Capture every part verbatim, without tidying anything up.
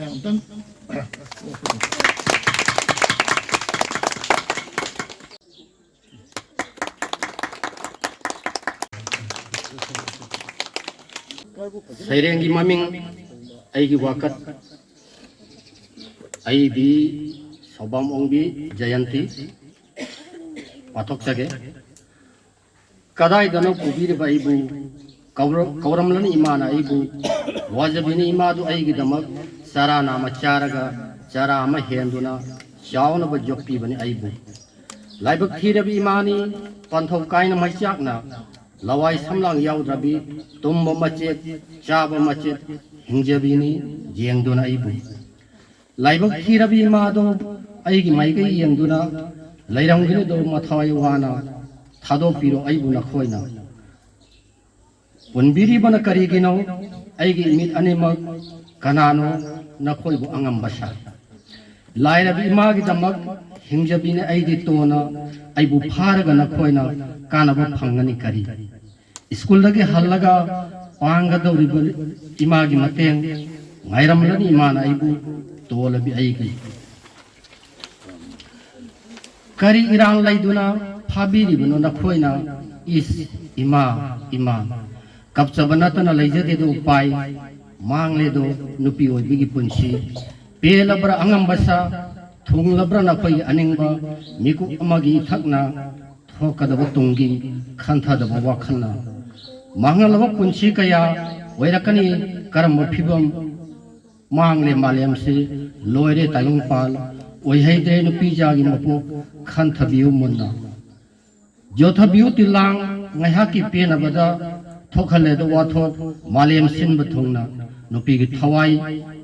ꯑꯝꯇꯪ ꯁꯩꯔꯦꯡꯒꯤ ꯃꯃꯤꯡ ꯑꯩꯒꯤ ꯋꯥꯀꯠ꯫ ꯑꯩ ꯕꯤ ꯁꯧꯕꯥꯝ ꯑꯣꯡꯕꯤ ꯖꯌꯟꯇꯤ ꯄꯥꯊꯣꯛꯆꯒꯦ꯫ ꯀꯗꯥꯏꯗꯅꯣ ꯄꯨꯕꯤꯔꯤꯕ ꯑꯩꯕꯨ ꯀꯧꯔ-, ꯀꯧꯔꯝꯂꯅꯤ ꯏꯃꯥꯅ ꯑꯩꯕꯨ꯫ ꯋꯥꯖꯕꯤꯅꯤ ꯏꯃꯥꯗꯨ ꯑꯩꯒꯤꯗꯃꯛ ꯆꯔꯥ ꯅꯥꯝꯃ ꯆꯥꯔꯒ ꯆꯔꯥ ꯑꯃ ꯍꯦꯟꯗꯨꯅ ꯆꯥꯎꯅꯕ ꯌꯣꯛꯄꯤꯕꯅꯤ ꯑꯩꯕꯨ꯫ ꯂꯥꯏꯕꯛ ꯊꯤꯔꯕꯤ ꯏꯃꯥꯅꯤ ꯄꯟꯊꯧ ꯀꯥꯏꯅ ꯃꯩꯆꯥꯛꯅ ꯂꯋꯥꯏ ꯁꯝꯂꯥꯡ ꯌꯥꯎꯗ꯭ꯔꯕꯤ ꯇꯨꯝꯕ ꯃꯆꯦꯠ ꯆꯥꯕ ꯃꯆꯦꯠ ꯍꯤꯡꯖꯕꯤꯅꯤ ꯌꯦꯡꯗꯨꯅ ꯑꯩꯕꯨ꯫ ꯂꯥꯏꯕꯛ ꯊꯤꯔꯕꯤ ꯏꯃꯥꯗꯣ ꯑꯩꯒꯤ ꯃꯥꯏꯀꯩ ꯌꯦꯡꯗꯨꯅ ꯂꯩꯔꯝꯒꯅꯤꯗꯣ ꯃꯊ꯭ꯋꯥꯏ ꯋꯥꯅ ꯊꯥꯗꯣꯛꯄꯤꯔꯣ ꯑꯩꯕꯨ ꯅꯈꯣꯏꯅ꯫ ꯄꯨꯟꯕꯤꯔꯤꯕꯅ ꯀꯔꯤꯒꯤꯅꯣ ꯑꯩꯒꯤ ꯏꯃꯤꯠ ꯑꯅꯤꯃꯛ ꯀꯅꯥꯅꯣ ꯅꯈꯣꯏꯕꯨ ꯑꯉꯝꯕ ꯁꯥꯏ꯫ ꯂꯥꯏꯔꯕ ꯏꯃꯥꯒꯤꯗꯃꯛ ꯍꯤꯡꯖꯕꯤꯅꯤ ꯑꯩꯗꯤ ꯇꯣꯟꯅ ꯑꯩꯕꯨ ꯐꯥꯔꯒ ꯅꯈꯣꯏꯅ ꯀꯥꯟꯅꯕ ꯐꯪꯒꯅꯤ ꯀꯔꯤ? ꯁ꯭ꯀꯨꯜꯗꯒꯤ ꯍꯜꯂꯒ ꯄꯥꯡꯒꯗꯧꯔꯤꯕ ꯏꯃꯥꯒꯤ ꯃꯇꯦꯡ ꯉꯥꯏꯔꯝꯂꯅꯤ ꯏꯃꯥꯅ ꯑꯩꯕꯨ ꯇꯣꯜꯂꯕꯤ ꯑꯩꯒꯤ꯫ ꯀꯔꯤ ꯏꯔꯥꯡ ꯂꯩꯗꯨꯅ ꯐꯥꯕꯤꯔꯤꯕꯅꯣ ꯅꯈꯣꯏꯅ? ꯏꯁ ꯏꯃꯥ ꯏꯃꯥ ꯀꯞꯆꯕ ꯅꯠꯇꯅ ꯂꯩꯖꯗꯦꯗꯣ ꯎꯄꯥꯏ꯫ ꯃꯥꯡꯂꯦꯗꯣ ꯅꯨꯄꯤ ꯑꯣꯏꯕꯤꯒꯤ ꯄꯨꯟꯁꯤ꯫ ꯄꯦꯜꯂꯕ꯭ꯔꯥ ꯑꯉꯝꯕ ꯁꯥ? ꯊꯨꯡꯂꯕ꯭ꯔꯥ ꯅꯈꯣꯏꯒꯤ ꯑꯅꯤꯡꯕ? ꯃꯤꯀꯨꯞ ꯑꯃꯒꯤ ꯏꯊꯛꯅ ꯊꯣꯛꯀꯗꯕ ꯇꯨꯡꯒꯤ ꯈꯟꯊꯗꯕ ꯋꯥꯈꯜꯅ꯫ ꯃꯥꯡꯍꯜꯂꯕ ꯄꯨꯟꯁꯤ ꯀꯌꯥ ꯑꯣꯏꯔꯛꯀꯅꯤ꯫ ꯀꯔꯝꯕ ꯐꯤꯕꯝ? ꯃꯥꯡꯂꯦ ꯃꯥꯂꯦꯝꯁꯤ, ꯂꯣꯏꯔꯦ ꯇꯥꯏꯕꯪꯄꯥꯜ꯫ ꯑꯣꯏꯍꯩꯗ꯭ꯔꯦ ꯅꯨꯄꯤꯖꯥꯒꯤ ꯃꯄꯣꯛ ꯈꯟꯊꯕꯤꯌꯨ ꯃꯨꯟꯅ꯫ ꯌꯣꯠꯊꯕꯤꯌꯨ ꯇꯤꯜꯂꯥꯡ ꯉꯥꯏꯍꯥꯛꯀꯤ ꯄꯦꯟꯅꯕꯗ ꯊꯣꯛꯍꯜꯂꯦꯗꯣ ꯋꯥꯊꯣꯛ ꯃꯥꯂꯦꯝ ꯁꯤꯟꯕ ꯊꯨꯡꯅ꯫ ꯅꯨꯄꯤꯒꯤ ꯊꯋꯥꯏ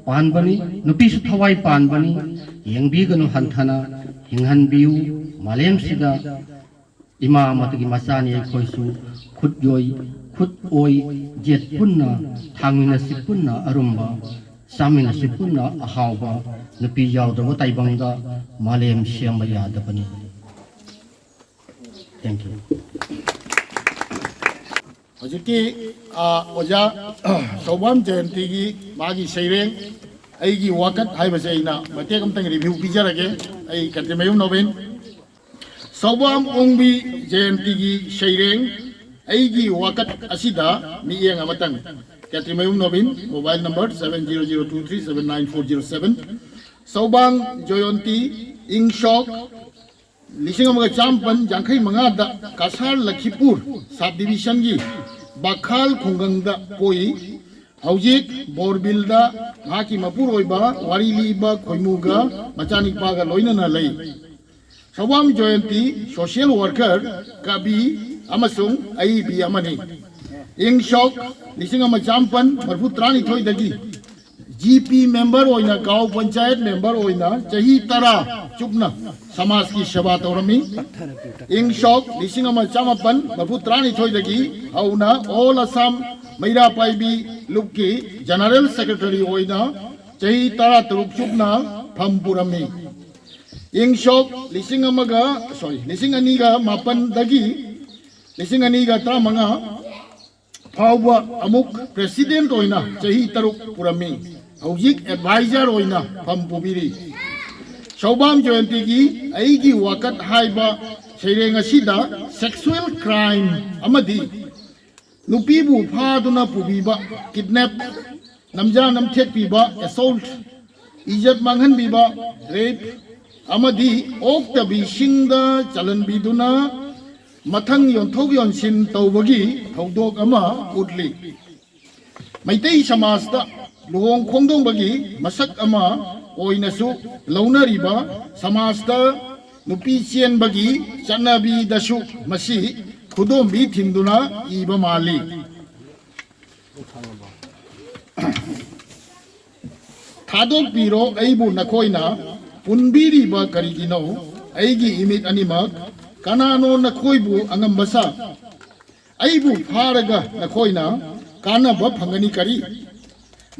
ꯄꯥꯟꯕꯅꯤ, ꯅꯨꯄꯤꯁꯨ ꯊꯋꯥꯏ ꯄꯥꯟꯕꯅꯤ꯫ ꯌꯦꯡꯕꯤꯒꯅꯨ ꯍꯟꯊꯅ, ꯍꯤꯡꯍꯟꯕꯤꯌꯨ ꯃꯥꯂꯦꯝꯁꯤꯗ꯫ ꯏꯃꯥ ꯑꯃꯠꯇꯒꯤ ꯃꯆꯥꯅꯤ ꯑꯩꯈꯣꯏꯁꯨ꯫ ꯈꯨꯠ ꯌꯣꯏ ꯈꯨꯠ ꯑꯣꯏ ꯌꯦꯠ ꯄꯨꯟꯅ ꯊꯥꯡꯃꯤꯟꯅꯁꯤ ꯄꯨꯟꯅ ꯑꯔꯨꯝꯕ, ꯆꯥꯃꯤꯟꯅꯁꯤ ꯄꯨꯟꯅ ꯑꯍꯥꯎꯕ꯫ ꯅꯨꯄꯤ ꯌꯥꯎꯗ꯭ꯔꯕ ꯇꯥꯏꯕꯪꯗ ꯃꯥꯂꯦꯝ ꯁꯦꯝꯕ ꯌꯥꯗꯕꯅꯤ꯫ Thank you. ꯍꯧꯖꯤꯛꯀꯤ, ꯑ, ꯑꯣꯖꯥ ꯁꯧꯕꯥꯝ ꯖꯌꯟꯇꯤꯒꯤ ꯃꯥꯒꯤ ꯁꯩꯔꯦꯡ ꯑꯩꯒꯤ ꯋꯥꯀꯠ ꯍꯥꯏꯕꯁꯦ ꯑꯩꯅ ꯃꯇꯦꯛ ꯑꯃꯇꯪ ꯔꯤꯚ꯭ꯌꯨ ꯄꯤꯖꯔꯒꯦ꯫ ꯑꯩ ꯀꯟꯇ꯭ꯔꯤꯃꯌꯨꯝ ꯅꯣꯕꯤꯟ꯫ ꯁꯧꯕꯥꯝ ꯑꯣꯡꯕꯤ ꯖꯌꯟꯇꯤꯒꯤ ꯁꯩꯔꯦꯡ ꯑꯩꯒꯤ ꯋꯥꯀꯠ ꯑꯁꯤꯗ ꯃꯤꯠꯌꯦꯡ ꯑꯃꯇꯪ꯫ ꯀꯟꯇ꯭ꯔꯤꯃꯌꯨꯝ Nobin, mobile number seven zero zero two three seven nine four zero seven꯫ ꯁꯧꯕꯥꯝ Jayanti, ꯏꯪ ꯁꯣꯛ ꯂꯤꯁꯤꯡ ꯑꯃꯒ ꯆꯥꯃꯥꯄꯟ ꯌꯥꯡꯈꯩ ꯃꯉꯥꯗ ꯀꯁꯥꯔ ꯂꯈꯤꯄꯨꯔ ꯁꯕ ꯗꯤꯕꯤꯖꯟꯒꯤ ꯕꯈꯥꯜ ꯈꯨꯡꯒꯪꯗ ꯄꯣꯛꯏ꯫ ꯍꯧꯖꯤꯛ ꯕꯣꯔꯕꯤꯜꯗ ꯃꯍꯥꯛꯀꯤ ꯃꯄꯨꯔꯣꯏꯕ, ꯋꯥꯔꯤ ꯂꯤꯕ ꯈꯣꯏꯃꯨꯒ ꯃꯆꯥꯅꯤꯄꯥꯒ ꯂꯣꯏꯅꯅ ꯂꯩ꯫ ꯁꯧꯕꯥꯝ ꯖꯌꯟꯇꯤ ꯁꯣꯁꯤꯌꯦꯜ ꯋꯥꯔꯀꯔ, ꯀꯕꯤ ꯑꯃꯁꯨꯡ ꯑꯏꯕꯤ ꯑꯃꯅꯤ꯫ ꯏꯪ ꯁꯣꯛ ꯂꯤꯁꯤꯡ ꯑꯃ ꯆꯥꯃꯥꯄꯟ ꯃꯔꯤꯐꯨ ꯇꯔꯥꯅꯤꯊꯣꯏꯗꯒꯤ ꯖꯤ ꯄꯤ ꯃꯦꯝꯕꯔ ꯑꯣꯏꯅ, ꯒꯥꯎ ꯄꯟꯆꯥꯌꯠ ꯃꯦꯝꯕꯔ ꯑꯣꯏꯅ ꯆꯍꯤ ꯇꯔꯥ ꯆꯨꯞꯅ ꯁꯃꯥꯖꯀꯤ ꯁꯦꯕꯥ ꯇꯧꯔꯝꯃꯤ꯫ ꯏꯪ ꯁꯣꯛ ꯂꯤꯁꯤꯡ ꯑꯃ ꯆꯥꯃꯥꯄꯟ ꯃꯔꯤꯐꯨ ꯇꯔꯥꯅꯤꯊꯣꯏꯗꯒꯤ ꯍꯧꯅ ꯑꯣꯜ ꯑꯁꯥꯝ ꯃꯩꯔꯥ ꯄꯥꯏꯕꯤ ꯂꯨꯞꯀꯤ ꯖꯦꯅꯔꯦꯜ ꯁꯦꯀ꯭ꯔꯦꯇꯔꯤ ꯑꯣꯏꯅ ꯆꯍꯤ ꯇꯔꯥꯇꯔꯨꯛ ꯆꯨꯞꯅ ꯐꯝ ꯄꯨꯔꯝꯃꯤ꯫ ꯏꯪ ꯁꯣꯛ ꯂꯤꯁꯤꯡ ꯑꯃꯒ, ꯁꯣꯔꯤ, ꯂꯤꯁꯤꯡ ꯑꯅꯤꯒ ꯃꯥꯄꯟꯗꯒꯤ ꯂꯤꯁꯤꯡ ꯑꯅꯤꯒ ꯇꯔꯥꯃꯉꯥ ꯐꯥꯎꯕ ꯑꯃꯨꯛ ꯄ꯭ꯔꯦꯁꯤꯗꯦꯟꯠ ꯑꯣꯏꯅ ꯆꯍꯤ ꯇꯔꯨꯛ ꯄꯨꯔꯝꯃꯤ꯫ ꯍꯧꯖꯤꯛ ꯑꯦꯗꯚꯥꯏꯖꯔ ꯑꯣꯏꯅ ꯐꯝ ꯄꯨꯕꯤꯔꯤ꯫ ꯁꯧꯕꯥꯝ ꯖꯌꯟꯇꯤꯒꯤ ꯑꯩꯒꯤ ꯋꯥꯀꯠ ꯍꯥꯏꯕ ꯁꯩꯔꯦꯡ ꯑꯁꯤꯗ ꯁꯦꯛꯁꯨꯑꯦꯜ ꯀ꯭ꯔꯥꯏꯝ ꯑꯃꯗꯤ ꯅꯨꯄꯤꯕꯨ ꯐꯥꯗꯨꯅ ꯄꯨꯕꯤꯕ, ꯀꯤꯗꯅꯦꯞ, ꯅꯝꯖꯥ ꯅꯝꯊꯦꯛꯄꯤꯕ, ꯑꯦꯁꯣꯜꯠ, ꯏꯖꯠ ꯃꯥꯡꯍꯟꯕꯤꯕ, ꯔꯦꯞ ꯑꯃꯗꯤ ꯑꯣꯛꯇꯕꯤꯁꯤꯡꯗ ꯆꯜꯍꯟꯕꯤꯗꯨꯅ ꯃꯊꯪ ꯌꯣꯟꯊꯣꯛ ꯌꯣꯟꯁꯤꯟ ꯇꯧꯕꯒꯤ ꯊꯧꯗꯣꯛ ꯑꯃ ꯎꯠꯂꯤ꯫ ꯃꯩꯇꯩ ꯁꯃꯥꯖꯇ ꯂꯨꯍꯣꯡ ꯈꯣꯡꯗꯣꯡꯕꯒꯤ ꯃꯁꯛ ꯑꯃ ꯑꯣꯏꯅꯁꯨ ꯂꯧꯅꯔꯤꯕ ꯁꯃꯥꯖꯇ ꯅꯨꯄꯤ ꯆꯦꯟꯕꯒꯤ ꯆꯠꯅꯕꯤꯗꯁꯨ ꯃꯁꯤ ꯈꯨꯗꯣꯝꯕꯤ ꯊꯤꯟꯗꯨꯅ ꯏꯕ ꯃꯥꯜꯂꯤ꯫ ꯊꯥꯗꯣꯛꯄꯤꯔꯣ ꯑꯩꯕꯨ ꯅꯈꯣꯏꯅ ꯄꯨꯟꯕꯤꯔꯤꯕ ꯀꯔꯤꯒꯤꯅꯣ? ꯑꯩꯒꯤ ꯏꯃꯤꯠ ꯑꯅꯤꯃꯛ ꯀꯅꯥꯅꯣ ꯅꯈꯣꯏꯕꯨ ꯑꯉꯝꯕ ꯁꯥ? ꯑꯩꯕꯨ ꯐꯥꯔꯒ ꯅꯈꯣꯏꯅ ꯀꯥꯟꯅꯕ ꯐꯪꯒꯅꯤ ꯀꯔꯤ?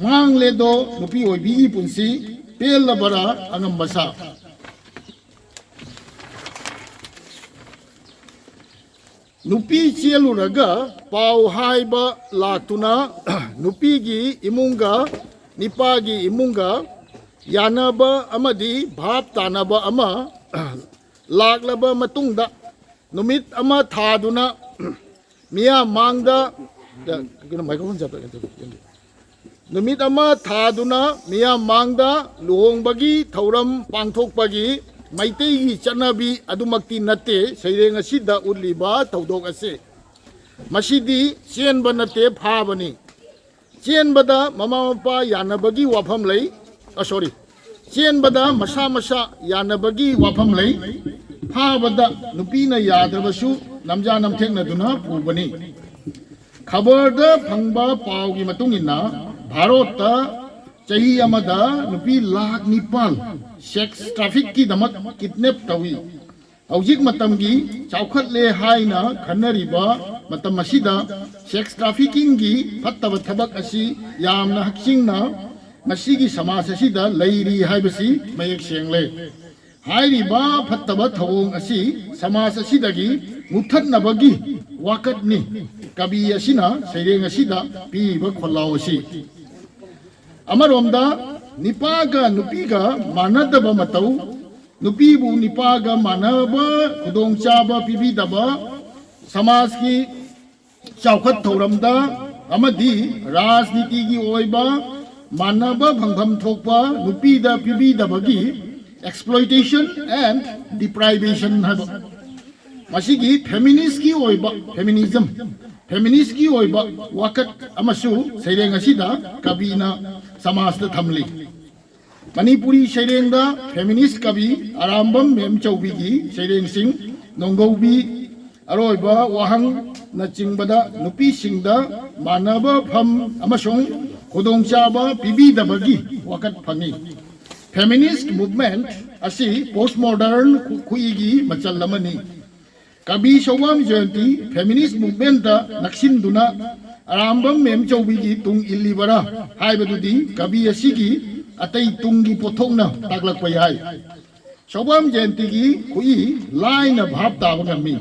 ꯃꯥꯡꯂꯦꯗꯣ ꯅꯨꯄꯤ ꯑꯣꯏꯕꯤꯒꯤ ꯄꯨꯟꯁꯤ, ꯄꯦꯜꯂꯕꯔꯥ ꯑꯉꯝꯕ ꯁꯥ? ꯅꯨꯄꯤ ꯆꯦꯜꯂꯨꯔꯒ ꯄꯥꯎ ꯍꯥꯏꯕ ꯂꯥꯛꯇꯨꯅ ꯅꯨꯄꯤꯒꯤ ꯏꯃꯨꯡꯒ ꯅꯤꯄꯥꯒꯤ ꯏꯃꯨꯡꯒ ꯌꯥꯅꯕ ꯑꯃꯗꯤ ꯚꯥꯞ ꯇꯥꯅꯕ ꯑꯃ ꯂꯥꯛꯂꯕ ꯃꯇꯨꯡꯗ, ꯅꯨꯃꯤꯠ ꯑꯃ ꯊꯥꯗꯨꯅ ꯃꯤꯌꯥꯝ ꯃꯥꯡꯗ, ꯀꯩꯅꯣ, microphone ꯆꯠꯄ, ꯅꯨꯃꯤꯠ ꯑꯃ ꯊꯥꯗꯨꯅ ꯃꯤꯌꯥꯝ ꯃꯥꯡꯗ ꯂꯨꯍꯣꯡꯕꯒꯤ ꯊꯧꯔꯝ ꯄꯥꯡꯊꯣꯛꯄꯒꯤ ꯃꯩꯇꯩꯒꯤ ꯆꯠꯅꯕꯤ ꯑꯗꯨꯃꯛꯇꯤ ꯅꯠꯇꯦ ꯁꯩꯔꯦꯡ ꯑꯁꯤꯗ ꯎꯠꯂꯤꯕ ꯊꯧꯗꯣꯛ ꯑꯁꯤ꯫ ꯃꯁꯤꯗꯤ ꯆꯦꯟꯕ ꯅꯠꯇꯦ, ꯐꯥꯕꯅꯤ꯫ ꯆꯦꯟꯕꯗ ꯃꯃꯥ ꯃꯄꯥ ꯌꯥꯅꯕꯒꯤ ꯋꯥꯐꯝ ꯂꯩ꯫ ꯑ, sorry, ꯆꯦꯟꯕꯗ ꯃꯁꯥ ꯃꯁꯥ ꯌꯥꯅꯕꯒꯤ ꯋꯥꯐꯝ ꯂꯩ꯫ ꯐꯥꯕꯗ ꯅꯨꯄꯤꯅ ꯌꯥꯗ꯭ꯔꯕꯁꯨ ꯅꯝꯖꯥ ꯅꯝꯊꯦꯛꯅꯗꯨꯅ ꯄꯨꯕꯅꯤ꯫ ꯈꯕꯔꯗ ꯐꯪꯕ ꯄꯥꯎꯒꯤ ꯃꯇꯨꯡ ꯏꯟꯅ, ꯚꯥꯔꯣꯠꯇ ꯆꯍꯤ ꯑꯃꯗ ꯅꯨꯄꯤ ꯂꯥꯈ ꯅꯤꯄꯥꯜ sex traffickꯀꯤꯗꯃꯛ kidnap ꯇꯧꯏ꯫ ꯍꯧꯖꯤꯛ ꯃꯇꯝꯒꯤ ꯆꯥꯎꯈꯠꯂꯦ ꯍꯥꯏꯅ ꯈꯟꯅꯔꯤꯕ ꯃꯇꯝ ꯑꯁꯤꯗ sex traffickingꯒꯤ ꯐꯠꯇꯕ ꯊꯕꯛ ꯑꯁꯤ ꯌꯥꯝꯅ ꯍꯛꯆꯤꯡꯅ ꯉꯁꯤꯒꯤ ꯁꯃꯥꯖ ꯑꯁꯤꯗ ꯂꯩꯔꯤ ꯍꯥꯏꯕꯁꯤ ꯃꯌꯦꯛ ꯁꯦꯡꯂꯦ꯫ ꯍꯥꯏꯔꯤꯕ ꯐꯠꯇꯕ ꯊꯧꯑꯣꯡ ꯑꯁꯤ ꯁꯃꯥꯖ ꯑꯁꯤꯗꯒꯤ ꯃꯨꯠꯊꯠꯅꯕꯒꯤ ꯋꯥꯀꯠꯅꯤ ꯀꯕꯤ ꯑꯁꯤꯅ ꯁꯩꯔꯦꯡ ꯑꯁꯤꯗ ꯄꯤꯔꯤꯕ ꯈꯣꯜꯂꯥꯎ ꯑꯁꯤ꯫ ꯑꯃꯔꯣꯝꯗ, ꯅꯤꯄꯥꯒ ꯅꯨꯄꯤꯒ ꯃꯥꯟꯅꯗꯕ ꯃꯇꯧ, ꯅꯨꯄꯤꯕꯨ ꯅꯤꯄꯥꯒ ꯃꯥꯟꯅꯕ ꯈꯨꯗꯣꯡꯆꯥꯕ ꯄꯤꯕꯤꯗꯕ, ꯁꯃꯥꯖꯀꯤ ꯆꯥꯎꯈꯠ ꯊꯧꯔꯝꯗ ꯑꯃꯗꯤ ꯔꯥꯖꯅꯤꯇꯤꯒꯤ ꯑꯣꯏꯕ ꯃꯥꯟꯅꯕ ꯐꯪꯐꯝ ꯊꯣꯛꯄ ꯅꯨꯄꯤꯗ ꯄꯤꯕꯤꯗꯕꯒꯤ exploitation and deprivation ꯍꯥꯏꯕ, ꯃꯁꯤꯒꯤ feministꯀꯤ ꯑꯣꯏꯕ, feminism, feministꯀꯤ ꯑꯣꯏꯕ ꯋꯥꯀꯠ ꯑꯃꯁꯨ ꯁꯩꯔꯦꯡ ꯑꯁꯤꯗ ꯀꯕꯤꯅ ꯁꯃꯥꯖꯇ ꯊꯝꯂꯤ꯫ ꯃꯅꯤꯄꯨꯔꯤ ꯁꯩꯔꯦꯡꯗ feminist ꯀꯕꯤ ꯑꯔꯥꯝꯕꯝ ꯃꯦꯝꯆꯧꯕꯤꯒꯤ ꯁꯩꯔꯦꯡꯁꯤꯡ, ꯅꯣꯡꯒꯧꯕꯤ, ꯑꯔꯣꯏꯕ ꯋꯥꯍꯪꯅꯆꯤꯡꯕꯗ ꯅꯨꯄꯤꯁꯤꯡꯗ ꯃꯥꯟꯅꯕ ꯐꯝ ꯑꯃꯁꯨꯡ ꯈꯨꯗꯣꯡꯆꯥꯕ ꯄꯤꯕꯤꯗꯕꯒꯤ ꯋꯥꯀꯠ ꯐꯪꯏ꯫ Feminist movement ꯑꯁꯤ post modern ꯈꯨ-, ꯈꯨꯠꯏꯒꯤ ꯃꯆꯜ ꯑꯃꯅꯤ꯫ ꯀꯕꯤ ꯁꯧꯕꯥꯝ ꯖꯌꯟꯇꯤ feminist movementꯇ ꯅꯛꯁꯤꯟꯗꯨꯅ ꯑꯔꯥꯝꯕꯝ ꯃꯦꯝꯆꯧꯕꯤꯒꯤ ꯇꯨꯡ ꯏꯜꯂꯤꯕꯔꯥ ꯍꯥꯏꯕꯗꯨꯗꯤ ꯀꯕꯤ ꯑꯁꯤꯒꯤ ꯑꯇꯩ ꯇꯨꯡꯒꯤ ꯄꯣꯠꯊꯣꯛꯅ ꯇꯥꯛꯂꯛꯄ ꯌꯥꯏ꯫ ꯁꯧꯕꯥꯝ ꯖꯌꯟꯇꯤꯒꯤ ꯈꯨꯠꯏ ꯂꯥꯏꯅ ꯚꯥꯞ ꯇꯥꯕ ꯉꯝꯃꯤ꯫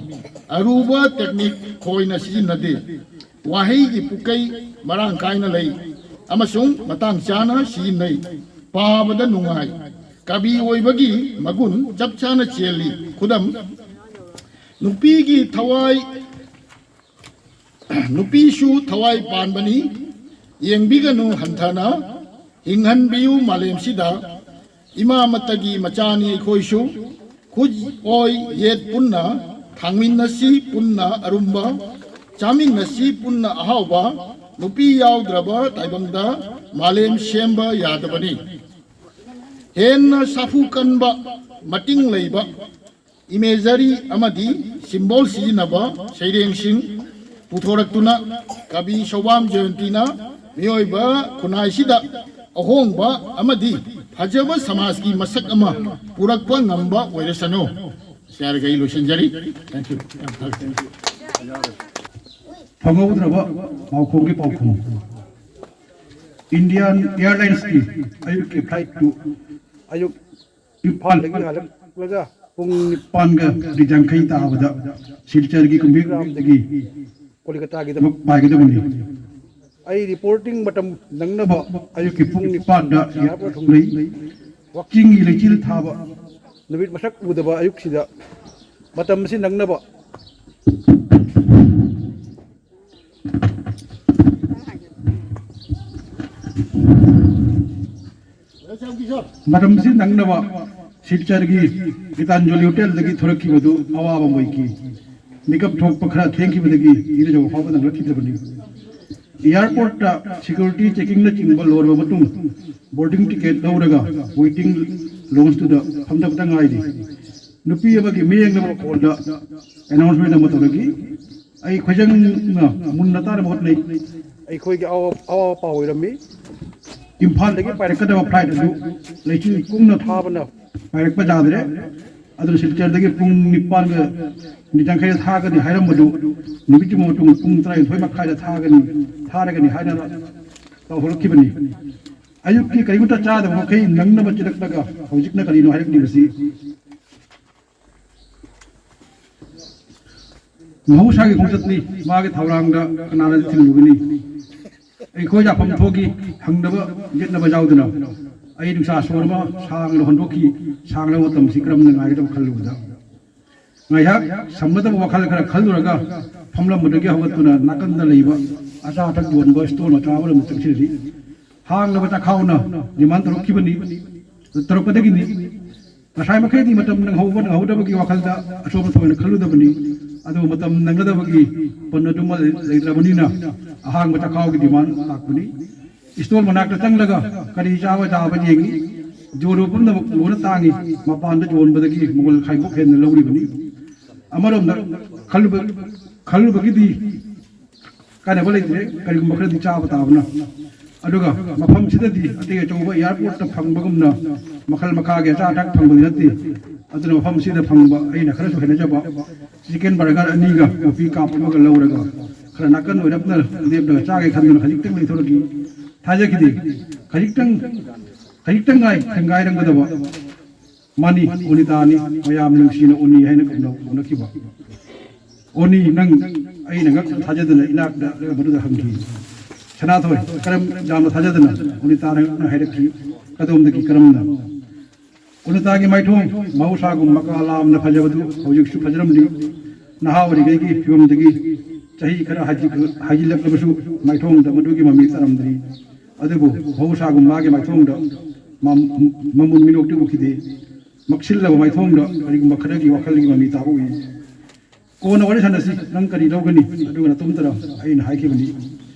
ꯑꯔꯨꯕ technique ꯈꯣꯏꯅ ꯁꯤꯖꯤꯟꯅꯗꯦ꯫ ꯋꯥꯍꯩꯒꯤ ꯄꯨꯀꯩ ꯃꯔꯥꯡ ꯀꯥꯏꯅ ꯂꯩ꯫ ꯑꯃꯁꯨꯡ ꯃꯇꯥꯡ ꯆꯥꯅ ꯁꯤꯖꯤꯟꯅꯩ꯫ ꯄꯥꯕꯗ ꯅꯨꯡꯉꯥꯏ꯫ ꯀꯕꯤ ꯑꯣꯏꯕꯒꯤ ꯃꯒꯨꯟ ꯆꯞ ꯆꯥꯅ ꯆꯦꯜꯂꯤ꯫ ꯈꯨꯗꯝ, ꯅꯨꯄꯤꯒꯤ ꯊꯋꯥꯏ, ꯅꯨꯄꯤꯁꯨ ꯊꯋꯥꯏ ꯄꯥꯟꯕꯅꯤ, ꯌꯦꯡꯕꯤꯒꯅꯨ ꯍꯟꯊꯅ, ꯍꯤꯡꯍꯟꯕꯤꯌꯨ ꯃꯥꯂꯦꯝꯁꯤꯗ, ꯏꯃꯥ ꯃꯇꯒꯤ ꯃꯆꯥꯅꯤ ꯑꯩꯈꯣꯏꯁꯨ, ꯈꯨꯠ ꯑꯣꯏ ꯌꯦꯠ ꯄꯨꯟꯅ, ꯊꯥꯡꯃꯤꯟꯅꯁꯤ ꯄꯨꯟꯅ ꯑꯔꯨꯝꯕ, ꯆꯥꯃꯤꯟꯅꯁꯤ ꯄꯨꯟꯅ ꯑꯍꯥꯎꯕ, ꯅꯨꯄꯤ ꯌꯥꯎꯗ꯭ꯔꯕ ꯇꯥꯏꯕꯪꯗ ꯃꯥꯂꯦꯝ ꯁꯦꯝꯕ ꯌꯥꯗꯕꯅꯤ꯫ ꯍꯦꯟꯅ ꯁꯥꯐꯨ ꯀꯟꯕ, ꯃꯇꯤꯡ ꯂꯩꯕ, ꯏꯃꯦꯖꯔꯤ ꯑꯃꯗꯤ ꯁꯤꯝꯕꯣꯜ ꯁꯤꯖꯤꯟꯅꯕ ꯁꯩꯔꯦꯡꯁꯤꯡ ꯄꯨꯊꯣꯔꯛꯇꯨꯅ ꯀꯕꯤ ꯁꯧꯕꯥꯝ ꯖꯌꯟꯇꯤꯅ ꯃꯤꯑꯣꯏꯕ ꯈꯨꯟꯅꯥꯏꯁꯤꯗ ꯑꯍꯣꯡꯕ ꯑꯃꯗꯤ ꯐꯖꯕ ꯁꯃꯥꯖꯀꯤ ꯃꯁꯛ ꯑꯃ ꯄꯨꯔꯛꯄ ꯉꯝꯕ ꯑꯣꯏꯔꯁꯅꯨ꯫ ꯁꯤ ꯍꯥꯏꯔꯒ ꯑꯩ ꯂꯣꯏꯁꯤꯟꯖꯔꯤ꯫ Thank you꯫ ꯌꯥꯝ ꯐꯔꯦ꯫ ꯐꯪꯍꯧꯗ꯭ꯔꯕ ꯄꯥꯎꯈꯣꯡꯒꯤ ꯄꯥꯎꯈꯨꯝ꯫ ꯏꯟꯗꯤꯌꯥꯟ ꯑꯦꯌꯥꯔꯂꯥꯏꯟꯁꯀꯤ ꯑꯌꯨꯛꯀꯤ ꯐ꯭ꯂꯥꯏꯠꯇꯨ ꯑꯌꯨꯛ ꯏꯝꯐꯥꯜꯗꯒꯤ ꯍꯜꯂꯛꯂꯒ ꯄꯨꯡ ꯅꯤꯄꯥꯟꯒ ꯃꯤꯅꯤꯠ ꯌꯥꯡꯈꯩ ꯇꯥꯕꯗ ꯁꯤꯜꯆꯔꯒꯤ ꯀꯨꯝꯕꯤ ꯒ꯭ꯔꯥꯝꯗꯒꯤ ꯀꯣꯜꯀꯇꯥꯒꯤꯗꯃꯛ ꯄꯥꯏꯒꯗꯕꯅꯤ꯫ ꯑꯩ ꯔꯤꯄꯣꯔꯇꯤꯡ ꯃꯇꯝ ꯅꯪꯅꯕ ꯑꯌꯨꯛꯀꯤ ꯄꯨꯡ ꯅꯤꯄꯥꯟꯗ ꯏꯌꯥꯔꯄꯣꯔꯠ ꯊꯨꯡꯂꯩ꯫ ꯆꯤꯡꯒꯤ ꯂꯩꯆꯤꯜ ꯊꯥꯕ ꯅꯨꯃꯤꯠ ꯃꯁꯛ ꯎꯗꯕ ꯑꯌꯨꯛꯁꯤꯗ ꯃꯇꯝ ꯑꯁꯤ ꯅꯪꯅꯕ ꯃꯇꯝꯁꯤ ꯅꯪꯅꯕ ꯁꯤꯜꯆꯔꯒꯤ ꯒꯤꯇꯥꯟꯖꯂꯤ ꯍꯣꯇꯦꯜꯗꯒꯤ ꯊꯣꯔꯛꯈꯤꯕꯗꯨ ꯑꯋꯥꯕ ꯑꯃ ꯑꯣꯏꯈꯤ꯫ ꯃꯤꯀꯞ ꯊꯣꯛꯄ ꯈꯔ ꯊꯦꯡꯈꯤꯕꯗꯒꯤ ꯏꯔꯨꯖꯕ ꯐꯥꯎꯕ ꯅꯪꯂꯛꯈꯤꯗꯕꯅꯤ꯫ ꯑꯦꯌꯥꯔꯄꯣꯔꯠꯇ ꯁꯦꯀ꯭ꯌꯨꯔꯤꯇꯤ ꯆꯦꯀꯤꯡꯅꯆꯤꯡꯕ ꯂꯣꯏꯔꯕ ꯃꯇꯨꯡ ꯕꯣꯔꯗꯤꯡ ꯇꯤꯀꯦꯠ ꯂꯧꯔꯒ ꯋꯦꯇꯤꯡ ꯂꯣꯟꯁꯇꯨꯗ ꯐꯝꯊꯕꯇ ꯉꯥꯏꯔꯤ꯫ ꯅꯨꯄꯤ ꯑꯃꯒꯤ ꯃꯤꯠꯌꯦꯡꯅꯕ ꯃꯈꯣꯜꯗ ꯑꯦꯅꯥꯎꯟꯁꯃꯦꯟ ꯑꯃ ꯇꯧꯔꯛꯈꯤ꯫ ꯑꯩ ꯈꯣꯏꯖꯪꯅ ꯃꯨꯟꯅ ꯇꯥꯅꯕ ꯍꯣꯠꯅꯩ꯫ ꯑꯩꯈꯣꯏꯒꯤ ꯑꯋꯥ-, ꯑꯋꯥꯕ ꯄꯥꯎ ꯑꯣꯏꯔꯝꯃꯤ꯫ ꯏꯝꯐꯥꯜꯗꯒꯤ ꯄꯥꯏꯔꯛꯀꯗꯕ ꯐ꯭ꯂꯥꯏꯠ ꯑꯗꯨ ꯂꯩꯆꯤꯜ ꯀꯨꯡꯅ ꯊꯥꯕꯅ ꯄꯥꯏꯔꯛꯄ ꯌꯥꯗ꯭ꯔꯦ꯫ ꯑꯗꯨꯅ ꯁꯤꯜꯆꯔꯗꯒꯤ ꯄꯨꯡ ꯅꯤꯄꯥꯟꯒ ꯃꯤꯅꯤꯠ ꯌꯥꯡꯈꯩꯗ ꯊꯥꯒꯅꯤ ꯍꯥꯏꯔꯝꯕꯗꯨ ꯅꯨꯃꯤꯠꯀꯤ ꯃꯇꯨꯡ ꯄꯨꯡ ꯇꯔꯥꯅꯤꯊꯣꯏ ꯃꯈꯥꯏꯗ ꯊꯥꯒꯅꯤ, ꯊꯥꯔꯒꯅꯤ ꯍꯥꯏꯅ ꯄꯥꯎ ꯍꯧꯔꯛꯈꯤꯕꯅꯤ꯫ ꯑꯌꯨꯛꯀꯤ ꯀꯔꯤꯒꯨꯝꯕ ꯆꯥꯗꯕ ꯃꯈꯩ ꯅꯪꯅꯕ ꯆꯦꯜꯂꯛꯂꯒ ꯍꯧꯖꯤꯛꯅ ꯀꯔꯤꯅꯣ ꯍꯥꯏꯔꯛꯂꯤꯕꯁꯤ? ꯃꯍꯧꯁꯥꯒꯤ ꯈꯣꯡꯆꯠꯅꯤ, ꯃꯥꯒꯤ ꯊꯧꯔꯥꯡꯗ ꯀꯅꯥꯅ ꯊꯤꯡꯂꯨꯒꯅꯤ? ꯑꯩꯈꯣꯏ ꯂꯥꯛꯐꯝ ꯊꯣꯛꯈꯤ, ꯍꯪꯅꯕ ꯌꯦꯠꯅꯕ ꯌꯥꯎꯗꯅ꯫ ꯑꯩ ꯅꯨꯡꯁꯥ ꯁꯣꯔ ꯑꯃ ꯁꯥꯡꯅ ꯍꯣꯟꯗꯣꯛꯈꯤ꯫ ꯁꯥꯡꯂꯕ ꯃꯇꯝꯁꯤ ꯀꯔꯝꯅ ꯉꯥꯏꯒꯗꯕ ꯈꯜꯂꯨꯕꯗ, ꯉꯥꯏꯍꯥꯛ ꯁꯝꯅꯗꯕ ꯋꯥꯈꯜ ꯈꯔ ꯈꯜꯂꯨꯔꯒ, ꯐꯝꯂꯝꯕꯗꯒꯤ ꯍꯧꯒꯠꯇꯨꯅ ꯅꯥꯀꯟꯗ ꯂꯩꯕ ꯑꯆꯥ ꯑꯊꯛ ꯌꯣꯟꯕ ꯏꯁꯇꯣꯜ ꯃꯆꯥ ꯑꯃꯔꯣꯝꯗ ꯆꯪꯁꯤꯜꯂꯤ꯫ ꯍꯥꯡꯂꯕ ꯆꯈꯥꯎꯅ ꯗꯤꯃꯥꯟ ꯇꯧꯔꯛꯈꯤꯕꯅꯤ꯫ ꯇꯧꯔꯛꯄꯗꯒꯤꯅꯤ꯫ ꯉꯁꯥꯏ ꯃꯈꯩꯗꯤ ꯃꯇꯝ ꯅꯪꯍꯧꯕ ꯅꯪꯍꯧꯗꯕꯒꯤ ꯋꯥꯈꯜꯗ ꯑꯆꯣꯝꯕ ꯊꯣꯏꯅ ꯈꯜꯂꯨꯗꯕꯅꯤ꯫ ꯑꯗꯨꯕꯨ ꯃꯇꯝ ꯅꯪꯒꯗꯕꯒꯤ ꯄꯟ ꯑꯗꯨꯃ ꯂꯩꯇ꯭ꯔꯕꯅꯤꯅ, ꯑꯍꯥꯡꯕ ꯆꯈꯥꯎꯒꯤ ꯗꯤꯃꯥꯟ ꯂꯥꯛꯄꯅꯤ꯫ ꯏꯁꯇꯣꯜ ꯃꯅꯥꯛꯇ ꯆꯪꯂꯒ ꯀꯔꯤ ꯆꯥꯕ ꯌꯥꯕ ꯌꯦꯡꯏ꯫ ꯌꯣꯜꯂꯤꯕ ꯄꯨꯝꯅꯃꯛ ꯂꯣꯏꯅ ꯇꯥꯡꯏ꯫ ꯃꯄꯥꯟꯗ ꯌꯣꯟꯕꯗꯒꯤ ꯃꯃꯜ ꯈꯥꯏꯕꯣꯛ ꯍꯦꯟꯅ ꯂꯧꯔꯤꯕꯅꯤ꯫ ꯑꯃꯔꯣꯝꯗ ꯈꯜꯂꯨꯕ-, ꯈꯜꯂꯨꯕꯒꯤꯗꯤ ꯀꯥꯟꯅꯕ ꯂꯩꯇ꯭ꯔꯦ, ꯀꯔꯤꯒꯨꯝꯕ ꯈꯔꯗꯤ ꯆꯥꯕ ꯇꯥꯕꯅ꯫ ꯑꯗꯨꯒ ꯃꯐꯝꯁꯤꯗꯗꯤ ꯑꯇꯩ ꯑꯆꯧꯕ ꯑꯦꯌꯥꯔꯄꯣꯔꯠꯇ ꯐꯪꯕꯒꯨꯝꯅ ꯃꯈꯜ ꯃꯈꯥꯒꯤ ꯑꯆꯥ ꯑꯊꯛ ꯐꯪꯕꯗꯤ ꯅꯠꯇꯦ꯫ ꯑꯗꯨꯅ ꯃꯐꯝꯁꯤꯗ ꯐꯪꯕ ꯑꯩꯅ ꯈꯔꯁꯨ ꯍꯩꯅꯖꯕ ꯆꯤꯀꯦꯟ ꯕꯔꯒꯔ ꯑꯅꯤꯒ ꯀꯣꯐꯤ ꯀꯥꯞ ꯑꯃꯒ ꯂꯧꯔꯒ, ꯈꯔ ꯅꯥꯀꯟ ꯑꯣꯏꯔꯞꯅ ꯂꯦꯞꯂꯒ ꯆꯥꯒꯦ ꯈꯟꯗꯨꯅ ꯈꯖꯤꯛꯇꯪ ꯂꯩꯊꯣꯔꯛꯏ꯫ ꯊꯥꯖꯈꯤꯗꯦ꯫ ꯈꯖꯤꯛꯇꯪ, ꯈꯖꯤꯛꯇꯪ ꯉꯥꯏ ꯊꯦꯡꯒꯥꯏꯔꯝꯒꯗꯕ꯫ ꯃꯥꯅꯤ, ꯑꯣꯅꯤꯇꯥꯅꯤ, ꯃꯌꯥꯝ ꯅꯨꯡꯁꯤꯅ ꯑꯣꯅꯤ ꯍꯥꯏꯅ ꯀꯧꯅ-, ꯀꯧꯅꯈꯤꯕ꯫ ꯑꯣꯅꯤ, ꯅꯪ ꯑꯩꯅ ꯉꯛꯅ ꯊꯥꯖꯗꯅ ꯏꯅꯥꯛꯇ ꯃꯗꯨꯗ ꯍꯪꯈꯤ꯫ ꯁꯅꯥꯊꯣꯏ, ꯀꯔꯝ ꯌꯥꯝꯅ ꯊꯥꯖꯗꯅ ꯑꯣꯅꯤꯇꯥꯅ ꯉꯛꯅ ꯍꯥꯏꯔꯛꯈꯤ꯫ ꯀꯗꯣꯝꯗꯒꯤ, ꯀꯔꯝꯅ? ꯑꯣꯅꯤꯇꯥꯒꯤ ꯃꯥꯏꯊꯣꯡ ꯃꯍꯧꯁꯥꯒꯨꯝ ꯃꯀꯥ ꯂꯥꯝꯅ ꯐꯖꯕꯗꯨ ꯍꯧꯖꯤꯛꯁꯨ ꯐꯖꯔꯝꯂꯤ꯫ ꯅꯍꯥ ꯑꯣꯏꯔꯤꯉꯩꯒꯤ ꯐꯤꯕꯝꯗꯒꯤ ꯆꯍꯤ ꯈꯔ ꯍꯥꯏꯖꯤ-, ꯍꯥꯏꯖꯤꯜꯂꯛꯂꯕꯁꯨ ꯃꯥꯏꯊꯣꯡꯗ ꯃꯗꯨꯒꯤ ꯃꯃꯤ ꯇꯥꯔꯝꯗ꯭ꯔꯤ꯫ ꯑꯗꯨꯕꯨ ꯃꯍꯧꯁꯥꯒꯨꯝ ꯃꯥꯒꯤ ꯃꯥꯏꯊꯣꯡꯗ ꯃꯝ-, ꯃꯃꯨꯟ ꯃꯤꯅꯣꯛꯇꯤ ꯎꯈꯤꯗꯦ꯫ ꯃꯛꯁꯤꯜꯂꯕ ꯃꯥꯏꯊꯣꯡꯗ ꯀꯔꯤꯒꯨꯝꯕ ꯈꯔꯒꯤ ꯋꯥꯈꯜꯒꯤ ꯃꯃꯤ ꯇꯥꯕ ꯎꯏ꯫ "ꯀꯣꯟꯅ ꯋꯥꯔꯤ ꯁꯥꯟꯅꯁꯤ, ꯅꯪ ꯀꯔꯤ ꯂꯧꯒꯅꯤ?" ꯑꯗꯨꯒ ꯅꯇꯣꯝꯇꯔ? ꯑꯩꯅ ꯍꯥꯏꯈꯤꯕꯅꯤ꯫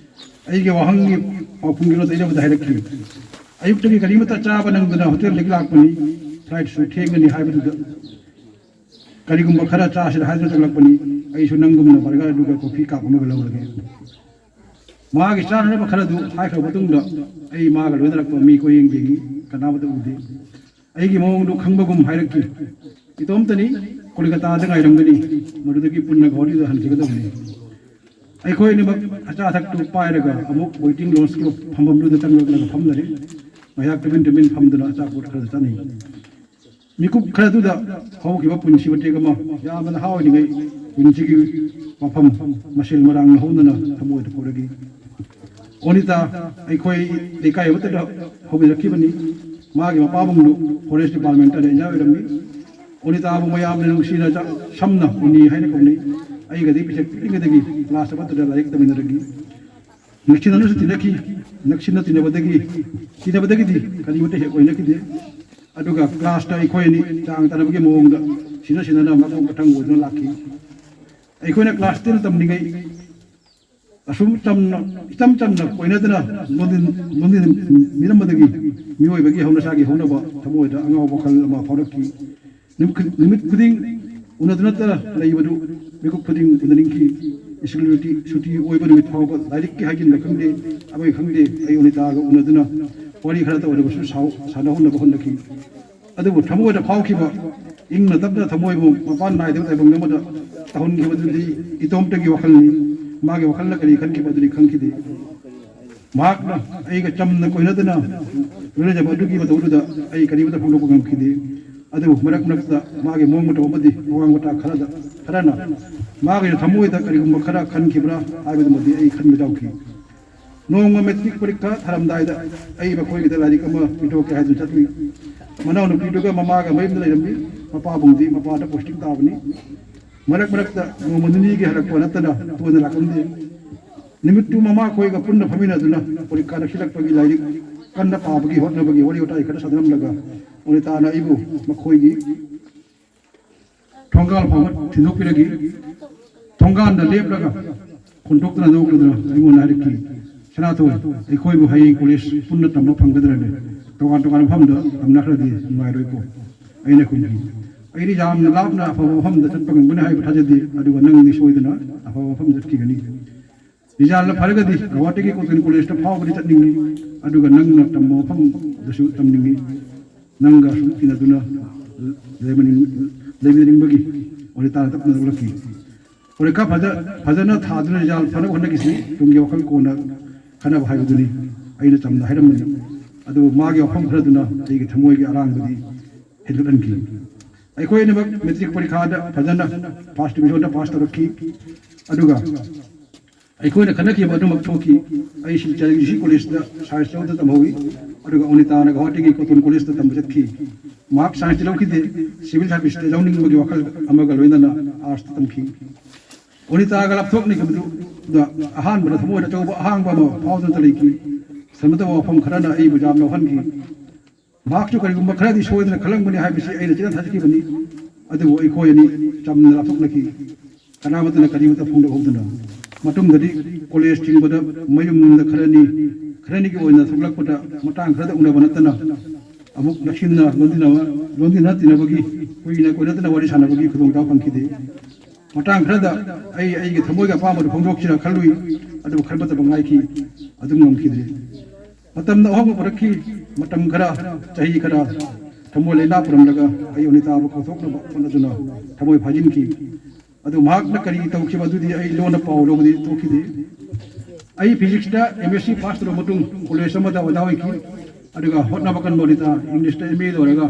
ꯑꯩꯒꯤ ꯋꯥꯍꯪꯒꯤ ꯄꯥꯎꯈꯨꯝꯒꯤꯔꯣ ꯇꯩꯅꯕꯗ ꯍꯥꯏꯔꯛꯈꯤ꯫ "ꯑꯌꯨꯛꯇꯒꯤ ꯀꯔꯤꯃꯠꯇ ꯆꯥꯕ ꯅꯪꯗꯅ ꯍꯣꯇꯦꯜꯗꯒꯤ ꯂꯥꯛꯄꯅꯤ, ꯐ꯭ꯂꯥꯏꯠꯁꯨ ꯊꯦꯡꯒꯅꯤ ꯍꯥꯏꯕꯗꯨꯗ ꯀꯔꯤꯒꯨꯝꯕ ꯈꯔ ꯆꯥꯁꯤꯔ ꯍꯥꯏꯗꯨꯅ ꯆꯪꯂꯛꯄꯅꯤ꯫ ꯑꯩꯁꯨ ꯅꯪꯒꯨꯝꯅ ꯕꯔꯒꯔ ꯑꯗꯨꯒ ꯀꯣꯐꯤ ꯀꯥꯞ ꯑꯃꯒ ꯂꯧꯔꯒꯦ꯫" ꯃꯥꯒꯤ ꯆꯥꯅꯅꯕ ꯈꯔꯗꯨ ꯍꯥꯏꯈ꯭ꯔꯕ ꯃꯇꯨꯡꯗ ꯑꯩ ꯃꯥꯒ ꯂꯣꯏꯅꯔꯛꯄ ꯃꯤ ꯀꯣꯏꯌꯦꯡ ꯌꯦꯡꯉꯤ, ꯀꯅꯥꯃꯠꯇ ꯎꯗꯦ꯫ ꯑꯩꯒꯤ ꯃꯑꯣꯡꯗꯨ ꯈꯪꯕꯒꯨꯝ ꯍꯥꯏꯔꯛꯈꯤ꯫ "ꯏꯇꯣꯝꯇꯅꯤ, ꯀꯣꯜꯀꯇꯥꯗ ꯉꯥꯏꯔꯝꯒꯅꯤ, ꯃꯗꯨꯗꯒꯤ ꯄꯨꯟꯅ ꯒꯧꯍꯥꯇꯤꯗ ꯍꯟꯈꯤꯒꯗꯕꯅꯤ꯫" ꯑꯩꯈꯣꯏ ꯑꯅꯤꯃꯛ ꯑꯆꯥ ꯑꯊꯛꯇꯨ ꯄꯥꯏꯔꯒ ꯑꯃꯨꯛ ꯋꯦꯇꯤꯡ ꯂꯣꯟꯁꯀꯤ ꯐꯝꯐꯝꯗꯨꯗ ꯆꯪꯂꯛꯂꯒ ꯐꯝꯅꯔꯦ꯫ ꯉꯥꯏꯍꯥꯛ ꯇꯨꯃꯤꯟ ꯇꯨꯃꯤꯟ ꯐꯝꯗꯨꯅ ꯑꯆꯥꯄꯣꯠ ꯈꯔ ꯆꯥꯅꯩ꯫ ꯃꯤꯀꯨꯞ ꯈꯔꯗꯨꯗ ꯍꯧꯈꯤꯕ ꯄꯨꯟꯁꯤ ꯃꯇꯦꯛ ꯑꯃ, ꯌꯥꯝꯅ ꯅꯍꯥ ꯑꯣꯏꯔꯤꯉꯩ ꯄꯨꯟꯁꯤꯒꯤ ꯋꯥꯐꯝ, ꯃꯁꯦꯜ ꯃꯔꯥꯡ ꯍꯧꯅꯅ ꯊꯃꯣꯏꯗ ꯄꯣꯛꯂꯛꯏ꯫ ꯑꯣꯅꯤꯇꯥ ꯑꯩꯈꯣꯏ ꯂꯩꯀꯥꯏ ꯑꯃꯠꯇꯗ ꯍꯧꯕꯤꯔꯛꯈꯤꯕꯅꯤ꯫ ꯃꯥꯒꯤ ꯃꯄꯥꯕꯨꯡꯗꯨ ꯐꯣꯔꯦꯁ ꯗꯤꯄꯥꯔꯠꯃꯦꯟꯇ ꯔꯦꯟꯖꯔ ꯑꯣꯏꯔꯝꯃꯤ꯫ ꯑꯣꯅꯤꯇꯥꯕꯨ ꯃꯌꯥꯝꯅ ꯅꯨꯡꯁꯤꯅ ꯆ-, ꯁꯝꯅ ꯎꯅꯤ ꯍꯥꯏꯅ ꯀꯧꯅꯩ꯫ ꯑꯩꯒꯗꯤ ꯄꯤꯁꯛ ꯄꯤꯛꯂꯤꯉꯩꯗꯒꯤ ꯀ꯭ꯂꯥꯁ ꯑꯃꯠꯇꯗ ꯂꯥꯏꯔꯤꯛ ꯇꯝꯃꯤꯟꯅꯔꯛꯏ꯫ ꯅꯛꯁꯤꯟꯅꯅꯁꯨ ꯇꯤꯟꯅꯈꯤ꯫ ꯅꯛꯁꯤꯟꯅ ꯇꯤꯟꯅꯕꯗꯒꯤ, ꯇꯤꯟꯅꯕꯗꯒꯤꯗꯤ ꯀꯔꯤꯃꯠꯇ ꯍꯦꯛ ꯑꯣꯏꯅꯈꯤꯗꯦ꯫ ꯑꯗꯨꯒ ꯀ꯭ꯂꯥꯁꯇ ꯑꯩꯈꯣꯏ ꯑꯅꯤ ꯆꯥꯡ ꯇꯥꯅꯕꯒꯤ ꯃꯑꯣꯡꯗ ꯁꯤꯟꯅ ꯁꯤꯟꯅꯅ ꯃꯊꯪ ꯃꯊꯪ ꯑꯣꯏꯗꯨꯅ ꯂꯥꯛꯈꯤ꯫ ꯑꯩꯈꯣꯏꯅ ꯀ꯭ꯂꯥꯁ ꯇꯦꯟ ꯇꯝꯂꯤꯉꯩ ꯑꯁꯨꯝ ꯆꯝꯅ, ꯏꯆꯝ ꯆꯝꯅ ꯀꯣꯏꯅꯗꯅ ꯂꯣꯟꯗꯤꯟ-, ꯂꯣꯟꯗꯤꯟꯃꯤꯔꯝꯕꯗꯒꯤ ꯃꯤꯑꯣꯏꯕꯒꯤ ꯍꯧꯅꯁꯥꯒꯤ ꯍꯧꯅꯕ ꯊꯃꯣꯏꯗ ꯑꯉꯥꯎꯕ ꯋꯥꯈꯜ ꯑꯃ ꯐꯥꯎꯔꯛꯈꯤ꯫ ꯅꯨꯃꯤꯠ ꯈꯨ-, ꯅꯨꯃꯤꯠ ꯈꯨꯗꯤꯡ ꯎꯅꯗꯨꯅꯇ ꯂꯩꯕꯗꯨ ꯃꯤꯀꯨꯞ ꯈꯨꯗꯤꯡ ꯎꯅꯅꯤꯡꯈꯤ꯫ ꯁ꯭ꯀꯨꯜ ꯁꯨꯇꯤ, ꯁꯨꯇꯤ ꯑꯣꯏꯕ ꯅꯨꯃꯤꯠ ꯐꯥꯎꯕ ꯂꯥꯏꯔꯤꯛꯀꯤ ꯍꯥꯏꯖꯤꯟꯕ ꯈꯪꯗꯦ, ꯑꯃꯒꯤ ꯈꯪꯗꯦ, ꯑꯩ ꯑꯣꯅꯤꯇꯥꯒ ꯎꯅꯗꯨꯅ ꯋꯥꯔꯤ ꯈꯔꯇ ꯑꯣꯏꯔꯕꯁꯨ ꯁꯥꯎ-, ꯁꯥꯟꯅꯍꯧꯅꯕ ꯍꯣꯠꯅꯈꯤ꯫ ꯑꯗꯨꯕꯨ ꯊꯃꯣꯏꯗ ꯐꯥꯎꯈꯤꯕ, ꯏꯪꯅ ꯇꯞꯅ ꯊꯃꯣꯏꯕꯨ ꯃꯄꯥꯟ ꯅꯥꯏꯗꯕ ꯇꯥꯏꯕꯪ ꯑꯃꯗ ꯇꯧꯍꯟꯈꯤꯕꯗꯨꯗꯤ ꯏꯇꯣꯝꯇꯒꯤ ꯋꯥꯈꯜꯅꯤ꯫ ꯃꯥꯒꯤ ꯋꯥꯈꯜꯅ ꯀꯔꯤ ꯈꯟꯈꯤꯕ ꯑꯗꯨꯗꯤ ꯈꯪꯈꯤꯗꯦ꯫ ꯃꯍꯥꯛꯅ ꯑꯩꯒ ꯆꯝꯅ ꯀꯣꯏꯅꯗꯅ ꯂꯣꯏꯅꯖꯕ ꯑꯗꯨꯒꯤ ꯃꯇꯧꯗꯨꯗ ꯑꯩ ꯀꯔꯤꯃꯠꯇ ꯐꯣꯡꯗꯣꯛꯄ ꯉꯝꯈꯤꯗꯦ꯫ ꯑꯗꯨꯕꯨ ꯃꯔꯛ ꯃꯔꯛꯇ ꯃꯥꯒꯤ ꯃꯑꯣꯡ ꯃꯇꯧ ꯑꯃꯗꯤ ꯑꯋꯥꯡ ꯃꯇꯥ ꯈꯔꯗ, ꯈꯔꯅ ꯃꯥꯒꯤ ꯊꯃꯣꯏꯗ ꯀꯔꯤꯒꯨꯝꯕ ꯈꯔ ꯈꯟꯈꯤꯕ꯭ꯔꯥ ꯍꯥꯏꯕꯗꯨꯃꯗꯤ ꯑꯩ ꯈꯟꯕ ꯌꯥꯎꯈꯤ꯫ ꯅꯣꯡꯃ ꯃꯦꯇ꯭ꯔꯤꯛ ꯄꯔꯤꯈꯥ ꯊꯥꯔꯝꯗꯥꯏꯗ ꯑꯩ ꯃꯈꯣꯏꯒꯤꯗ ꯂꯥꯏꯔꯤꯛ ꯑꯃ ꯄꯤꯊꯣꯛꯀꯦ ꯍꯥꯏꯗꯨꯅ ꯆꯠꯂꯨꯏ꯫ ꯃꯅꯥꯎꯅꯨꯄꯤꯗꯨꯒ ꯃꯃꯥꯒ ꯃꯌꯨꯝꯗ ꯂꯩꯔꯝꯃꯤ꯫ ꯃꯄꯥꯕꯨꯡꯗꯤ ꯃꯄꯥꯗ ꯄꯣꯁꯇꯤꯡ ꯇꯥꯕꯅꯤ꯫ ꯃꯔꯛ ꯃꯔꯛꯇ ꯅꯣꯡꯃ ꯅꯤꯅꯤꯒꯤ ꯍꯜꯂꯛꯄ ꯅꯠꯇꯅ ꯇꯣꯏꯅ ꯂꯥꯛꯂꯝꯗꯦ꯫ ꯅꯨꯃꯤꯠꯇꯨ ꯃꯃꯥꯈꯣꯏꯒ ꯄꯨꯟꯅ ꯐꯝꯃꯤꯟꯅꯗꯨꯅ ꯄꯔꯤꯈꯥ ꯅꯛꯁꯤꯜꯂꯛꯄꯒꯤ ꯂꯥꯏꯔꯤꯛ ꯀꯟꯅ ꯄꯥꯕꯒꯤ ꯍꯣꯠꯅꯕꯒꯤ ꯋꯥꯔꯤ ꯋꯥꯇꯥꯏ ꯈꯔ ꯁꯥꯟꯅꯔꯝꯂꯒ ꯑꯣꯅꯤꯇꯥꯅ ꯑꯩꯕꯨ ꯃꯈꯣꯏꯒꯤ ꯊꯣꯡꯒꯥꯜ ꯐꯥꯎꯕ ꯊꯤꯟꯗꯣꯛꯄꯤꯔꯒ ꯊꯣꯡꯒꯥꯟꯗ ꯂꯦꯞꯂꯒ ꯈꯣꯟꯊꯣꯛꯇꯅ ꯅꯣꯛꯂꯗꯨꯅ ꯑꯩꯉꯣꯟꯗ ꯍꯥꯏꯔꯛꯈꯤ, "ꯁꯅꯥꯊꯣꯏ, ꯑꯩꯈꯣꯏꯕꯨ ꯍꯌꯦꯡ ꯀꯣꯂꯦꯖ ꯄꯨꯟꯅ ꯇꯝꯕ ꯐꯪꯒꯗ꯭ꯔꯅꯦ? ꯇꯣꯉꯥꯟ ꯇꯣꯉꯥꯟꯕ ꯃꯐꯝꯗ ꯇꯝꯅꯈ꯭ꯔꯗꯤ ꯅꯨꯡꯉꯥꯏꯔꯣꯏꯀꯣ?" ꯑꯩꯅ ꯈꯨꯝꯈꯤ, "ꯑꯩꯗꯤ ꯌꯥꯝꯅ ꯂꯥꯞꯅ ꯑꯐꯕ ꯃꯐꯝꯗ ꯆꯠꯄ ꯉꯝꯒꯅꯤ ꯍꯥꯏꯕ ꯊꯥꯖꯗꯦ, ꯑꯗꯨꯒ ꯅꯪꯗꯤ ꯁꯣꯏꯗꯅ ꯑꯐꯕ ꯃꯐꯝꯗ ꯆꯠꯈꯤꯒꯅꯤ꯫ ꯔꯤꯖꯜꯅ ꯐꯔꯒꯗꯤ ꯒꯧꯍꯥꯇꯤꯒꯤ ꯀꯣꯆꯤꯡ ꯀꯣꯂꯦꯖꯇ ꯐꯥꯎꯕꯗꯤ ꯆꯠꯅꯤꯡꯏ, ꯑꯗꯨꯒ ꯅꯪꯅ ꯇꯝꯕ ꯃꯐꯝꯗꯁꯨ ꯇꯝꯅꯤꯡꯏ꯫ ꯅꯪꯒ ꯁꯨꯝ ꯇꯤꯟꯅꯗꯨꯅ ꯂꯩꯃꯤꯟ-, ꯂꯩꯃꯤꯟꯅꯅꯤꯡꯕꯒꯤ ꯑꯣꯅꯤꯇꯥꯅ ꯇꯞꯅ ꯅꯣꯛꯂꯛꯈꯤ꯫ ꯄꯔꯤꯈꯥ ꯐꯖ-, ꯐꯖꯅ ꯊꯥꯗꯨꯅ ꯔꯤꯖꯜ ꯐꯅꯕ ꯍꯣꯠꯅꯈꯤꯁꯤ꯫ ꯇꯨꯡꯒꯤ ꯋꯥꯈꯜ ꯀꯣꯟꯅ ꯈꯟꯅꯕ ꯍꯥꯏꯕꯗꯨꯅꯤ," ꯑꯩꯅ ꯆꯝꯅ ꯍꯥꯏꯔꯝꯕꯅꯤ꯫ ꯑꯗꯨꯕꯨ ꯃꯥꯒꯤ ꯋꯥꯐꯝ ꯈꯔꯗꯨꯅ ꯑꯩꯒꯤ ꯊꯃꯣꯏꯒꯤ ꯑꯔꯥꯡꯕꯗꯤ ꯍꯦꯟꯒꯠꯍꯟꯈꯤ꯫ ꯑꯩꯈꯣꯏ ꯑꯅꯤꯃꯛ ꯃꯦꯇ꯭ꯔꯤꯛ ꯄꯔꯤꯈꯥꯗ ꯐꯖꯅ ꯐꯥꯔꯁ ꯗꯤꯕꯤꯖꯟꯗ ꯄꯥꯁ ꯇꯧꯔꯛꯈꯤ꯫ ꯑꯗꯨꯒ ꯑꯩꯈꯣꯏꯅ ꯈꯟꯅꯈꯤꯕ ꯑꯗꯨꯃꯛ ꯊꯣꯛꯈꯤ꯫ ꯑꯩ ꯁꯤꯜꯆꯔꯒꯤ ꯖꯤ ꯁꯤ ꯀꯣꯂꯦꯖꯇ ꯁꯥꯏꯟꯁ ꯂꯧꯗꯨꯅ ꯇꯝꯍꯧꯏ, ꯑꯗꯨꯒ ꯑꯣꯅꯤꯇꯥꯅ ꯒꯧꯍꯥꯇꯤꯒꯤ ꯀꯣꯇꯣꯟ ꯀꯣꯂꯦꯖꯇ ꯇꯝꯕ ꯆꯠꯈꯤ꯫ ꯃꯍꯥꯛ ꯁꯥꯏꯟꯁꯇꯤ ꯂꯧꯈꯤꯗꯦ, ꯁꯤꯚꯤꯜ ꯁꯥꯔꯚꯤꯁꯇ ꯌꯥꯎꯅꯤꯡꯕꯒꯤ ꯋꯥꯈꯜ ꯑꯃꯒ ꯂꯣꯏꯅꯅ ꯑꯥꯔꯠꯁꯇ ꯇꯝꯈꯤ꯫ ꯑꯣꯅꯤꯇꯥꯒ ꯂꯥꯞꯊꯣꯛꯅꯈꯤꯕꯗꯨꯗ ꯑꯍꯥꯟꯕꯗ ꯊꯃꯣꯏꯗ ꯑꯆꯧꯕ ꯑꯍꯥꯡꯕ ꯑꯃ ꯐꯥꯎꯗꯨꯅꯇ ꯂꯩꯈꯤ꯫ ꯁꯝꯅꯗꯕ ꯋꯥꯐꯝ ꯈꯔꯅ ꯑꯩꯕꯨ ꯌꯥꯝ ꯂꯧꯍꯟꯈꯤ꯫ ꯃꯍꯥꯛꯁꯨ ꯀꯔꯤꯒꯨꯝꯕ ꯈꯔꯗꯤ ꯁꯣꯏꯗꯅ ꯈꯜꯂꯝꯒꯅꯤ ꯍꯥꯏꯕꯁꯤ ꯑꯩꯅ ꯆꯦꯠꯅ ꯊꯥꯖꯈꯤꯕꯅꯤ꯫ ꯑꯗꯨꯕꯨ ꯑꯩꯈꯣꯏ ꯑꯅꯤ ꯆꯝꯅ ꯂꯥꯞꯊꯣꯛꯅꯈꯤ꯫ ꯀꯅꯥꯃꯠꯇꯅ ꯀꯔꯤꯃꯠꯇ ꯐꯣꯡꯗꯣꯛꯍꯧꯗꯅ꯫ ꯃꯇꯨꯡꯗꯗꯤ ꯀꯣꯂꯦꯖ ꯆꯤꯡꯕꯗ ꯃꯌꯨꯝꯗ ꯈꯔꯅꯤ, ꯈꯔꯅꯤꯒꯤ ꯑꯣꯏꯅ ꯊꯣꯛꯂꯛꯄꯗ ꯃꯇꯥꯡ ꯈꯔꯗ ꯎꯅꯕ ꯅꯠꯇꯅ ꯑꯃꯨꯛ ꯅꯛꯁꯤꯟꯅ ꯂꯣꯟꯗꯤꯟꯅꯕ, ꯂꯣꯟꯗꯤꯟꯅ ꯇꯤꯟꯅꯕꯒꯤ ꯀꯨꯏꯅ ꯀꯣꯏꯅꯗꯅ ꯋꯥꯔꯤ ꯁꯥꯟꯅꯕꯒꯤ ꯈꯨꯗꯣꯡꯆꯥꯕ ꯐꯪꯈꯤꯗꯦ꯫ ꯃꯇꯥꯡ ꯈꯔꯗ ꯑꯩ ꯑꯩꯒꯤ ꯊꯃꯣꯏꯒꯤ ꯑꯄꯥꯝꯕꯗꯨ ꯐꯣꯡꯗꯣꯛꯁꯤꯔ ꯈꯜꯂꯨꯏ, ꯑꯗꯨꯕꯨ ꯈꯟꯕꯇꯕꯨ ꯉꯥꯏꯈꯤ꯫ ꯑꯗꯨꯝ ꯉꯝꯈꯤꯗ꯭ꯔꯦ꯫ ꯃꯇꯝꯅ ꯑꯍꯣꯡꯕ ꯄꯨꯔꯛꯈꯤ꯫ ꯃꯇꯝ ꯈꯔ, ꯆꯍꯤ ꯈꯔ ꯊꯃꯣꯏ ꯂꯩꯅꯥ ꯄꯨꯔꯝꯂꯒ ꯑꯩ ꯑꯣꯅꯤꯇꯥꯕꯨ ꯀꯥꯎꯊꯣꯛꯅꯕ ꯍꯣꯠꯅꯗꯨꯅ ꯊꯃꯣꯏ ꯐꯥꯖꯤꯟꯈꯤ꯫ ꯑꯗꯨ ꯃꯍꯥꯛꯅ ꯀꯔꯤ ꯇꯧꯈꯤꯕ ꯑꯗꯨꯗꯤ ꯑꯩ ꯂꯣꯟꯅ ꯄꯥꯎ ꯂꯧꯕꯗꯤ ꯊꯣꯛꯈꯤꯗꯦ꯫ ꯑꯩ ꯐꯤꯖꯤꯛꯁꯇ ꯑꯦꯝ ꯑꯦꯁ ꯁꯤ ꯄꯥꯁ ꯇꯧꯔꯕ ꯃꯇꯨꯡ ꯀꯣꯂꯦꯖ ꯑꯃꯗ ꯑꯣꯖꯥ ꯑꯣꯏꯈꯤ꯫ ꯑꯗꯨꯒ ꯍꯣꯠꯅꯕ ꯀꯟꯕ ꯑꯣꯅꯤꯇꯥ ꯏꯪꯂꯤꯁꯇ ꯑꯦꯝ ꯑꯦ ꯂꯣꯏꯔꯒ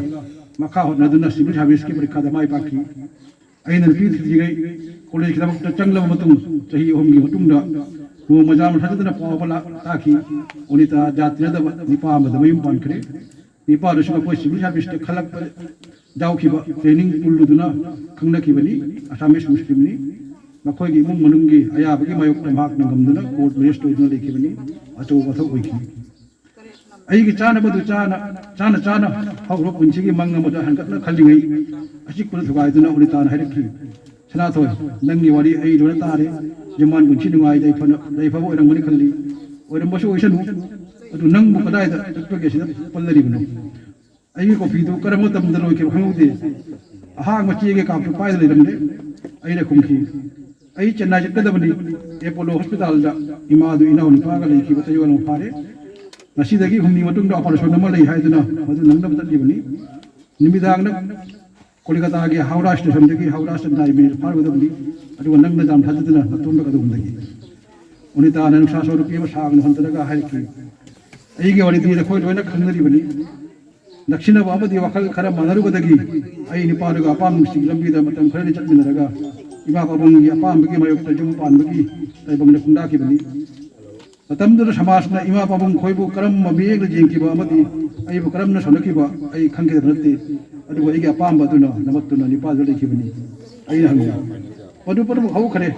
ꯃꯈꯥ ꯍꯣꯠꯅꯗꯨꯅ ꯁꯤꯚꯤꯜ ꯁꯥꯔꯚꯤꯁꯀꯤ ꯄꯔꯤꯈꯥꯗ ꯃꯥꯏ ꯄꯥꯛꯈꯤ꯫ ꯑꯩꯅ ꯅꯨꯄꯤ ꯊꯤꯗ꯭ꯔꯤꯉꯩ ꯀꯣꯂꯦꯖꯀꯤꯗꯃꯛꯇ ꯆꯪꯂꯕ ꯃꯇꯨꯡ ꯆꯍꯤ ꯑꯍꯨꯝꯒꯤ ꯃꯇꯨꯡꯗ ꯅꯣꯡꯃ ꯌꯥꯝꯅ ꯊꯥꯖꯗꯅ ꯄꯥꯎ ꯑꯃ ꯂꯥꯛ-, ꯇꯥꯈꯤ꯫ ꯑꯣꯅꯤꯇꯥ ꯖꯥꯠ ꯇꯤꯟꯅꯗꯕ ꯅꯨꯄꯥ ꯑꯃꯗ ꯃꯌꯨꯝ ꯄꯥꯟꯈ꯭ꯔꯦ꯫ ꯅꯨꯄꯥꯗꯨꯁꯨ ꯃꯈꯣꯏ ꯁꯤꯚꯤꯜ ꯁꯥꯔꯚꯤꯁꯇ ꯈꯜꯂꯛꯄ ꯌꯥꯎꯈꯤꯕ ꯇ꯭ꯔꯦꯅꯤꯡ ꯄꯨꯜꯂꯨꯗꯨꯅ ꯈꯪꯅꯈꯤꯕꯅꯤ꯫ ꯑꯁꯥꯃꯤꯁ ꯃꯨꯁꯂꯤꯝꯅꯤ꯫ ꯃꯈꯣꯏꯒꯤ ꯏꯃꯨꯡ ꯃꯅꯨꯡꯒꯤ ꯑꯌꯥꯕꯒꯤ ꯃꯥꯌꯣꯛꯇ ꯃꯍꯥꯛꯅ ꯉꯝꯗꯨꯅ ꯀꯣꯔꯠ ꯃꯦꯔꯦꯖ ꯇꯧꯗꯨꯅ ꯂꯩꯈꯤꯕꯅꯤ꯫ ꯑꯆꯧꯕ ꯋꯥꯊꯣꯛ ꯑꯣꯏꯈꯤ꯫ ꯑꯩꯒꯤ ꯆꯥꯅꯕꯗꯨ ꯆꯥꯅ, ꯆꯥꯅ ꯆꯥꯅ ꯍꯧꯔꯛꯄ ꯄꯨꯟꯁꯤꯒꯤ ꯃꯪ ꯑꯃꯗ ꯍꯟꯒꯠꯅ ꯈꯜꯂꯤꯉꯩ ꯑꯆꯤꯛꯄꯗ ꯊꯨꯒꯥꯏꯗꯨꯅ ꯑꯣꯅꯤꯇꯥꯅ ꯍꯥꯏꯔꯛꯈꯤ, "ꯁꯅꯥꯊꯣꯏ, ꯅꯪꯒꯤ ꯋꯥꯔꯤ ꯑꯩ ꯂꯣꯏꯅ ꯇꯥꯔꯦ꯫ ꯌꯨꯝꯕꯥꯟ ꯄꯨꯟꯁꯤ ꯅꯨꯡꯉꯥꯏ ꯌꯥꯏꯐꯅ, ꯌꯥꯏꯐꯕ ꯑꯣꯏꯔꯝꯒꯅꯤ ꯈꯜꯂꯤ꯫ ꯑꯣꯏꯔꯝꯕꯁꯨ ꯑꯣꯏꯁꯅꯨ꯫ ꯑꯗꯨ ꯅꯪꯕꯨ ꯀꯗꯥꯏꯗ ꯆꯠꯄꯒꯦ ꯁꯤꯗ ꯄꯜꯂꯔꯤꯕꯅꯣ?" ꯑꯩꯒꯤ ꯀꯣꯐꯤꯗꯨ ꯀꯔꯝꯕ ꯃꯇꯝꯗ ꯂꯣꯏꯈꯤꯕ ꯈꯪꯍꯧꯗꯦ꯫ ꯑꯍꯥꯡꯕ ꯆꯦꯒꯤ ꯀꯥꯞꯇꯨ ꯄꯥꯏꯗ ꯂꯩꯔꯝꯂꯦ꯫ ꯑꯩꯅ ꯈꯨꯝꯈꯤ, "ꯑꯩ ꯆꯦꯟꯅꯥꯏ ꯆꯠꯀꯗꯕꯅꯤ꯫ ꯑꯦꯄꯣꯂꯣ ꯍꯣꯁꯄꯤꯇꯥꯜꯗ ꯏꯃꯥꯗꯨ ꯏꯅꯥꯎ ꯅꯨꯄꯥꯒ ꯂꯩꯈꯤꯕ ꯆꯌꯣꯜ ꯑꯃ ꯐꯥꯔꯦ꯫ ꯉꯁꯤꯗꯒꯤ ꯍꯨꯝꯅꯤ ꯃꯇꯨꯡꯗ ꯑꯣꯄꯔꯦꯁꯟ ꯑꯃ ꯂꯩ ꯍꯥꯏꯗꯨꯅ ꯃꯗꯨ ꯅꯪꯅꯕ ꯆꯠꯂꯤꯕꯅꯤ꯫ ꯅꯨꯃꯤꯗꯥꯡꯗ ꯀꯣꯜꯀꯇꯥꯒꯤ ꯍꯧꯔꯥ ꯁ꯭ꯇꯦꯁꯟꯗꯒꯤ ꯍꯧꯔꯥ ꯆꯦꯟꯅꯥꯏ ꯃꯦꯜ ꯐꯥꯔꯨꯒꯗꯕꯅꯤ꯫ ꯑꯗꯨꯒ ꯅꯪꯅ ꯌꯥꯝ ꯊꯥꯖꯗꯅ ꯅꯇꯣꯝꯗ ꯀꯗꯣꯝꯗꯒꯤ?" ꯑꯣꯅꯤꯇꯥꯅ ꯅꯨꯡꯁꯥ ꯁꯣꯔ ꯅꯨꯄꯤ ꯑꯃ ꯁꯥꯡꯅ ꯍꯟꯊꯔꯒ ꯍꯥꯏꯔꯛꯈꯤ, "ꯑꯩꯒꯤ ꯋꯥꯔꯤꯗꯤ ꯅꯈꯣꯏ ꯂꯣꯏꯅ ꯈꯪꯅꯔꯤꯕꯅꯤ꯫ ꯅꯛꯁꯤꯟꯅꯕ ꯑꯃꯗꯤ ꯋꯥꯈꯜ ꯈꯔ ꯃꯥꯟꯅꯔꯨꯕꯗꯒꯤ ꯑꯩ ꯅꯨꯄꯥꯗꯨꯒ ꯑꯄꯥꯝ ꯅꯨꯡꯁꯤꯒꯤ ꯂꯝꯕꯤꯗ ꯃꯇꯝ ꯈꯔꯅꯤ ꯆꯠꯃꯤꯟꯅꯔꯒ ꯏꯃꯥ ꯄꯥꯕꯨꯡꯒꯤ ꯑꯄꯥꯝꯕꯒꯤ ꯃꯥꯌꯣꯛꯇ ꯌꯨꯝ ꯄꯥꯟꯕꯒꯤ ꯇꯥꯏꯕꯪꯗ ꯈꯣꯡꯗꯥꯈꯤꯕꯅꯤ꯫ ꯃꯇꯝꯗꯨꯗ ꯁꯃꯥꯖꯅ ꯏꯃꯥ ꯄꯥꯕꯨꯡ ꯈꯣꯏꯕꯨ ꯀꯔꯝꯕ ꯃꯤꯠꯌꯦꯡꯗ ꯌꯦꯡꯈꯤꯕ ꯑꯃꯗꯤ ꯑꯩꯕꯨ ꯀꯔꯝꯅ ꯁꯣꯟꯅꯈꯤꯕ ꯑꯩ ꯈꯪꯈꯤꯗꯕ ꯅꯠꯇꯦ꯫ ꯑꯗꯨꯕꯨ ꯑꯩꯒꯤ ꯑꯄꯥꯝꯕ ꯑꯗꯨꯅ ꯅꯝꯃꯛꯇꯨꯅ ꯅꯤꯄꯥꯗꯨ ꯂꯩꯈꯤꯕꯅꯤ꯫ ꯑꯩꯅ ꯍꯪꯉꯤ, "ꯃꯗꯨ ꯄꯨꯝꯅꯃꯛ ꯍꯧꯈ꯭ꯔꯦ꯫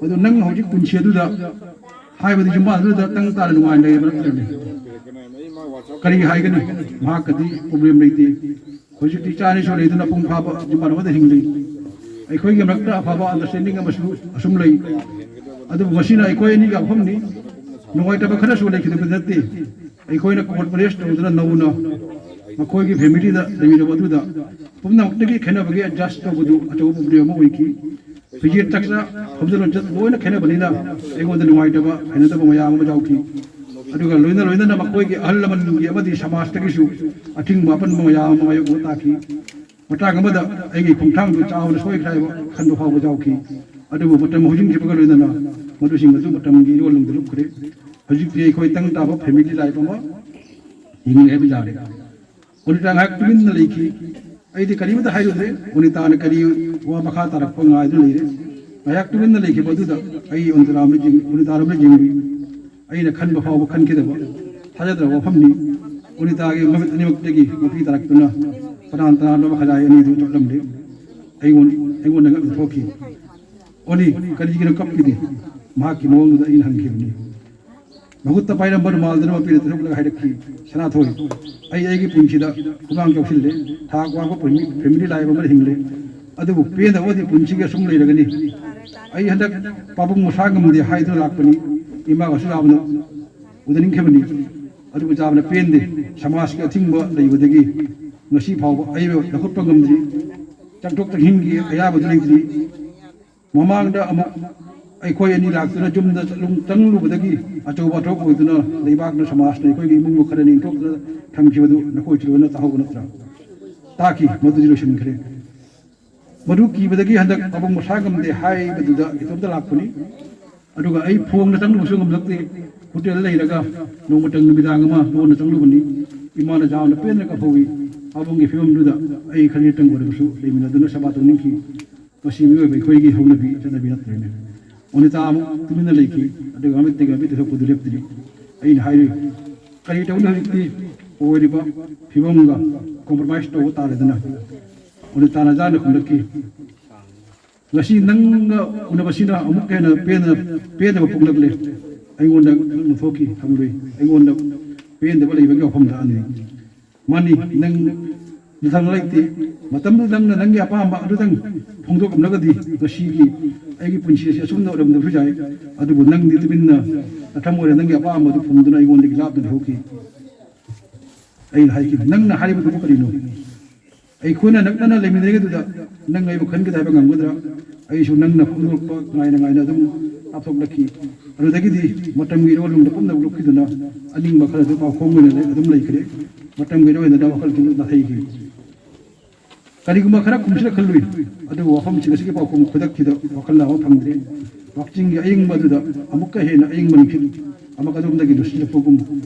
ꯃꯗꯨ ꯅꯪ ꯍꯧꯖꯤꯛ ꯄꯨꯟꯁꯤ ꯑꯗꯨꯗ ꯍꯥꯏꯕꯗꯤ ꯌꯨꯝꯕꯥꯟ ꯑꯗꯨꯗ ꯇꯪ ꯇꯥꯅ ꯅꯨꯡꯉꯥꯏꯅ ꯂꯩꯔꯕ ꯅꯠꯇ꯭ꯔꯅꯦ?" ꯀꯔꯤ ꯍꯥꯏꯒꯅꯤ? ꯃꯍꯥꯛꯀꯗꯤ ꯄ꯭ꯔꯣꯕ꯭ꯂꯦꯝ ꯂꯩꯇꯦ꯫ ꯍꯧꯖꯤꯛꯇꯤ ꯏꯆꯥ ꯑꯅꯤ ꯁꯨ ꯂꯩꯗꯨꯅ ꯃꯄꯨꯡ ꯐꯥꯕ ꯌꯨꯝꯕꯥꯟ ꯑꯃꯗ ꯍꯤꯡꯂꯤ꯫ ꯑꯩꯈꯣꯏꯒꯤ ꯃꯔꯛꯇ ꯑꯐꯕ ꯑꯟꯗꯔꯁ꯭ꯇꯦꯟꯗꯤꯡ ꯑꯃꯁꯨ ꯑꯁꯨꯝ ꯂꯩ꯫ ꯑꯗꯨꯕꯨ ꯃꯁꯤꯅ ꯑꯩꯈꯣꯏ ꯑꯅꯤꯒꯤ ꯋꯥꯐꯝꯅꯤ꯫ ꯅꯨꯡꯉꯥꯏꯇꯕ ꯈꯔꯁꯨ ꯂꯩꯈꯤꯗꯕ ꯅꯠꯇꯦ꯫ ꯑꯩꯈꯣꯏꯅ ꯀꯣꯔꯠ ꯃꯦꯔꯦꯖ ꯇꯧꯗꯨꯅ ꯅꯧꯅ ꯃꯈꯣꯏꯒꯤ ꯐꯦꯃꯤꯂꯤꯗ ꯂꯩꯃꯤꯟꯅꯕ ꯑꯗꯨꯗ ꯄꯨꯝꯅꯃꯛꯇꯒꯤ ꯈꯦꯠꯅꯕꯒꯤ ꯑꯦꯗꯖꯁ ꯇꯧꯕꯗꯨ ꯑꯆꯧꯕ ꯄ꯭ꯔꯣꯕ꯭ꯂꯦꯝ ꯑꯃ ꯑꯣꯏꯈꯤ꯫ ꯐꯤꯖꯦꯠ ꯆꯥꯛꯆꯥ ꯐꯝꯖ ꯂꯣꯟꯆꯠ ꯂꯣꯏꯅ ꯈꯦꯠꯅꯕꯅꯤꯅ ꯑꯩꯉꯣꯟꯗ ꯅꯨꯡꯉꯥꯏꯇꯕ, ꯍꯩꯅꯗꯕ ꯃꯌꯥꯝ ꯑꯃ ꯌꯥꯎꯈꯤ꯫ ꯑꯗꯨꯒ ꯂꯣꯏꯅ ꯂꯣꯏꯅꯅ ꯃꯈꯣꯏꯒꯤ ꯑꯍꯜ ꯂꯃꯟꯒꯤ ꯑꯃꯗꯤ ꯁꯃꯥꯖꯇꯒꯤꯁꯨ ꯑꯊꯤꯡꯕ ꯑꯄꯟꯕ ꯃꯌꯥꯝ ꯑꯃ ꯃꯥꯌꯣꯛꯅꯕ ꯇꯥꯈꯤ꯫ ꯃꯇꯥꯡ ꯑꯃꯗ ꯑꯩꯒꯤ ꯈꯣꯡꯊꯥꯡꯗꯨ ꯆꯥꯎꯅ ꯁꯣꯏꯈ꯭ꯔꯦ ꯍꯥꯏꯕ ꯈꯟꯕ ꯐꯥꯎꯕ ꯌꯥꯎꯈꯤ꯫ ꯑꯗꯨꯕꯨ ꯃꯇꯝ ꯍꯧꯖꯤꯟꯈꯤꯕꯒ ꯂꯣꯏꯅꯅ ꯃꯗꯨꯁꯤꯡ ꯑꯗꯨ ꯃꯇꯝꯒꯤ ꯏꯔꯣꯜꯗꯨꯗ ꯂꯨꯞꯈ꯭ꯔꯦ꯫ ꯍꯧꯖꯤꯛꯇꯤ ꯑꯩꯈꯣꯏ ꯇꯪ ꯇꯥꯕ ꯐꯦꯃꯤꯂꯤ ꯂꯥꯏꯐ ꯑꯃ ꯍꯤꯡꯂꯤ ꯍꯥꯏꯕ ꯌꯥꯔꯦ꯫ ꯑꯣꯅꯤꯇꯥ ꯉꯥꯏꯍꯥꯛ ꯇꯨꯃꯤꯟꯅ ꯂꯩꯈꯤ꯫ ꯑꯩꯗꯤ ꯀꯔꯤꯃꯇ ꯍꯥꯏꯔꯨꯗ꯭ꯔꯦ꯫ ꯑꯣꯅꯤꯇꯥꯅ ꯀꯔꯤ ꯋꯥ ꯃꯈꯥ ꯇꯥꯔꯛꯄ ꯉꯥꯏꯗꯨꯅ ꯂꯩꯔꯦ꯫ ꯉꯥꯏꯍꯥꯛ ꯇꯨꯃꯤꯟꯅ ꯂꯩꯈꯤꯕ ꯑꯗꯨꯗ ꯑꯩ ꯑꯣꯅꯤꯇꯥꯔꯥꯝꯗ ꯌꯦꯡ-, ꯑꯣꯅꯤꯇꯥꯔꯥꯝꯗ ꯌꯦꯡꯂꯨꯏ꯫ ꯑꯩꯅ ꯈꯟꯕ ꯐꯥꯎꯕ ꯈꯟꯈꯤꯗꯕ ꯊꯥꯖꯗ꯭ꯔꯕ ꯋꯥꯐꯝꯅꯤ꯫ ꯑꯣꯅꯤꯇꯥꯒꯤ ꯃꯃꯤꯠ ꯑꯅꯤꯃꯛꯇꯒꯤ ꯃꯄꯤ ꯇꯥꯔꯛꯇꯨꯅ ꯄꯅꯥꯟ ꯇꯅꯥꯟꯕ ꯃꯈꯖꯥꯏ ꯑꯅꯤꯗꯨ ꯆꯣꯠꯂꯝꯂꯦ꯫ ꯑꯩꯉꯣꯟ-, ꯑꯩꯉꯣꯟꯗ ꯉꯛꯅ ꯊꯣꯛꯈꯤ꯫ "ꯑꯣꯅꯤ, ꯀꯔꯤꯒꯤꯅꯣ ꯀꯞꯄꯤꯗꯤ?" ꯃꯍꯥꯛꯀꯤ ꯃꯑꯣꯡꯗꯨꯗ ꯑꯩꯅ ꯍꯪꯈꯤꯕꯅꯤ꯫ ꯃꯈꯨꯠꯇ ꯄꯥꯏꯔꯝꯕ ꯔꯨꯃꯥꯜꯗꯨꯅ ꯃꯄꯤꯗ ꯇꯩꯊꯣꯛꯂꯒ ꯍꯥꯏꯔꯛꯈꯤ, "ꯁꯅꯥꯊꯣꯏ, ꯑꯩ ꯑꯩꯒꯤ ꯄꯨꯟꯁꯤꯗ ꯈꯨꯃꯥꯡ ꯆꯥꯎꯁꯤꯜꯂꯦ, ꯊꯥꯛ ꯋꯥꯡꯕ ꯐꯦꯃꯤ-, ꯐꯦꯃꯤꯂꯤ ꯂꯥꯏꯐ ꯑꯃꯗ ꯍꯤꯡꯂꯦ, ꯑꯗꯨꯕꯨ ꯄꯦꯟꯗꯕ ꯑꯃꯗꯤ ꯄꯨꯟꯁꯤꯒꯤ ꯑꯁꯨꯝ ꯂꯩꯔꯒꯅꯤ꯫ ꯑꯩ ꯍꯟꯗꯛ ꯄꯥꯕꯨꯡ ꯃꯁꯥ ꯉꯝꯗꯦ ꯍꯥꯏꯗꯨꯅ ꯂꯥꯛꯄꯅꯤ, ꯏꯃꯥꯒꯁꯨ ꯌꯥꯝꯅ ꯎꯅꯅꯤꯡꯈꯤꯕꯅꯤ, ꯑꯗꯨꯕꯨ ꯌꯥꯝꯅ ꯄꯦꯟꯗꯦ꯫ ꯁꯃꯥꯖꯀꯤ ꯑꯊꯤꯡꯕ ꯂꯩꯕꯗꯒꯤ ꯉꯁꯤ ꯐꯥꯎꯕ ꯑꯩꯕꯨ ꯂꯧꯈꯠꯄ ꯉꯝꯗ꯭ꯔꯤ, ꯆꯪꯊꯣꯛ ꯆꯪꯁꯤꯟꯒꯤ ꯑꯌꯥꯕꯗꯨ ꯂꯩꯇ꯭ꯔꯤ꯫ ꯃꯃꯥꯡꯗ ꯑꯃꯨꯛ ꯑꯩꯈꯣꯏ ꯑꯅꯤ ꯂꯥꯛꯇꯨꯅ ꯌꯨꯝꯗ ꯆꯠꯂꯨ-, ꯆꯪꯂꯨꯕꯗꯒꯤ ꯑꯆꯧꯕ ꯑꯊꯣꯛ ꯑꯣꯏꯗꯨꯅ ꯂꯩꯕꯥꯛꯅ, ꯁꯃꯥꯖꯅ ꯑꯩꯈꯣꯏꯒꯤ ꯏꯃꯨꯡꯕꯨ ꯈꯔ ꯅꯦꯝꯊꯣꯛꯇꯨꯅ ꯊꯝꯈꯤꯕꯗꯨ ꯅꯈꯣꯏꯁꯨ ꯂꯣꯏꯅ ꯇꯥꯍꯧꯕ ꯅꯠꯇ꯭ꯔꯥ?" ꯇꯥꯈꯤ, ꯃꯗꯨꯗꯤ ꯂꯣꯏꯁꯤꯟꯈ꯭ꯔꯦ꯫ ꯃꯗꯨ ꯀꯤꯕꯗꯒꯤ ꯍꯟꯗꯛ ꯄꯥꯕꯨꯡ ꯃꯁꯥ ꯉꯝꯗꯦ ꯍꯥꯏꯕꯗꯨꯗ ꯏꯇꯣꯝꯇ ꯂꯥꯛꯄꯅꯤ꯫ ꯑꯗꯨꯒ ꯑꯩ ꯐꯣꯡꯅ ꯆꯪꯂꯨꯕꯁꯨ ꯉꯝꯂꯛꯇꯦ꯫ ꯍꯣꯇꯦꯜ ꯂꯩꯔꯒ ꯅꯣꯡꯃꯇꯪ ꯅꯨꯃꯤꯗꯥꯡ ꯑꯃ ꯂꯣꯟꯅ ꯆꯪꯂꯨꯕꯅꯤ꯫ ꯏꯃꯥꯅ ꯌꯥꯝꯅ ꯄꯦꯟꯅ ꯀꯞꯍꯧꯏ꯫ ꯄꯥꯕꯨꯡꯒꯤ ꯐꯤꯕꯝꯗꯨꯗ ꯑꯩ ꯈꯔꯅꯤꯇꯪ ꯑꯣꯏꯔꯕꯁꯨ ꯂꯩꯃꯤꯟꯅꯗꯨꯅ ꯁꯦꯕꯥ ꯇꯧꯅꯤꯡꯈꯤ꯫ ꯃꯁꯤ ꯃꯤꯑꯣꯏꯕ ꯑꯩꯈꯣꯏꯒꯤ ꯍꯧꯅꯕꯤ ꯆꯠꯅꯕꯤ ꯅꯠꯇ꯭ꯔꯦꯅꯦ꯫ ꯑꯣꯅꯤꯇꯥ ꯑꯃꯨꯛ ꯇꯨꯃꯤꯟꯅ ꯂꯩꯈꯤ, ꯑꯗꯨꯒ ꯃꯃꯤꯠꯇꯒꯤ ꯃꯃꯤꯠ ꯇꯩꯊꯣꯛꯄꯗꯨ ꯂꯦꯞꯇ꯭ꯔꯤ꯫ ꯑꯩꯅ ꯍꯥꯏꯔꯤ, ꯀꯔꯤ ꯇꯧꯅꯤ ꯍꯧꯖꯤꯛꯇꯤ? ꯑꯣꯏꯔꯤꯕ ꯐꯤꯕꯝꯒ compromise ꯇꯧꯕ ꯇꯥꯔꯦꯗꯅ꯫ ꯑꯣꯅꯤꯇꯥꯅ ꯖꯥꯅ ꯈꯨꯝꯂꯛꯈꯤ, ꯉꯁꯤ ꯅꯪꯒ ꯎꯅꯕꯁꯤꯅ ꯑꯃꯨꯛ ꯍꯦꯟꯅ ꯄꯦꯟꯅ, ꯄꯦꯟꯗꯕ ꯄꯣꯛꯂꯛꯂꯦ꯫ ꯑꯩꯉꯣꯟꯗ ꯉꯛꯅ ꯊꯣꯛꯈꯤ ꯊꯝꯂꯨꯏ꯫ ꯑꯩꯉꯣꯟꯗ ꯄꯦꯟꯗꯕ ꯂꯩꯕꯒꯤ ꯋꯥꯐꯝꯗ ꯑꯅꯤ꯫ ꯃꯥꯅꯤ, ꯅꯪ ꯅꯊꯪ ꯂꯩꯇꯦ꯫ ꯃꯇꯝꯗꯨꯗ ꯅꯪꯅ ꯅꯪꯒꯤ ꯑꯄꯥꯝꯕ ꯑꯗꯨꯗꯪ ꯐꯣꯡꯗꯣꯛꯂꯝꯂꯒꯗꯤ ꯉꯁꯤꯒꯤ ꯑꯩꯒꯤ ꯄꯨꯟꯁꯤ ꯑꯁꯤ ꯑꯁꯨꯝꯅ ꯑꯣꯏꯔꯝꯗꯕꯁꯨ ꯌꯥꯏ꯫ ꯑꯗꯨꯕꯨ ꯅꯪꯗꯤ ꯇꯨꯃꯤꯟꯅ ꯅꯊꯝ ꯑꯣꯏꯔ ꯅꯪꯒꯤ ꯑꯄꯥꯝꯕꯗꯨ ꯐꯣꯡꯗꯨꯅ ꯑꯩꯉꯣꯟꯗꯒꯤ ꯂꯥꯞꯅ ꯂꯩꯍꯧꯈꯤ꯫ ꯑꯩꯅ ꯍꯥꯏꯈꯤ, "ꯅꯪꯅ ꯍꯥꯏꯔꯤꯕꯗꯨꯕꯨ ꯀꯔꯤꯅꯣ? ꯑꯩꯈꯣꯏꯅ ꯅꯛꯅꯅ ꯂꯩꯃꯤꯟꯅꯔꯤꯉꯩꯗꯨꯗ ꯅꯪ ꯑꯩꯕꯨ ꯈꯟꯒꯗ꯭ꯔꯥ ꯍꯥꯏꯕ ꯉꯝꯒꯗ꯭ꯔꯥ?" ꯑꯩꯁꯨ ꯅꯪꯅ ꯐꯣꯡꯗꯣꯔꯛꯄ ꯉꯥꯏꯅ ꯉꯥꯏꯅ ꯑꯗꯨꯝ ꯂꯥꯞꯊꯣꯛꯂꯛꯈꯤ꯫ ꯑꯗꯨꯗꯒꯤꯗꯤ ꯃꯇꯝꯒꯤ ꯏꯔꯣꯜꯗ ꯄꯨꯝꯅꯃꯛ ꯂꯨꯞꯈꯤꯗꯨꯅ ꯑꯅꯤꯡꯕ ꯈꯔꯁꯨ ꯄꯥꯎꯈꯣꯡ ꯑꯣꯏꯅ ꯂꯩ-, ꯑꯗꯨꯝ ꯂꯩꯈ꯭ꯔꯦ꯫ ꯃꯇꯝꯒꯤ ꯏꯔꯣꯜꯗ ꯋꯥꯈꯜꯁꯤꯡꯗꯨ ꯅꯥꯊꯩꯈꯤ꯫ ꯀꯔꯤꯒꯨꯝꯕ ꯈꯔ ꯈꯨꯝꯁꯤꯔ ꯈꯜꯂꯨꯏ, ꯑꯗꯨꯕꯨ ꯋꯥꯐꯝꯁꯤꯡ ꯑꯁꯤꯒꯤ ꯄꯥꯎꯈꯨꯝ ꯈꯨꯗꯛꯁꯤꯗ ꯋꯥꯈꯜ ꯂꯥꯡꯕ ꯐꯪꯗ꯭ꯔꯦ꯫ ꯋꯥꯛꯆꯤꯡꯒꯤ ꯑꯏꯪꯕ ꯑꯗꯨꯗ ꯑꯃꯨꯛꯀ ꯍꯦꯟꯅ ꯑꯏꯪꯕ ꯅꯨꯡꯁꯤꯠ ꯑꯃꯒ ꯑꯗꯣꯝꯗꯒꯤ ꯂꯨꯁꯤꯜꯂꯛꯄꯒꯨꯝ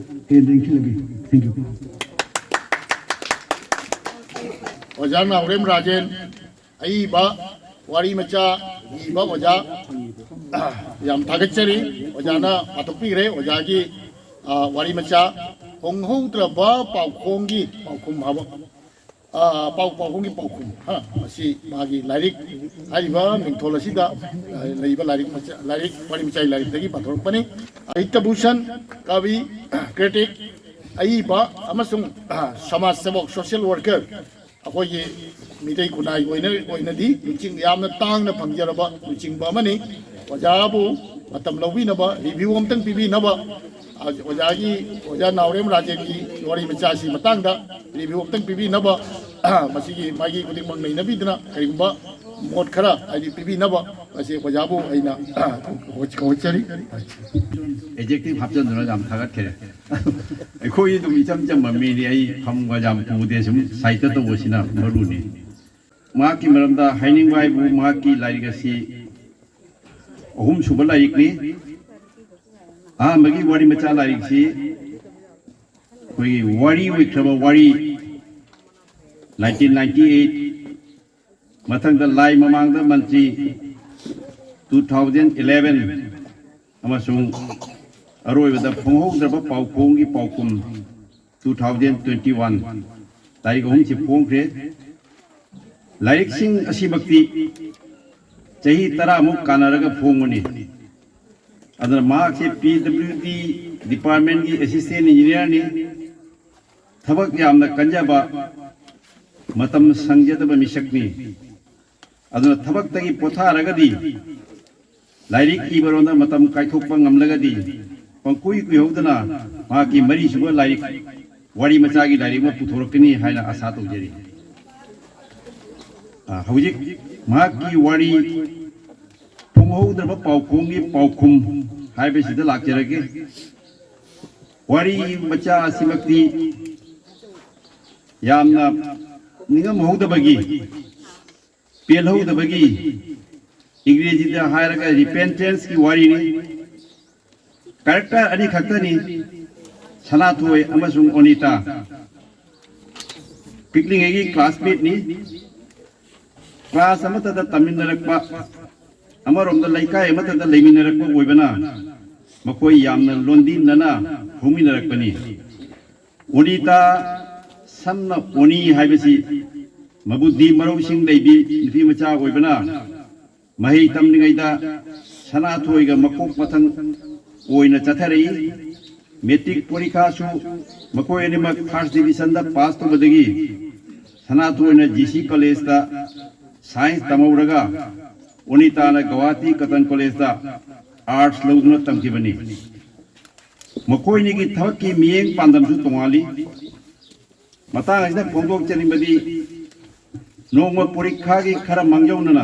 ꯍꯦꯟꯅ ꯏꯪꯁꯤꯜꯂꯛꯏ꯫ Thank you꯫ ꯑꯣꯖꯥ ꯅꯥꯎꯔꯦꯝ ꯔꯥꯖꯦꯟ, ꯑꯏꯕ ꯋꯥꯔꯤ ꯃꯆꯥ ꯏꯕ ꯑꯣꯖꯥ, ꯌꯥꯝ ꯊꯥꯒꯠꯆꯔꯤ꯫ ꯑꯣꯖꯥꯅ ꯄꯥꯊꯣꯛꯄꯤꯈ꯭ꯔꯦ꯫ ꯑꯣꯖꯥꯒꯤ, ꯑ, ꯋꯥꯔꯤ ꯃꯆꯥ "ꯍꯣꯡꯍꯧꯗ꯭ꯔꯕ ꯄꯥꯎꯈꯣꯡꯒꯤ ꯄꯥꯎꯈꯨꯝ" ꯍꯥꯏꯕ꯫ ꯑ, ꯄꯥꯎ, ꯄꯥꯎꯈꯣꯡꯒꯤ ꯄꯥꯎꯈꯨꯝ꯫ ꯍꯥ, ꯃꯁꯤ ꯃꯥꯒꯤ ꯂꯥꯏꯔꯤꯛ, ꯍꯥꯏꯔꯤꯕ ꯃꯤꯡꯊꯣꯜ ꯑꯁꯤꯗ, ꯑ, ꯂꯩꯕ ꯂꯥꯏꯔꯤꯛ ꯃꯆꯥ, ꯂꯥꯏꯔꯤꯛ, ꯋꯥꯔꯤ ꯃꯆꯥꯒꯤ ꯂꯥꯏꯔꯤꯛꯇꯒꯤ ꯄꯥꯊꯣꯔꯛꯄꯅꯤ꯫ ꯁꯥꯍꯤꯇ꯭ꯌ ꯚꯨꯁꯟ, ꯀꯕꯤ, ꯀ꯭ꯔꯤꯇꯤꯛ, ꯑꯏꯕ ꯑꯃꯁꯨꯡ, ꯑ, ꯁꯃꯥꯖ ꯁꯦꯕꯣꯛ, social worker, ꯑꯩꯈꯣꯏꯒꯤ ꯃꯤꯇꯩ ꯈꯨꯟꯅꯥꯏꯒꯤ ꯑꯣꯏꯅ, ꯑꯣꯏꯅꯗꯤ ꯂꯨꯆꯤꯡ ꯌꯥꯝꯅ ꯇꯥꯡꯅ ꯐꯪꯖꯔꯕ ꯂꯨꯆꯤꯡꯕ ꯑꯃꯅꯤ꯫ ꯑꯣꯖꯥꯕꯨ ꯃꯇꯝ ꯂꯧꯕꯤꯅꯕ, review ꯑꯝꯇꯪ ꯄꯤꯕꯤꯅꯕ, ꯑ, ꯑꯣꯖꯥꯒꯤ, ꯑꯣꯖꯥ ꯅꯥꯎꯔꯦꯝ ꯔꯥꯖꯦꯟꯒꯤ ꯋꯥꯔꯤ ꯃꯆꯥꯁꯤ ꯃꯇꯥꯡꯗ review ꯑꯝꯇꯪ ꯄꯤꯕꯤꯅꯕ, ꯃꯁꯤꯒꯤ ꯃꯥꯏꯀꯩ ꯈꯨꯗꯤꯡꯃꯛ ꯅꯩꯅꯕꯤꯗꯨꯅ ꯀꯔꯤꯒꯨꯝꯕ ꯃꯣꯠ ꯈꯔ ꯍꯥꯏꯗꯤ ꯄꯤꯕꯤꯅꯕ ꯃꯁꯤ ꯑꯣꯖꯥꯕꯨ ꯑꯩꯅ ꯀꯧ-, ꯀꯧꯖꯔꯤ꯫ Adjective ꯍꯥꯞꯆꯤꯟꯗꯨꯅ ꯌꯥꯝ ꯊꯥꯒꯠꯈ꯭ꯔꯦ꯫ ꯑꯩꯈꯣꯏ ꯑꯗꯨꯝ ꯏꯆꯝ ꯆꯝꯕ ꯃꯤꯅꯤ, ꯑꯩ ꯐꯝꯒ ꯌꯥꯝ ꯄꯨꯗꯦ, ꯁꯨꯝ ꯁꯥꯍꯤꯇ꯭ꯌ ꯇꯧꯕꯁꯤꯅ ꯃꯔꯨꯅꯤ꯫ ꯃꯍꯥꯛꯀꯤ ꯃꯔꯝꯗ ꯍꯥꯏꯅꯤꯡꯕ ꯍꯥꯏꯕꯨ ꯃꯍꯥꯛꯀꯤ ꯂꯥꯏꯔꯤꯛ ꯑꯁꯤ ꯑꯍꯨꯝꯁꯨꯕ ꯂꯥꯏꯔꯤꯛꯅꯤ꯫ ꯑꯍꯥꯟꯕꯒꯤ ꯋꯥꯔꯤ ꯃꯆꯥ ꯂꯥꯏꯔꯤꯛꯁꯤ ꯑꯩꯈꯣꯏꯒꯤ ꯋꯥꯔꯤ ꯑꯣꯏꯈ꯭ꯔꯕ ꯋꯥꯔꯤ, nineteen ninety eight, ꯃꯊꯪꯗ ꯂꯥꯏ ꯃꯃꯥꯡꯗ ꯃꯟꯇ꯭ꯔꯤ two thousand eleven ꯑꯃꯁꯨꯡ ꯑꯔꯣꯏꯕꯗ ꯐꯣꯡꯍꯧꯗ꯭ꯔꯕ ꯄꯥꯎꯈꯣꯡꯒꯤ ꯄꯥꯎꯈꯨꯝ two thousand twenty one, ꯇꯥꯔꯤꯛ ꯑꯍꯨꯝꯁꯤ ꯐꯣꯡꯈ꯭ꯔꯦ꯫ ꯂꯥꯏꯔꯤꯛꯁꯤꯡ ꯑꯁꯤꯃꯛꯇꯤ ꯆꯍꯤ ꯇꯔꯥꯃꯨꯛ ꯀꯥꯟꯅꯔꯒ ꯐꯣꯡꯕꯅꯤ꯫ ꯑꯗꯨꯅ ꯃꯍꯥꯛꯁꯦ P W D department ꯀꯤ assistant engineer ꯅꯤ꯫ ꯊꯕꯛ ꯌꯥꯝꯅ ꯀꯟꯖꯕ, ꯃꯇꯝ ꯁꯪꯖꯗꯕ ꯃꯤꯁꯛꯅꯤ꯫ ꯑꯗꯨꯅ ꯊꯕꯛꯇꯒꯤ ꯄꯣꯊꯥꯔꯒꯗꯤ, ꯂꯥꯏꯔꯤꯛ ꯏꯕꯔꯣꯝꯗ ꯃꯇꯝ ꯀꯥꯏꯊꯣꯛꯄ ꯉꯝꯂꯒꯗꯤ, ꯄꯪꯀꯨꯏ ꯀꯨꯏꯍꯧꯗꯅ ꯃꯍꯥꯛꯀꯤ ꯃꯔꯤꯁꯨꯕ ꯂꯥꯏꯔꯤꯛ ꯋꯥꯔꯤ ꯃꯆꯥꯒꯤ ꯂꯥꯏꯔꯤꯛ ꯑꯃ ꯄꯨꯊꯣꯔꯛꯀꯅꯤ ꯍꯥꯏꯅ ꯑꯥꯁꯥ ꯇꯧꯖꯔꯤ꯫ ꯑ, ꯍꯧꯖꯤꯛ ꯃꯍꯥꯛꯀꯤ ꯋꯥꯔꯤ ꯐꯣꯡꯍꯧꯗ꯭ꯔꯕ ꯄꯥꯎꯈꯣꯡꯒꯤ ꯄꯥꯎꯈꯨꯝ ꯍꯥꯏꯕꯁꯤꯗ ꯂꯥꯛꯆꯔꯒꯦ꯫ ꯋꯥꯔꯤ ꯃꯆꯥ ꯑꯁꯤꯃꯛꯇꯤ ꯌꯥꯝꯅ ꯅꯤꯡꯉꯝꯍꯧꯗꯕꯒꯤ, ꯄꯦꯜꯍꯧꯗꯕꯒꯤ, ꯏꯪꯒ꯭ꯔꯦꯖꯤꯗ ꯍꯥꯏꯔꯒ repentance ꯀꯤ ꯋꯥꯔꯤꯅꯤ꯫ Character ꯑꯅꯤꯈꯛꯇꯅꯤ, ꯁꯅꯥꯊꯣꯏ ꯑꯃꯁꯨꯡ ꯑꯣꯅꯤꯇꯥ꯫ ꯄꯤꯛꯂꯤꯉꯩꯒꯤ classmate ꯅꯤ꯫ Class ꯑꯃꯠꯇꯗ ꯇꯝꯃꯤꯟꯅꯔꯛꯄ, ꯑꯃꯔꯣꯝꯗ ꯂꯩꯀꯥꯏ ꯑꯃꯠꯇꯗ ꯂꯩꯃꯤꯟꯅꯔꯛꯄ ꯑꯣꯏꯕꯅ ꯃꯈꯣꯏ ꯌꯥꯝꯅ ꯂꯣꯟꯗꯤꯟꯅꯅ ꯍꯧꯃꯤꯟꯅꯔꯛꯄꯅꯤ꯫ ꯑꯣꯅꯤꯇꯥ, ꯁꯝꯅ ꯑꯣꯅꯤ ꯍꯥꯏꯕꯁꯤ ꯃꯕꯨꯗꯤ ꯃꯔꯧꯁꯤꯡ ꯂꯩꯕꯤ ꯅꯨꯄꯤ ꯃꯆꯥ ꯑꯣꯏꯕꯅ ꯃꯍꯩ ꯇꯝꯂꯤꯉꯩꯗ ꯁꯅꯥꯊꯣꯏꯒ ꯃꯀꯣꯛ ꯃꯊꯪ ꯑꯣꯏꯅ ꯆꯠꯊꯔꯛꯏ꯫ Matric ꯄꯣꯔꯤꯈꯥꯁꯨ ꯃꯈꯣꯏ ꯑꯅꯤꯃꯛ first division ꯗ pass ꯇꯧꯕꯗꯒꯤ ꯁꯅꯥꯊꯣꯏꯅ G C college ꯇ science ꯇꯝꯍꯧꯔꯒ ꯑꯣꯅꯤꯇꯥꯅ ꯒꯧꯍꯥꯇꯤ Cotton College ꯇ arts ꯂꯧꯗꯨꯅ ꯇꯝꯈꯤꯕꯅꯤ꯫ ꯃꯈꯣꯏꯅꯤꯒꯤ ꯊꯕꯛꯀꯤ ꯃꯤꯠꯌꯦꯡ ꯄꯥꯟꯗꯝꯁꯨ ꯇꯣꯉꯥꯜꯂꯤ꯫ ꯃꯇꯥꯡ ꯑꯁꯤꯗ ꯐꯣꯡꯗꯣꯛꯆꯅꯤꯡꯕꯗꯤ, ꯅꯣꯡꯃ ꯄꯣꯔꯤꯈꯥꯒꯤ ꯈꯔ ꯃꯥꯡꯖꯧꯅꯅ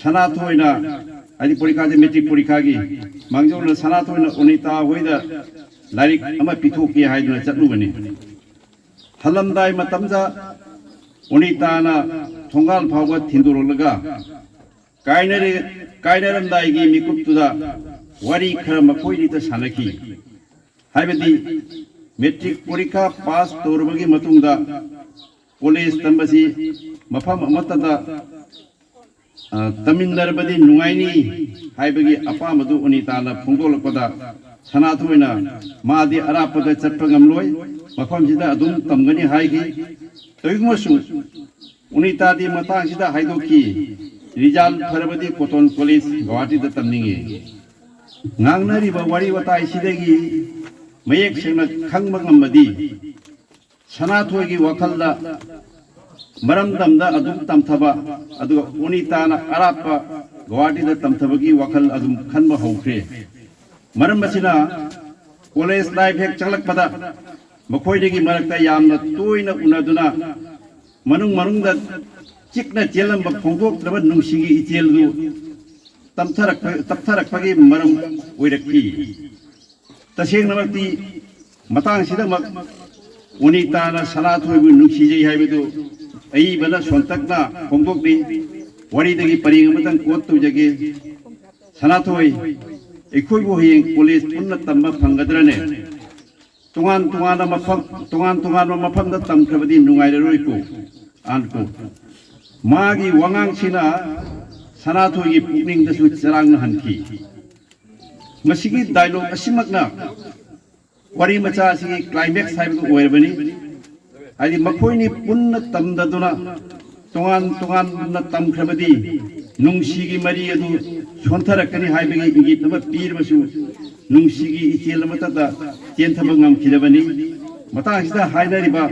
ꯁꯅꯥꯊꯣꯏꯅ, ꯍꯥꯏꯗꯤ ꯄꯣꯔꯤꯈꯥꯁꯦ matric ꯄꯣꯔꯤꯈꯥꯒꯤ ꯃꯥꯡꯖꯧꯅꯅ ꯁꯅꯥꯊꯣꯏꯅ ꯑꯣꯅꯤꯇꯥ ꯍꯣꯏꯗ ꯂꯥꯏꯔꯤꯛ ꯑꯃ ꯄꯤꯊꯣꯛꯀꯦ ꯍꯥꯏꯗꯨꯅ ꯆꯠꯂꯨꯕꯅꯤ꯫ ꯍꯜꯂꯝꯗꯥꯏ ꯃꯇꯝꯗ ꯑꯣꯅꯤꯇꯥꯅ ꯊꯣꯡꯒꯥꯜ ꯐꯥꯎꯕ ꯊꯤꯟꯗꯣꯔꯛꯂꯒ ꯀꯥꯏꯅꯔꯦ-, ꯀꯥꯏꯅꯔꯝꯗꯥꯏꯒꯤ ꯃꯤꯀꯨꯞꯇꯨꯗ ꯋꯥꯔꯤ ꯈꯔ ꯃꯈꯣꯏꯅꯤꯗ ꯁꯥꯟꯅꯈꯤ꯫ ꯍꯥꯏꯕꯗꯤ matric ꯄꯣꯔꯤꯈꯥ pass ꯇꯧꯔꯕꯒꯤ ꯃꯇꯨꯡꯗ ꯀꯣꯂꯦꯖ ꯇꯝꯕꯁꯤ ꯃꯐꯝ ꯑꯃꯠꯇꯗ, ꯑ, ꯇꯝꯃꯤꯟꯅꯔꯕꯗꯤ ꯅꯨꯡꯉꯥꯏꯅꯤ ꯍꯥꯏꯕꯒꯤ ꯑꯄꯥꯝꯕꯗꯨ ꯑꯣꯅꯤꯇꯥꯅ ꯐꯣꯡꯗꯣꯛꯂꯛꯄꯗ, ꯁꯅꯥꯊꯣꯏꯅ ꯃꯥꯗꯤ ꯑꯔꯥꯞꯄꯗ ꯆꯠꯄ ꯉꯝꯂꯣꯏ, ꯃꯐꯝꯁꯤꯗ ꯑꯗꯨꯝ ꯇꯝꯒꯅꯤ ꯍꯥꯏꯈꯤ꯫ ꯇꯧꯏꯒꯨꯝꯕꯁꯨ ꯑꯣꯅꯤꯇꯥꯗꯤ ꯃꯇꯥꯡꯁꯤꯗ ꯍꯥꯏꯗꯣꯛꯈꯤ, "ꯔꯤꯖꯜ ꯐꯔꯕꯗꯤ ꯀꯣꯇꯣꯟ ꯀꯣꯂꯦꯖ ꯒꯧꯍꯥꯇꯤꯗ ꯇꯝꯅꯤꯡꯉꯤ"꯫ ꯉꯥꯡꯅꯔꯤꯕ ꯋꯥꯔꯤ ꯋꯥꯇꯥꯏꯁꯤꯗꯒꯤ ꯃꯌꯦꯛ ꯁꯦꯡꯅ ꯈꯪꯕ ꯉꯝꯕꯗꯤ, ꯁꯅꯥꯊꯣꯏꯒꯤ ꯋꯥꯈꯜꯗ ꯃꯔꯝꯗꯝꯗ ꯑꯗꯨꯝ ꯇꯝꯊꯕ, ꯑꯗꯨꯒ ꯑꯣꯅꯤꯇꯥꯅ ꯑꯔꯥꯞꯄ ꯒꯧꯍꯥꯇꯤꯗ ꯇꯝꯊꯕꯒꯤ ꯋꯥꯈꯜ ꯑꯗꯨꯝ ꯈꯟꯕ ꯍꯧꯈ꯭ꯔꯦ꯫ ꯃꯔꯝ ꯑꯁꯤꯅ ꯀꯣꯂꯦꯖ ꯂꯥꯏꯐ ꯍꯦꯛ ꯆꯪꯂꯛꯄꯗ ꯃꯈꯣꯏꯗꯒꯤ ꯃꯔꯛꯇ ꯌꯥꯝꯅ ꯇꯣꯏꯅ ꯎꯅꯗꯨꯅ ꯃꯅꯨꯡ ꯃꯅꯨꯡꯗ ꯆꯤꯛꯅ ꯆꯦꯜꯂꯝꯕ ꯐꯣꯡꯗꯣꯛꯇ꯭ꯔꯕ ꯅꯨꯡꯁꯤꯒꯤ ꯏꯆꯦꯜꯗꯨ ꯇꯝꯊꯔꯛꯄ-, ꯇꯞꯊꯔꯛꯄꯒꯤ ꯃꯔꯝ ꯑꯣꯏꯔꯛꯈꯤ꯫ ꯇꯁꯦꯡꯅꯃꯛꯇꯤ ꯃꯇꯥꯡꯁꯤꯗꯃꯛ ꯑꯣꯅꯤꯇꯥꯅ ꯁꯅꯥꯊꯣꯏꯕꯨ ꯅꯨꯡꯁꯤꯖꯩ ꯍꯥꯏꯕꯗꯨ ꯑꯏꯕꯅ ꯁꯣꯟꯇꯛꯅ ꯐꯣꯡꯗꯣꯛꯂꯤ꯫ ꯋꯥꯔꯤꯗꯒꯤ ꯄꯔꯦꯡ ꯑꯃꯇꯪ ꯀꯣꯠ ꯇꯧꯖꯒꯦ꯫ "ꯁꯅꯥꯊꯣꯏ, ꯑꯩꯈꯣꯏꯕꯨ ꯍꯌꯦꯡ ꯀꯣꯂꯦꯖ ꯄꯨꯟꯅ ꯇꯝꯕ ꯐꯪꯒꯗ꯭ꯔꯅꯦ? ꯇꯣꯉꯥꯟ ꯇꯣꯉꯥꯟꯕ ꯃꯐꯝ, ꯇꯣꯉꯥꯟ ꯇꯣꯉꯥꯟꯕ ꯃꯐꯝꯗ ꯇꯝꯈ꯭ꯔꯕꯗꯤ ꯅꯨꯡꯉꯥꯏꯔꯔꯣꯏꯀꯣ"꯫ ꯑꯟꯀꯣ꯫ ꯃꯥꯒꯤ ꯋꯥꯉꯥꯡꯁꯤꯅ ꯁꯅꯥꯊꯣꯏꯒꯤ ꯄꯨꯛꯅꯤꯡꯗꯁꯨ ꯆꯔꯥꯡꯅꯍꯟꯈꯤ꯫ ꯃꯁꯤꯒꯤ ꯗꯥꯏꯂꯣꯛ ꯑꯁꯤꯃꯛꯅ ꯋꯥꯔꯤ ꯃꯆꯥ ꯑꯁꯤꯒꯤ ꯀ꯭ꯂꯥꯏꯃꯦꯛꯁ ꯍꯥꯏꯕꯗꯨ ꯑꯣꯏꯔꯕꯅꯤ꯫ ꯍꯥꯏꯗꯤ ꯃꯈꯣꯏꯅꯤ ꯄꯨꯟꯅ ꯇꯝꯗꯗꯨꯅ ꯇꯣꯉꯥꯟ ꯇꯣꯉꯥꯟꯅ ꯇꯝꯈ꯭ꯔꯕꯗꯤ ꯅꯨꯡꯁꯤꯒꯤ ꯃꯔꯤ ꯑꯗꯨ ꯁꯣꯟꯊꯔꯛꯀꯅꯤ ꯍꯥꯏꯕꯒꯤ ꯏꯪꯒꯤꯠ ꯑꯃ ꯄꯤꯔꯕꯁꯨ, ꯅꯨꯡꯁꯤꯒꯤ ꯏꯆꯦꯜ ꯑꯃꯠꯇꯗ ꯆꯦꯟꯊꯕ ꯉꯝꯈꯤꯗꯕꯅꯤ꯫ ꯃꯇꯥꯡꯁꯤꯗ ꯍꯥꯏꯅꯔꯤꯕ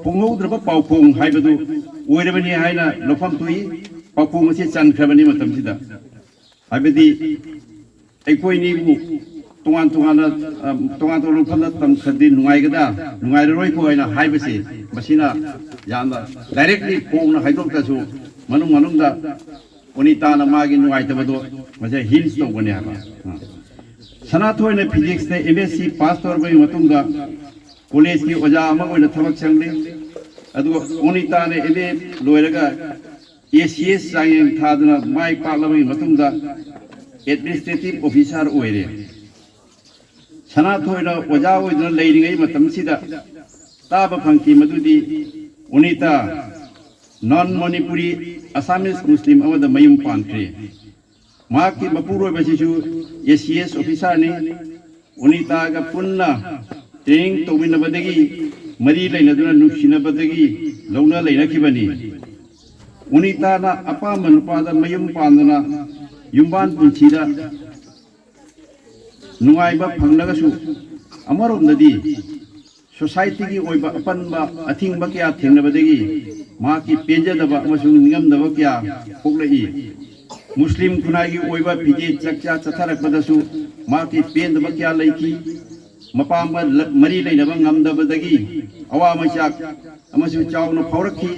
ꯐꯣꯡꯍꯧꯗ꯭ꯔꯕ ꯄꯥꯎꯈꯣꯡ ꯍꯥꯏꯕꯗꯨ ꯑꯣꯏꯔꯕꯅꯤ ꯍꯥꯏꯅ ꯂꯧꯐꯝ ꯊꯣꯛꯏ꯫ ꯄꯥꯎꯈꯣꯡ ꯑꯁꯤ ꯆꯟꯈ꯭ꯔꯕꯅꯤ ꯃꯇꯝꯁꯤꯗ꯫ ꯍꯥꯏꯕꯗꯤ ꯑꯩꯈꯣꯏꯅꯤꯕꯨ ꯇꯣꯉꯥꯟ ꯇꯣꯉꯥꯟꯅ, ꯑ, ꯇꯣꯉꯥꯟ ꯇꯣꯉꯥꯟꯕ ꯃꯐꯝꯗ ꯇꯝꯈ꯭ꯔꯗꯤ ꯅꯨꯡꯉꯥꯏꯒꯗ꯭ꯔꯥ, ꯅꯨꯡꯉꯥꯏꯔꯔꯣꯏꯀꯣ ꯍꯥꯏꯅ ꯍꯥꯏꯕꯁꯦ, ꯃꯁꯤꯅ ꯌꯥꯝꯅ ꯗꯥꯏꯔꯦꯛꯂꯤ ꯐꯣꯡꯅ ꯍꯥꯏꯗꯣꯛꯇ꯭ꯔꯁꯨ, ꯃꯅꯨꯡ ꯃꯅꯨꯡꯗ ꯑꯣꯅꯤꯇꯥꯅ ꯃꯥꯒꯤ ꯅꯨꯡꯉꯥꯏꯇꯕꯗꯣ ꯃꯁꯤ ꯍꯤꯟꯁ ꯇꯧꯕꯅꯦ ꯍꯥꯏꯕ꯫ ꯑ꯫ ꯁꯅꯥꯊꯣꯏꯅ ꯐꯤꯖꯤꯛꯁꯇ ꯑꯦꯝ ꯑꯦꯁ ꯁꯤ ꯄꯥꯁ ꯇꯧꯔꯕꯒꯤ ꯃꯇꯨꯡꯗ ꯀꯣꯂꯦꯖꯀꯤ ꯑꯣꯖꯥ ꯑꯃ ꯑꯣꯏꯅ ꯊꯕꯛ ꯆꯪꯂꯤ꯫ ꯑꯗꯨꯒ ꯑꯣꯅꯤꯇꯥꯅ ꯑꯦꯝ ꯑꯦ ꯂꯣꯏꯔꯒ ꯑꯦ ꯁꯤ ꯑꯦꯁ ꯆꯥꯡꯌꯦꯡ ꯊꯥꯗꯨꯅ ꯃꯥꯏ ꯄꯥꯛꯂꯕꯒꯤ ꯃꯇꯨꯡꯗ ꯑꯦꯗꯃꯤꯅꯤꯁꯇ꯭ꯔꯦꯇꯤꯚ ꯑꯣꯐꯤꯁꯥꯔ ꯑꯣꯏꯔꯦ꯫ ꯁꯅꯥꯊꯣꯏꯅ ꯑꯣꯖꯥ ꯑꯣꯏꯗꯨꯅ ꯂꯩꯔꯤꯉꯩ ꯃꯇꯝꯁꯤꯗ ꯇꯥꯕ ꯐꯪꯈꯤ ꯃꯗꯨꯗꯤ ꯎꯅꯤꯇꯥ non Manipuri Assamese Muslim ꯑꯃꯗ ꯃꯌꯨꯝ ꯄꯥꯟꯈ꯭ꯔꯦ꯫ ꯃꯍꯥꯛꯀꯤ ꯃꯄꯨꯔꯣꯏꯕꯁꯤꯁꯨ ꯑꯦ ꯁꯤ ꯑꯦꯁ ꯑꯣꯐꯤꯁꯥꯔꯅꯤ꯫ ꯎꯅꯤꯇꯥꯒ ꯄꯨꯟꯅ ꯇ꯭ꯔꯦꯅꯤꯡ ꯇꯧꯃꯤꯟꯅꯕꯗꯒꯤ ꯃꯔꯤ ꯂꯩꯅꯗꯨꯅ ꯅꯨꯡꯁꯤꯅꯕꯗꯒꯤ ꯂꯧꯅ ꯂꯩꯅꯈꯤꯕꯅꯤ꯫ ꯎꯅꯤꯇꯥꯅ ꯑꯄꯥꯝꯕ ꯅꯨꯄꯥꯗ ꯃꯌꯨꯝ ꯄꯥꯟꯗꯨꯅ ꯌꯨꯝꯕꯥꯟ ꯄꯨꯟꯁꯤꯗ ꯅꯨꯡꯉꯥꯏꯕ ꯐꯪꯂꯒꯁꯨ, ꯑꯃꯔꯣꯝꯗꯗꯤ ꯁꯣꯁꯥꯏꯇꯤꯒꯤ ꯑꯣꯏꯕ ꯑꯄꯟꯕ ꯑꯊꯤꯡꯕ ꯀꯌꯥ ꯊꯦꯡꯅꯕꯗꯒꯤ ꯃꯍꯥꯛꯀꯤ ꯄꯦꯟꯖꯗꯕ ꯑꯃꯁꯨꯡ ꯅꯤꯡꯉꯝꯗꯕ ꯀꯌꯥ ꯄꯣꯛꯂꯛꯏ꯫ ꯃꯨꯁꯂꯤꯝ ꯈꯨꯟꯅꯥꯏꯒꯤ ꯑꯣꯏꯕ ꯐꯤꯖꯦꯠ ꯆꯥꯛꯆꯥ ꯆꯠꯊꯔꯛꯄꯗꯁꯨ ꯃꯍꯥꯛꯀꯤ ꯄꯦꯟꯗꯕ ꯀꯌꯥ ꯂꯩꯈꯤ꯫ ꯃꯄꯥꯝꯕ ꯂ-, ꯃꯔꯤ ꯂꯩꯅꯕ ꯉꯝꯗꯕꯗꯒꯤ ꯑꯋꯥ ꯃꯩꯆꯥꯛ ꯑꯃꯁꯨꯡ ꯆꯥꯎꯅ ꯐꯥꯎꯔꯛꯈꯤ꯫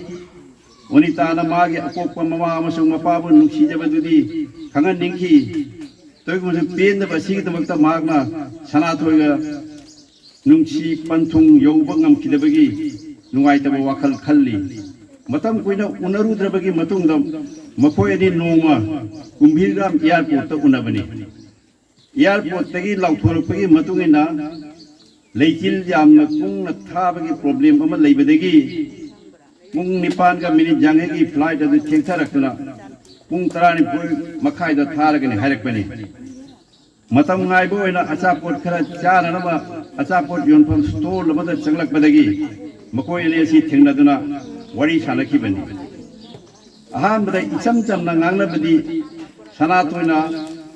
ꯎꯅꯤꯇꯥꯅ ꯃꯥꯒꯤ ꯑꯄꯣꯛꯄ ꯃꯃꯥ ꯑꯃꯁꯨꯡ ꯃꯄꯥꯕꯨ ꯅꯨꯡꯁꯤꯖꯕꯗꯨꯗꯤ ꯈꯪꯍꯟꯅꯤꯡꯈꯤ꯫ ꯇꯧꯏꯒꯨꯝꯕꯁꯨ ꯄꯦꯟꯗꯕ ꯑꯁꯤꯒꯤꯗꯃꯛꯇ ꯃꯍꯥꯛꯅ ꯁꯅꯥꯊꯣꯏꯒ ꯅꯨꯡꯁꯤ ꯄꯟꯊꯨꯡ ꯌꯧꯕ ꯉꯝꯈꯤꯗꯕꯒꯤ ꯅꯨꯡꯉꯥꯏꯇꯕ ꯋꯥꯈꯜ ꯈꯜꯂꯤ꯫ ꯃꯇꯝ ꯀꯨꯏꯅ ꯎꯅꯔꯨꯗ꯭ꯔꯕꯒꯤ ꯃꯇꯨꯡꯗ ꯃꯈꯣꯏ ꯑꯅꯤ ꯅꯣꯡꯃ ꯀꯨꯝꯚꯤꯔꯒꯥꯝ ꯑꯦꯌꯥꯔꯄꯣꯔꯠꯇ ꯎꯅꯕꯅꯤ꯫ ꯑꯦꯌꯥꯔꯄꯣꯔꯠꯇꯒꯤ ꯂꯥꯎꯊꯣꯔꯛꯄꯒꯤ ꯃꯇꯨꯡ ꯏꯟꯅ ꯂꯩꯆꯤꯜ ꯌꯥꯝꯅ ꯀꯨꯡꯅ ꯊꯥꯕꯒꯤ ꯄ꯭ꯔꯣꯕ꯭ꯂꯦꯝ ꯑꯃ ꯂꯩꯕꯗꯒꯤ ꯄꯨꯡ ꯅꯤꯄꯥꯟꯒ ꯃꯤꯅꯤꯠ ꯌꯥꯡꯈꯩꯒꯤ ꯐ꯭ꯂꯥꯏꯠ ꯑꯗꯨ ꯊꯦꯡꯊꯔꯛꯇꯨꯅ ꯄꯨꯡ ꯇꯔꯥꯅꯤꯊꯣꯏ ꯃꯈꯥꯏꯗ ꯊꯥꯔꯒꯅꯤ ꯍꯥꯏꯔꯛꯄꯅꯤ꯫ ꯃꯇꯝ ꯉꯥꯏꯕ ꯑꯣꯏꯅ ꯑꯆꯥꯄꯣꯠ ꯈꯔ ꯆꯥꯅꯅꯕ ꯑꯆꯥꯄꯣꯠ ꯌꯣꯟꯐꯝ ꯁ꯭ꯇꯣꯜ ꯑꯃꯗ ꯆꯪꯂꯛꯄꯗꯒꯤ ꯃꯈꯣꯏ ꯑꯅꯤ ꯑꯁꯤ ꯊꯦꯡꯅꯗꯨꯅ ꯋꯥꯔꯤ ꯁꯥꯅꯈꯤꯕꯅꯤ꯫ ꯑꯍꯥꯟꯕꯗ ꯏꯆꯝ ꯆꯝꯅ ꯉꯥꯡꯅꯕꯗꯤ ꯁꯅꯥꯇꯣꯟꯅ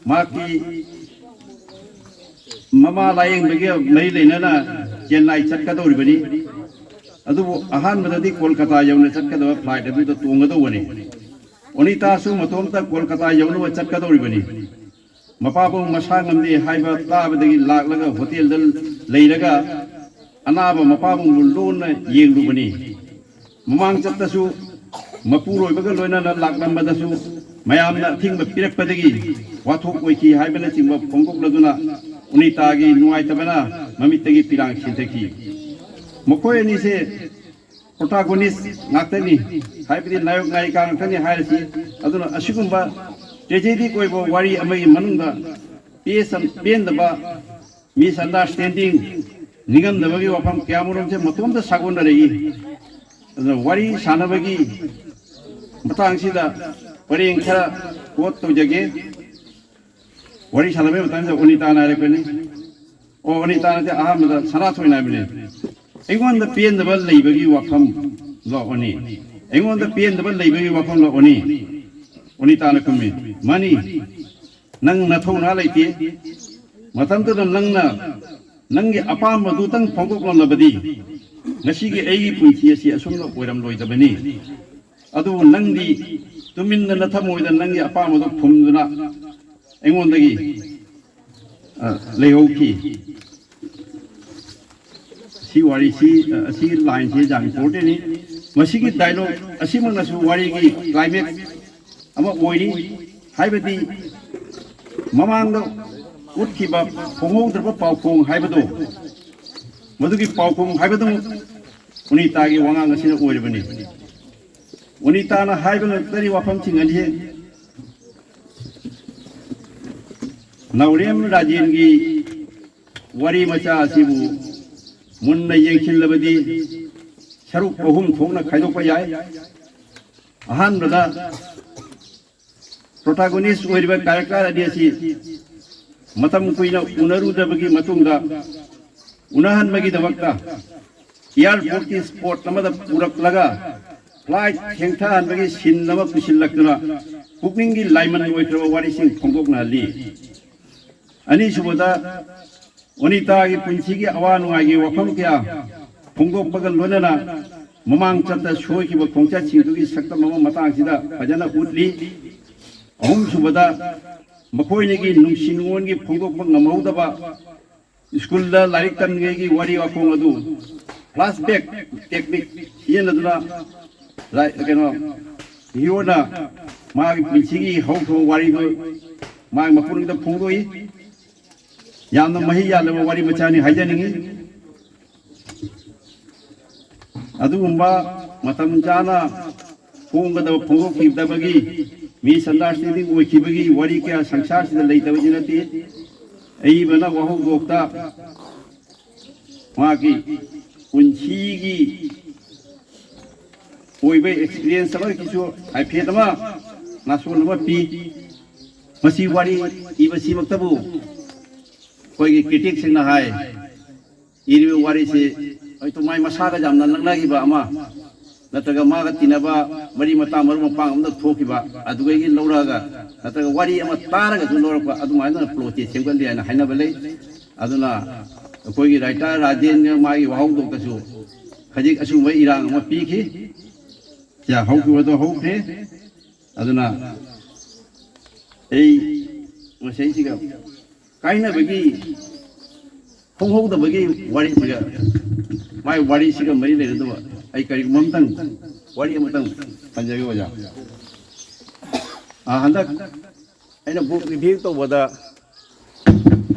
ꯃꯍꯥꯛꯀꯤ ꯃꯃꯥ ꯂꯥꯌꯦꯡꯕꯒꯤ ꯃꯔꯤ ꯂꯩꯅꯅ ꯆꯦꯟꯅꯥꯏ ꯆꯠꯀꯗꯧꯔꯤꯕꯅꯤ꯫ ꯑꯗꯨꯕꯨ ꯑꯍꯥꯟꯕꯗꯗꯤ ꯀꯣꯜꯀꯇꯥ ꯌꯧꯅ ꯆꯠꯀꯗꯕ ꯐ꯭ꯂꯥꯏꯠ ꯑꯗꯨꯗ ꯇꯣꯡꯒꯗꯧꯕꯅꯤ꯫ ꯑꯣꯅꯤꯇꯥꯁꯨ ꯃꯇꯣꯝꯇ ꯀꯣꯜꯀꯇꯥ ꯌꯧꯅꯕ ꯆꯠꯀꯗꯧꯔꯤꯕꯅꯤ꯫ ꯃꯄꯥꯕꯨꯡ ꯃꯁꯥ ꯉꯝꯗꯦ ꯍꯥꯏꯕ ꯇꯥꯕꯗꯒꯤ ꯂꯥꯛꯂꯒ ꯍꯣꯇꯦꯜꯗ ꯂꯩꯔꯒ ꯑꯅꯥꯕ ꯃꯄꯥꯕꯨꯡꯕꯨ ꯂꯣꯟꯅ ꯌꯦꯡꯂꯨꯕꯅꯤ꯫ ꯃꯃꯥꯡ ꯆꯠꯇꯁꯨ ꯃꯄꯨꯔꯣꯏꯕꯒ ꯂꯣꯏꯅꯅ ꯂꯥꯛꯂꯝꯕꯗꯁꯨ ꯃꯌꯥꯝꯅ ꯑꯊꯤꯡꯕ ꯄꯤꯔꯛꯄꯗꯒꯤ ꯋꯥꯊꯣꯛ ꯑꯣꯏꯈꯤ ꯍꯥꯏꯕꯅꯆꯤꯡꯕ ꯐꯣꯡꯗꯣꯛꯂꯗꯨꯅ ꯎꯅꯤꯇꯥꯒꯤ ꯅꯨꯡꯉꯥꯏꯇꯕꯅ ꯃꯃꯤꯠꯇꯒꯤ ꯄꯤꯔꯥꯡ ꯆꯦꯟꯊꯈꯤ꯫ ꯃꯈꯣꯏ ꯑꯅꯤꯁꯦ ꯄ꯭ꯔꯣꯇꯥꯒꯣꯅꯤꯁ ꯉꯥꯛꯇꯅꯤ, ꯍꯥꯏꯕꯗꯤ ꯅꯥꯌꯣꯛ ꯅꯥꯌꯤꯀꯥ ꯉꯥꯛꯇꯅꯤ ꯍꯥꯏꯔꯁꯤ꯫ ꯑꯗꯨꯅ ꯑꯁꯤꯒꯨꯝꯕ ꯇ꯭ꯔꯦꯖꯦꯗꯤꯛ ꯑꯣꯏꯕ ꯋꯥꯔꯤ ꯑꯃꯒꯤ ꯃꯅꯨꯡꯗ ꯄꯦꯁ-, ꯄꯦꯟꯗꯕ, ꯃꯤꯁꯑꯟꯗꯔꯁꯇꯦꯟꯗꯤꯡ, ꯅꯤꯡꯉꯝꯗꯕꯒꯤ ꯋꯥꯐꯝ ꯀꯌꯥꯃꯔꯨꯝꯁꯦ ꯃꯇꯣꯝꯇ ꯁꯥꯒꯣꯟꯅꯔꯛꯏ꯫ ꯑꯗꯨꯅ ꯋꯥꯔꯤ ꯁꯥꯟꯅꯕꯒꯤ ꯃꯇꯥꯡꯁꯤꯗ ꯄꯔꯦꯡ ꯈꯔ ꯀꯣꯠ ꯇꯧꯖꯒꯦ꯫ ꯋꯥꯔꯤ ꯁꯥꯟꯅꯕꯒꯤ ꯃꯇꯥꯡꯁꯤꯗ ꯑꯣꯅꯤꯇꯥꯅ ꯍꯥꯏꯔꯛꯄꯅꯤ꯫ ꯑꯣ, ꯑꯣꯅꯤꯇꯥ ꯅꯠꯇꯦ, ꯑꯍꯥꯟꯕꯗ ꯁꯅꯥꯊꯣꯏꯅ ꯍꯥꯏꯕꯅꯤ, "ꯑꯩꯉꯣꯟꯗ ꯄꯦꯟꯗꯕ ꯂꯩꯕꯒꯤ ꯋꯥꯐꯝ ꯂꯥꯛꯑꯣꯅꯤ, ꯑꯩꯉꯣꯟꯗ ꯄꯦꯟꯗꯕ ꯂꯩꯕꯒꯤ ꯋꯥꯐꯝ ꯂꯥꯛꯑꯣꯅꯤ?" ꯑꯣꯅꯤꯇꯥꯅ ꯈꯨꯝꯃꯤ, "ꯃꯥꯅꯤ, ꯅꯪ ꯅꯊꯧꯅꯥ ꯂꯩꯇꯦ꯫ ꯃꯇꯝꯗꯨꯗ ꯅꯪꯅ ꯅꯪꯒꯤ ꯑꯄꯥꯝꯕꯗꯨꯇꯪ ꯐꯣꯡꯗꯣꯛꯂꯝꯂꯕꯗꯤ ꯉꯁꯤꯒꯤ ꯑꯩꯒꯤ ꯄꯨꯟꯁꯤ ꯑꯁꯤ ꯑꯁꯨꯝꯅ ꯑꯣꯏꯔꯝꯂꯣꯏꯗꯕꯅꯤ꯫ ꯑꯗꯨꯕꯨ ꯅꯪꯗꯤ ꯇꯨꯃꯤꯟꯅ ꯅꯊꯃꯣꯏꯗ ꯅꯪꯒꯤ ꯑꯄꯥꯝꯕꯗꯨ ꯐꯨꯝꯗꯨꯅ ꯑꯩꯉꯣꯟꯗꯒꯤ, ꯑ, ꯂꯩꯍꯧꯈꯤ꯫" ꯁꯤ ꯋꯥꯔꯤꯁꯤ, ꯑ, ꯑꯁꯤꯒꯤ ꯂꯥꯏꯟꯁꯤ ꯌꯥꯝ ꯏꯝꯄꯣꯔꯇꯦꯟꯅꯤ꯫ ꯃꯁꯤꯒꯤ ꯗꯥꯏꯂꯣꯛ ꯑꯁꯤꯃꯛꯅꯁꯨ ꯋꯥꯔꯤꯒꯤ ꯀ꯭ꯂꯥꯏꯃꯦꯛꯁ ꯑꯃ ꯑꯣꯏꯔꯤ꯫ ꯍꯥꯏꯕꯗꯤ ꯃꯃꯥꯡꯗ ꯎꯠꯈꯤꯕ ꯐꯣꯡꯍꯧꯗ꯭ꯔꯕ ꯄꯥꯎꯈꯣꯡ ꯍꯥꯏꯕꯗꯣ, ꯃꯗꯨꯒꯤ ꯄꯥꯎꯈꯣꯡ ꯍꯥꯏꯕꯗꯨꯃꯛ ꯎꯅꯤꯇꯥꯒꯤ ꯋꯥꯉꯥꯡ ꯑꯁꯤꯅ ꯑꯣꯏꯔꯤꯕꯅꯤ꯫ ꯎꯅꯤꯇꯥꯅ ꯍꯥꯏꯕ ꯉꯝꯒꯗꯧꯔꯤꯕ ꯋꯥꯐꯝꯁꯤꯡ ꯑꯅꯤ ꯅꯥꯎꯔꯦꯝ ꯔꯥꯖꯦꯟꯒꯤ ꯋꯥꯔꯤ ꯃꯆꯥ ꯑꯁꯤꯕꯨ ꯃꯨꯟꯅ ꯌꯦꯡꯁꯤꯜꯂꯕꯗꯤ ꯁꯔꯨꯛ ꯑꯍꯨꯝ ꯊꯣꯛꯅ ꯈꯥꯏꯗꯣꯛꯄ ꯌꯥꯏ꯫ ꯑꯍꯥꯟꯕꯗ, ꯄ꯭ꯔꯣꯇꯥꯒꯣꯅꯤꯁ ꯑꯣꯏꯔꯤꯕ ꯀꯦꯔꯦꯛꯇꯔ ꯑꯅꯤ ꯑꯁꯤ ꯃꯇꯝ ꯀꯨꯏꯅ ꯎꯅꯔꯨꯗꯕꯒꯤ ꯃꯇꯨꯡꯗ ꯎꯅꯍꯟꯕꯒꯤꯗꯃꯛꯇ ꯑꯦꯌꯥꯔꯄꯣꯔꯠꯀꯤ ꯁ꯭ꯄꯣꯠ ꯑꯃꯗ ꯄꯨꯔꯛꯂꯒ ꯐ꯭ꯂꯥꯏꯠ ꯊꯦꯡꯊꯍꯟꯕꯒꯤ ꯁꯤꯟ ꯑꯃ ꯄꯨꯁꯤꯜꯂꯛꯇꯨꯅ ꯄꯨꯛꯅꯤꯡꯒꯤ ꯂꯥꯏꯃꯟ ꯑꯣꯏꯈ꯭ꯔꯕ ꯋꯥꯔꯤꯁꯤꯡ ꯐꯣꯡꯗꯣꯛꯅꯍꯜꯂꯤ꯫ ꯑꯅꯤꯁꯨꯕꯗ, ꯑꯣꯅꯤꯇꯥꯒꯤ ꯄꯨꯟꯁꯤꯒꯤ ꯑꯋꯥ ꯅꯨꯡꯉꯥꯏꯒꯤ ꯋꯥꯐꯝ ꯀꯌꯥ ꯐꯣꯡꯗꯣꯛꯄꯒ ꯂꯣꯏꯅꯅ ꯃꯃꯥꯡ ꯆꯠꯇ ꯁꯣꯏꯈꯤꯕ ꯈꯣꯡꯆꯠꯁꯤꯡꯗꯨꯒꯤ ꯁꯛꯇꯝ ꯑꯃ ꯃꯇꯥꯡꯁꯤꯗ ꯐꯖꯅ ꯎꯠꯂꯤ꯫ ꯑꯍꯨꯝꯁꯨꯕꯗ, ꯃꯈꯣꯏꯅꯤꯒꯤ ꯅꯨꯡꯁꯤ ꯅꯨꯡꯉꯣꯟꯒꯤ ꯐꯣꯡꯗꯣꯛꯄ ꯉꯝꯍꯧꯗꯕ ꯁ꯭ꯀꯨꯜꯗ ꯂꯥꯏꯔꯤꯛ ꯇꯝꯂꯤꯉꯩꯒꯤ ꯋꯥꯔꯤ ꯋꯥꯈꯣꯡ ꯑꯗꯨ ꯐ꯭ꯂꯥꯁꯕꯦꯛ ꯇꯦꯛꯅꯤꯛ ꯁꯤꯖꯤꯟꯅꯗꯨꯅ ꯂꯥꯏ-, ꯀꯩꯅꯣ, ꯍꯤꯔꯣꯅ ꯃꯥꯒꯤ ꯄꯨꯟꯁꯤꯒꯤ ꯍꯧꯈ꯭ꯔꯕ ꯋꯥꯔꯤꯗꯨ ꯃꯥꯒꯤ ꯃꯄꯨꯛꯅꯤꯡꯗ ꯐꯣꯡꯗꯣꯛꯏ꯫ ꯌꯥꯝꯅ ꯃꯍꯩ ꯌꯥꯜꯂꯕ ꯋꯥꯔꯤ ꯃꯆꯥꯅꯤ ꯍꯥꯏꯖꯅꯤꯡꯏ꯫ ꯑꯗꯨꯒꯨꯝꯕ ꯃꯇꯝ ꯆꯥꯅ ꯐꯣꯡꯒꯗꯕ ꯐꯣꯡꯗꯣꯛꯈꯤꯗꯕꯒꯤ misunderstanding ꯑꯣꯏꯈꯤꯕꯒꯤ ꯋꯥꯔꯤ ꯀꯌꯥ ꯁꯪꯁꯥꯔꯁꯤꯗ ꯂꯩꯇꯕꯗꯤ ꯅꯠꯇꯦ꯫ ꯑꯏꯕꯅ ꯋꯥꯍꯧꯗꯣꯛꯇ ꯃꯥꯒꯤ ꯄꯨꯟꯁꯤꯒꯤ ꯑꯣꯏꯕ ꯑꯦꯛꯁꯄꯤꯔꯤꯌꯦꯟꯁ ꯑꯃꯒꯤꯁꯨ ꯍꯥꯏꯐꯦꯠ ꯑꯃ ꯅꯥꯁꯣꯟ ꯑꯃ ꯄꯤ꯫ ꯃꯁꯤ ꯋꯥꯔꯤ ꯏꯕꯁꯤꯃꯛꯇꯕꯨ ꯑꯩꯈꯣꯏꯒꯤ ꯀ꯭ꯔꯤꯇꯤꯛꯁꯤꯡꯅ ꯍꯥꯏ, ꯏꯔꯤꯕ ꯋꯥꯔꯤꯁꯤ ꯍꯣꯏ ꯃꯥꯏ ꯃꯁꯥꯒ ꯌꯥꯝꯅ ꯅꯛꯅꯈꯤꯕ ꯑꯃ ꯅꯠꯇ꯭ꯔꯒ ꯃꯥꯒ ꯇꯤꯟꯅꯕ ꯃꯔꯤ ꯃꯇꯥ ꯃꯔꯨꯞ ꯃꯄꯥꯡ ꯑꯃꯗ ꯊꯣꯛꯈꯤꯕ ꯑꯗꯨꯗꯒꯤ ꯂꯧꯔꯛꯑꯒ ꯅꯠꯇ꯭ꯔꯒ ꯋꯥꯔꯤ ꯑꯃ ꯇꯥꯔꯒꯁꯨ ꯂꯧꯔꯛꯄ ꯑꯗꯨꯃꯥꯏꯅ ꯄ꯭ꯂꯣꯠꯁꯦ ꯁꯦꯝꯒꯠꯂꯤ ꯍꯥꯏꯅ ꯍꯥꯏꯅꯕ ꯂꯩ꯫ ꯑꯗꯨꯅ ꯑꯩꯈꯣꯏꯒꯤ ꯔꯥꯏꯇꯔ ꯔꯥꯖꯦꯟꯒ ꯃꯥꯒꯤ ꯋꯥꯍꯧꯗꯣꯛꯇꯁꯨ ꯈꯖꯤꯛ ꯑꯁꯨꯝꯕ ꯏꯔꯥꯡ ꯑꯃ ꯄꯤꯈꯤ꯫ ꯁꯤꯗ ꯍꯧꯈꯤꯕꯗꯣ ꯍꯧꯈ꯭ꯔꯦ꯫ ꯑꯗꯨꯅ ꯑꯩ ꯃꯁꯤꯁꯤꯒ ꯀꯥꯏꯅꯕꯒꯤ ꯈꯣꯡꯍꯧꯗꯕꯒꯤ ꯋꯥꯔꯤꯁꯤꯒ ꯃꯥꯏ ꯋꯥꯔꯤꯁꯤꯒ ꯃꯔꯤ ꯂꯩꯅꯗꯕ ꯑꯩ ꯀꯔꯤꯒꯨꯝꯕ ꯑꯃꯇꯪ ꯋꯥꯔꯤ ꯑꯃꯇꯪ ꯄꯟꯖꯒꯦ ꯑꯣꯖꯥ꯫ ꯑ, ꯍꯟꯗꯛ ꯑꯩꯅ ꯕꯨꯛ ꯔꯤꯚꯤꯌꯨ ꯇꯧꯕꯗ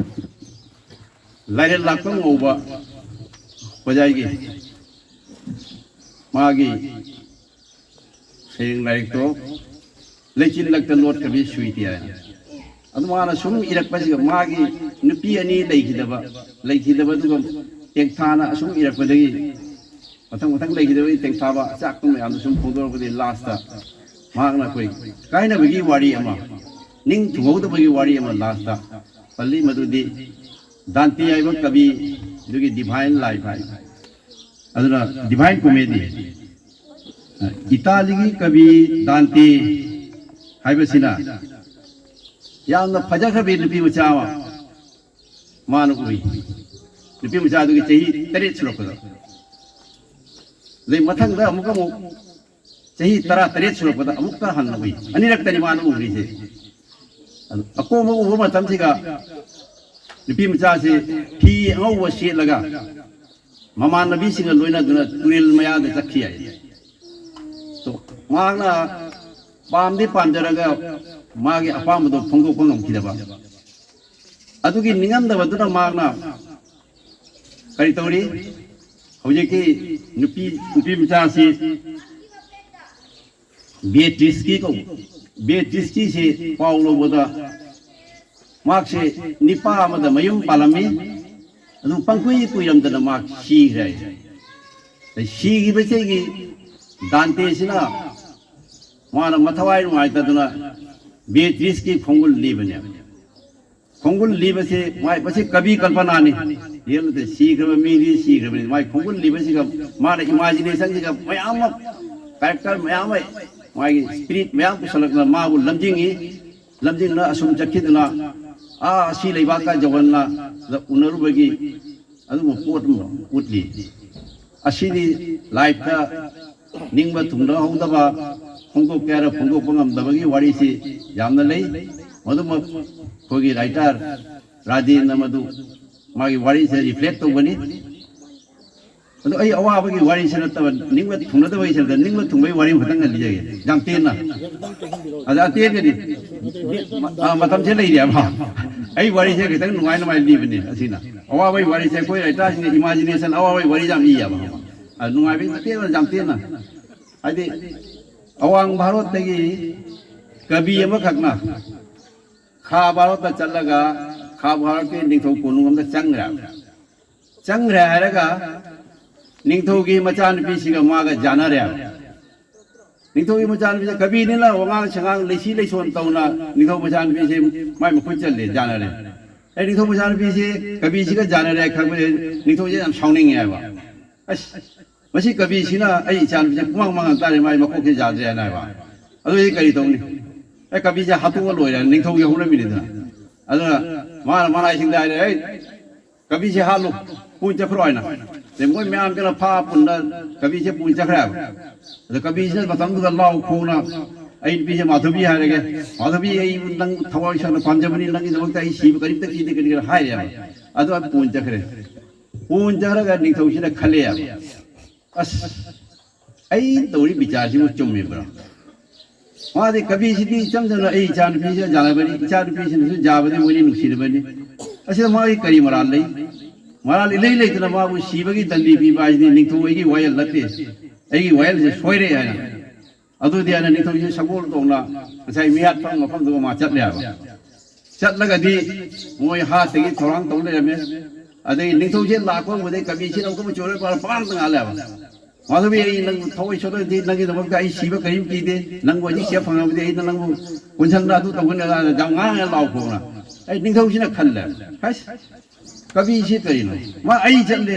ꯂꯥꯏꯔꯦꯜ ꯂꯥꯛꯄ ꯉꯧꯕ ꯑꯣꯖꯥꯒꯤ ꯃꯥꯒꯤ ꯁꯩꯔꯦꯡ ꯂꯥꯏꯔꯤꯛꯇꯣ ꯂꯩꯆꯤꯜꯂꯛꯇ ꯂꯣꯠꯈ꯭ꯔꯕꯤ ꯁꯨꯏꯇꯤ ꯍꯥꯏ꯫ ꯑꯗꯨ ꯃꯥꯅ ꯁꯨꯝ ꯏꯔꯛꯄꯁꯤꯒ ꯃꯥꯒꯤ ꯅꯨꯄꯤ ꯑꯅꯤ ꯂꯩꯈꯤꯗꯕ ꯂꯩꯈꯤꯗꯕꯗꯨꯒ ꯇꯦꯡꯊꯥꯅ ꯑꯁꯨꯝ ꯏꯔꯛꯄꯗꯒꯤ ꯃꯊꯪ ꯃꯊꯪ ꯂꯩꯈꯤꯗꯕꯒꯤ ꯇꯦꯡꯊꯥꯕ ꯑꯆꯥꯛꯄ ꯃꯌꯥꯝꯗꯣ ꯁꯨꯝ ꯐꯣꯡꯗꯣꯔꯛꯄꯗꯒꯤ ꯂꯥꯁꯇ ꯃꯍꯥꯛꯅ ꯑꯩꯈꯣꯏ ꯀꯥꯏꯅꯕꯒꯤ ꯋꯥꯔꯤ ꯑꯃ, ꯅꯤꯡ ꯊꯨꯡꯍꯧꯗꯕꯒꯤ ꯋꯥꯔꯤ ꯑꯃ ꯂꯥꯁꯇ ꯄꯜꯂꯤ꯫ ꯃꯗꯨꯗꯤ ꯗꯥꯟꯇꯤ ꯍꯥꯏꯕ ꯀꯕꯤ ꯑꯗꯨꯒꯤ ꯗꯤꯚꯥꯏꯟ ꯂꯥꯏꯐ ꯍꯥꯏ꯫ ꯑꯗꯨꯅ ꯗꯤꯚꯥꯏꯟ ꯀꯣꯃꯦꯗꯤ, ꯏꯇꯥꯂꯤꯒꯤ ꯀꯕꯤ ꯗꯥꯟꯇꯤ ꯍꯥꯏꯕꯁꯤꯅ ꯌꯥꯝꯅ ꯐꯖꯈ꯭ꯔꯕꯤ ꯅꯨꯄꯤ ꯃꯆꯥ ꯑꯃ ꯃꯥꯅ ꯎꯏ꯫ ꯅꯨꯄꯤ ꯃꯆꯥꯗꯨꯒꯤ ꯆꯍꯤ ꯇꯔꯦꯠ ꯁꯨꯔꯛꯄꯗ꯫ ꯑꯗꯩ ꯃꯊꯪꯗ ꯑꯃꯨꯛꯀ ꯑꯃꯨꯛ ꯆꯍꯤ ꯇꯔꯥ ꯇꯔꯦꯠ ꯁꯨꯔꯛꯄꯗ ꯑꯃꯨꯛꯀ ꯍꯟꯅ ꯎꯏ꯫ ꯑꯅꯤꯔꯛꯇꯅꯤ ꯃꯥꯅ ꯎꯔꯤꯁꯦ꯫ ꯑꯗꯨ ꯑꯀꯣꯟꯕ ꯎꯕ ꯃꯇꯝꯁꯤꯒ ꯅꯨꯄꯤ ꯃꯆꯥꯁꯤ ꯐꯤ ꯑꯉꯧꯕ ꯁꯦꯠꯂꯒ ꯃꯃꯥꯟꯅꯕꯤꯁꯤꯡꯒ ꯂꯣꯏꯅꯗꯨꯅ ꯇꯨꯔꯦꯜ ꯃꯌꯥꯗ ꯆꯠꯈꯤ ꯍꯥꯏ꯫ ꯇꯣ, ꯃꯍꯥꯛꯅ ꯄꯥꯝꯗꯤ ꯄꯥꯝꯖꯔꯒ ꯃꯥꯒꯤ ꯑꯄꯥꯝꯕꯗꯣ ꯐꯣꯡꯗꯣꯛꯄ ꯉꯝꯈꯤꯗꯕ꯫ ꯑꯗꯨꯒꯤ ꯅꯤꯡꯉꯝꯗꯕꯗꯨꯅ ꯃꯍꯥꯛꯅ ꯀꯔꯤ ꯇꯧꯔꯤ? ꯍꯧꯖꯤꯛꯀꯤ ꯅꯨꯄꯤ, ꯅꯨꯄꯤ ꯃꯆꯥꯁꯤ ꯕꯦꯇ꯭ꯔꯤꯁꯀꯤ ꯀꯧꯕ꯫ ꯕꯦꯇ꯭ꯔꯤꯁꯀꯤꯁꯤ ꯄꯥꯎ ꯂꯧꯕꯗ ꯃꯍꯥꯛꯁꯦ ꯅꯤꯄꯥ ꯑꯃꯗ ꯃꯌꯨꯝ ꯄꯥꯜꯂꯝꯃꯤ꯫ ꯑꯗꯨ ꯄꯪꯀꯨꯏ ꯀꯨꯏꯔꯝꯗꯅ ꯃꯍꯥꯛ ꯁꯤꯈ꯭ꯔꯦ꯫ ꯁꯤꯈꯤꯕꯁꯤꯒꯤ ꯗꯥꯟꯇꯦꯁꯤꯅ ꯃꯥꯅ ꯃꯊꯋꯥꯏ ꯅꯨꯡꯉꯥꯏꯇꯗꯅ ꯕꯤꯌꯦꯇ꯭ꯔꯤꯁꯀꯤ ꯈꯣꯡꯒꯨꯜ ꯂꯤꯕꯅꯦꯕ꯫ ꯈꯣꯡꯒꯨꯜ ꯂꯤꯕꯁꯤ ꯃꯥꯏ, ꯃꯁꯤ ꯀꯕꯤ ꯀꯜꯄꯅꯥꯅꯤ꯫ ꯔꯤꯌꯦꯜ ꯅꯠꯇꯦ, ꯁꯤꯈ꯭ꯔꯕ ꯃꯤꯗꯤ ꯁꯤꯈ꯭ꯔꯕꯅꯤ꯫ ꯃꯥꯏ ꯈꯣꯡꯒꯨꯜ ꯂꯤꯕꯁꯤꯒ ꯃꯥꯅ ꯏꯃꯥꯖꯤꯅꯦꯁꯟꯁꯤꯒ ꯃꯌꯥꯝ ꯑꯃ, ꯀꯦꯔꯦꯛꯇꯔ ꯃꯌꯥꯝ ꯑꯃ, ꯃꯥꯒꯤ ꯁ꯭ꯄꯤꯔꯤꯠ ꯃꯌꯥꯝ ꯄꯨꯁꯜꯂꯛꯇꯅ ꯃꯥꯕꯨ ꯂꯝꯖꯤꯡꯉꯤ꯫ ꯂꯝꯖꯤꯡꯅ ꯑꯁꯨꯝ ꯆꯠꯈꯤꯗꯨꯅ ꯑꯥ ꯑꯁꯤ ꯂꯩꯕꯥꯛꯀ ꯌꯧꯍꯟꯅ ꯎꯅꯔꯨꯕꯒꯤ ꯑꯗꯨꯒꯨꯝꯕ ꯄꯣꯠ ꯑꯃ ꯎꯠꯂꯤ꯫ ꯑꯁꯤꯗꯤ ꯂꯥꯏꯐꯇ ꯅꯤꯡꯕ ꯊꯨꯡꯅꯍꯧꯗꯕ, ꯐꯣꯡꯗꯣꯛꯀꯦ ꯍꯥꯏꯔ ꯐꯣꯡꯗꯣꯛꯄ ꯉꯝꯗꯕꯒꯤ ꯋꯥꯔꯤꯁꯤ ꯌꯥꯝꯅ ꯂꯩ꯫ ꯃꯗꯨꯃꯛ ꯑꯩꯈꯣꯏꯒꯤ ꯔꯥꯏꯇꯔ ꯔꯥꯖꯦꯟꯅ ꯃꯗꯨ ꯃꯥꯒꯤ ꯋꯥꯔꯤꯁꯦ ꯔꯤꯐ꯭ꯂꯦꯛ ꯇꯧꯒꯅꯤ꯫ ꯑꯗꯣ ꯑꯩ ꯑꯋꯥꯕꯒꯤ ꯋꯥꯔꯤꯁꯦ ꯅꯠꯇꯕ, ꯅꯤꯡꯕ ꯊꯨꯡꯅꯗꯕꯒꯤ ꯁꯔꯨꯛꯇ ꯅꯤꯡꯕ ꯊꯨꯡꯕꯒꯤ ꯋꯥꯔꯤ ꯑꯃꯈꯛꯇꯪ ꯂꯤꯖꯒꯦ, ꯌꯥꯝ ꯇꯦꯟꯅ꯫ ꯑꯗ ꯑꯇꯦꯟꯒꯗꯤ, ꯑꯥ, ꯃꯇꯝꯁꯦ ꯂꯩꯔꯦꯕ꯫ ꯑꯩ ꯋꯥꯔꯤꯁꯦ ꯈꯤꯇꯪ ꯅꯨꯡꯉꯥꯏ ꯅꯨꯡꯉꯥꯏ ꯂꯤꯕꯅꯦ ꯑꯁꯤꯅ꯫ ꯑꯋꯥꯕꯒꯤ ꯋꯥꯔꯤꯁꯦ ꯑꯩꯈꯣꯏ ꯔꯥꯏꯇꯔꯁꯤꯡꯅ ꯏꯃꯥꯖꯤꯅꯦꯁꯟ ꯑꯋꯥꯕꯒꯤ ꯋꯥꯔꯤ ꯌꯥꯝ ꯏꯌꯦꯕ꯫ ꯑ, ꯅꯨꯡꯉꯥꯏꯕꯒꯤ ꯃꯇꯦꯛ ꯑꯃ ꯌꯥꯝ ꯇꯦꯟꯅ꯫ ꯍꯥꯏꯗꯤ ꯑꯋꯥꯡ ꯚꯥꯔꯣꯠꯇꯒꯤ ꯀꯕꯤ ꯑꯃꯈꯛꯅ ꯈꯥ ꯚꯥꯔꯣꯠꯇ ꯆꯠꯂꯒ ꯈꯥ ꯚꯥꯔꯣꯠꯀꯤ ꯅꯤꯡꯊꯧ ꯀꯣꯅꯨꯡ ꯑꯃꯗ ꯆꯪꯈ꯭ꯔꯦ꯫ ꯆꯪꯈ꯭ꯔꯦ ꯍꯥꯏꯔꯒ ꯅꯤꯡꯊꯧꯒꯤ ꯃꯆꯥꯅꯨꯄꯤꯁꯤꯒ ꯃꯥꯒ ꯌꯥꯅꯔꯦ꯫ ꯅꯤꯡꯊꯧꯒꯤ ꯃꯆꯥꯅꯨꯄꯤꯁꯦ ꯀꯕꯤꯅꯤꯅ ꯋꯥꯉꯥꯡ ꯁꯉꯥꯡ ꯂꯩꯁꯤ ꯂꯩꯁꯣꯟ ꯇꯧꯅ ꯅꯤꯡꯊꯧ ꯃꯆꯥꯅꯨꯄꯤꯁꯦ ꯃꯥꯏ ꯃꯈꯨꯠ ꯆꯜꯂꯦ, ꯌꯥꯅꯔꯦ꯫ ꯑꯩ ꯅꯤꯡꯊꯧ ꯃꯆꯥꯅꯨꯄꯤꯁꯦ ꯀꯕꯤꯁꯤꯒ ꯌꯥꯅꯔꯦ ꯈꯪꯕꯗ ꯅꯤꯡꯊꯧꯁꯦ ꯌꯥꯝ ꯁꯥꯎꯅꯤꯡꯉꯦ ꯍꯥꯏꯕ꯫ ꯑꯁ, ꯃꯁꯤ ꯀꯕꯤꯁꯤꯅ ꯑꯩ ꯏꯆꯥꯅꯨꯄꯤꯁꯦ ꯄꯨꯃꯥꯡ ꯃꯥꯡꯍꯟ ꯇꯥꯔꯦ, ꯃꯥꯏ ꯃꯀꯣꯛꯁꯦ ꯌꯥꯗ꯭ꯔꯦ ꯍꯥꯏꯅ ꯍꯥꯏꯕ꯫ ꯑꯗꯨꯗꯤ ꯀꯔꯤ ꯇꯧꯅꯤ? ꯑꯦ, ꯀꯕꯤꯁꯦ ꯍꯥꯠꯇꯣꯛꯑ ꯂꯣꯏꯔꯦ, ꯅꯤꯡꯊꯧꯒꯤ ꯍꯧꯅꯕꯤꯅꯤꯗꯅ꯫ ꯑꯗꯨꯅ ꯃꯥꯅ ꯃꯅꯥꯏꯁꯤꯡꯗ ꯍꯥꯏꯔꯦ, "ꯑꯩ ꯀꯕꯤꯁꯦ ꯍꯥꯠꯂꯨ, ꯄꯨꯟ ꯆꯠꯈ꯭ꯔꯣ" ꯍꯥꯏꯅ꯫ ꯑꯗꯩ ꯃꯣꯏ ꯃꯌꯥꯝꯁꯤꯅ ꯐꯥ ꯄꯨꯟꯅ ꯀꯕꯤꯁꯦ ꯄꯨꯟ ꯆꯠꯈ꯭ꯔꯦꯕ꯫ ꯑꯗ ꯀꯕꯤꯁꯤꯅ ꯃꯇꯝꯗꯨꯗ ꯂꯥꯎ ꯈꯣꯡꯅ, "ꯑꯩ ꯅꯨꯄꯤꯁꯦ ꯃꯥꯙꯕꯤ ꯍꯥꯏꯔꯒꯦ, ꯃꯥꯙꯕꯤ, ꯑꯩ ꯅꯪ ꯊꯋꯥꯏ ꯁꯦꯡꯅ ꯄꯥꯝꯖꯕꯅꯤ, ꯅꯪꯒꯤꯗꯃꯛꯇ ꯑꯩ ꯁꯤꯕ ꯀꯔꯤꯝꯇ ꯀꯤꯗꯦ" ꯀꯔꯤ ꯀꯔꯥ ꯍꯥꯏꯔꯦꯕ꯫ ꯑꯗꯨ ꯄꯨꯟ ꯆꯠꯈ꯭ꯔꯦ꯫ ꯄꯨꯟ ꯆꯠꯈ꯭ꯔꯒ ꯅꯤꯡꯊꯧꯁꯤꯅ ꯈꯜꯂꯦꯕ, "ꯑꯁ, ꯑꯩ ꯇꯧꯔꯤ ꯕꯤꯆꯥꯔꯁꯤꯕꯨ ꯆꯨꯝꯃꯤꯕ꯭ꯔꯥ? ꯃꯥꯗꯤ ꯀꯕꯤꯁꯤꯗꯤ ꯏꯆꯝ ꯆꯝꯅ ꯑꯩ ꯏꯆꯥꯅꯨꯄꯤꯁꯤꯒ ꯌꯥꯅꯕꯅꯤ, ꯏꯆꯥꯅꯨꯄꯤꯁꯤꯅꯁꯨ ꯌꯥꯕꯗꯤ ꯃꯣꯏꯅꯤ ꯅꯨꯡꯁꯤꯅꯕꯅꯤ꯫ ꯑꯁꯤꯗ ꯃꯥꯒꯤ ꯀꯔꯤ ꯃꯔꯥꯜ ꯂꯩ? ꯃꯔꯥꯜ ꯏꯂꯩ ꯂꯩꯇꯅ ꯃꯥꯕꯨ ꯁꯤꯕꯒꯤ ꯗꯟꯗꯤ ꯄꯤꯕ ꯍꯥꯏꯁꯤꯗꯤ ꯅꯤꯡꯊꯧ ꯑꯩꯒꯤ ꯋꯥꯌꯦꯜ ꯅꯠꯇꯦ, ꯑꯩꯒꯤ ꯋꯥꯌꯦꯜꯁꯦ ꯁꯣꯏꯔꯦ" ꯍꯥꯏꯅ꯫ ꯑꯗꯨꯗꯤ ꯍꯥꯏꯅ ꯅꯤꯡꯊꯧꯁꯤ ꯁꯒꯣꯜ ꯇꯣꯡꯅ ꯉꯁꯥꯏ ꯃꯤꯍꯥꯠꯐꯝ ꯃꯐꯝꯗꯨꯒ ꯃꯥ ꯆꯠꯂꯦ ꯍꯥꯏꯕ꯫ ꯆꯠꯂꯒꯗꯤ ꯃꯣꯏ ꯍꯥꯠꯇꯒꯤ ꯊꯧꯔꯥꯡ ꯇꯧ ꯂꯩꯔꯝꯃꯦ꯫ ꯑꯗꯩ ꯅꯤꯡꯊꯧꯁꯦ ꯂꯥꯛꯄ ꯎꯕꯗꯩ ꯀꯕꯤꯁꯤꯅ ꯑꯃꯨꯛꯀ ꯃꯆꯨ ꯑꯣꯏꯔ ꯄꯥꯔ ꯄꯥꯡꯇ ꯉꯥꯜꯂꯦ ꯍꯥꯏꯕ꯫ "ꯃꯥꯙꯕꯤ, ꯑꯩ ꯅꯪ ꯊꯋꯥꯏ ꯁꯣꯛꯂꯗꯤ ꯅꯪꯒꯤꯗꯃꯛꯇ ꯑꯩ ꯁꯤꯕ ꯀꯔꯤꯝ ꯀꯤꯗꯦ, ꯅꯪꯕꯨ ꯍꯧꯖꯤꯛ ꯁꯦꯞ ꯐꯪꯉꯕꯗꯤ ꯑꯩꯅ ꯅꯪꯕꯨ ꯀꯣꯟꯁꯟꯗ ꯑꯗꯨ ꯇꯧꯒꯅꯤ" ꯑꯗꯥ ꯌꯥꯝ ꯉꯥꯡꯉꯦ ꯂꯥꯎ ꯈꯣꯡꯅ꯫ ꯑꯩ ꯅꯤꯡꯊꯧꯁꯤꯅ ꯈꯜꯂꯦ, "ꯍꯁ, ꯀꯕꯤꯁꯤ ꯀꯔꯤꯅꯣ? ꯃꯥ ꯑꯩ ꯆꯠꯂꯦ,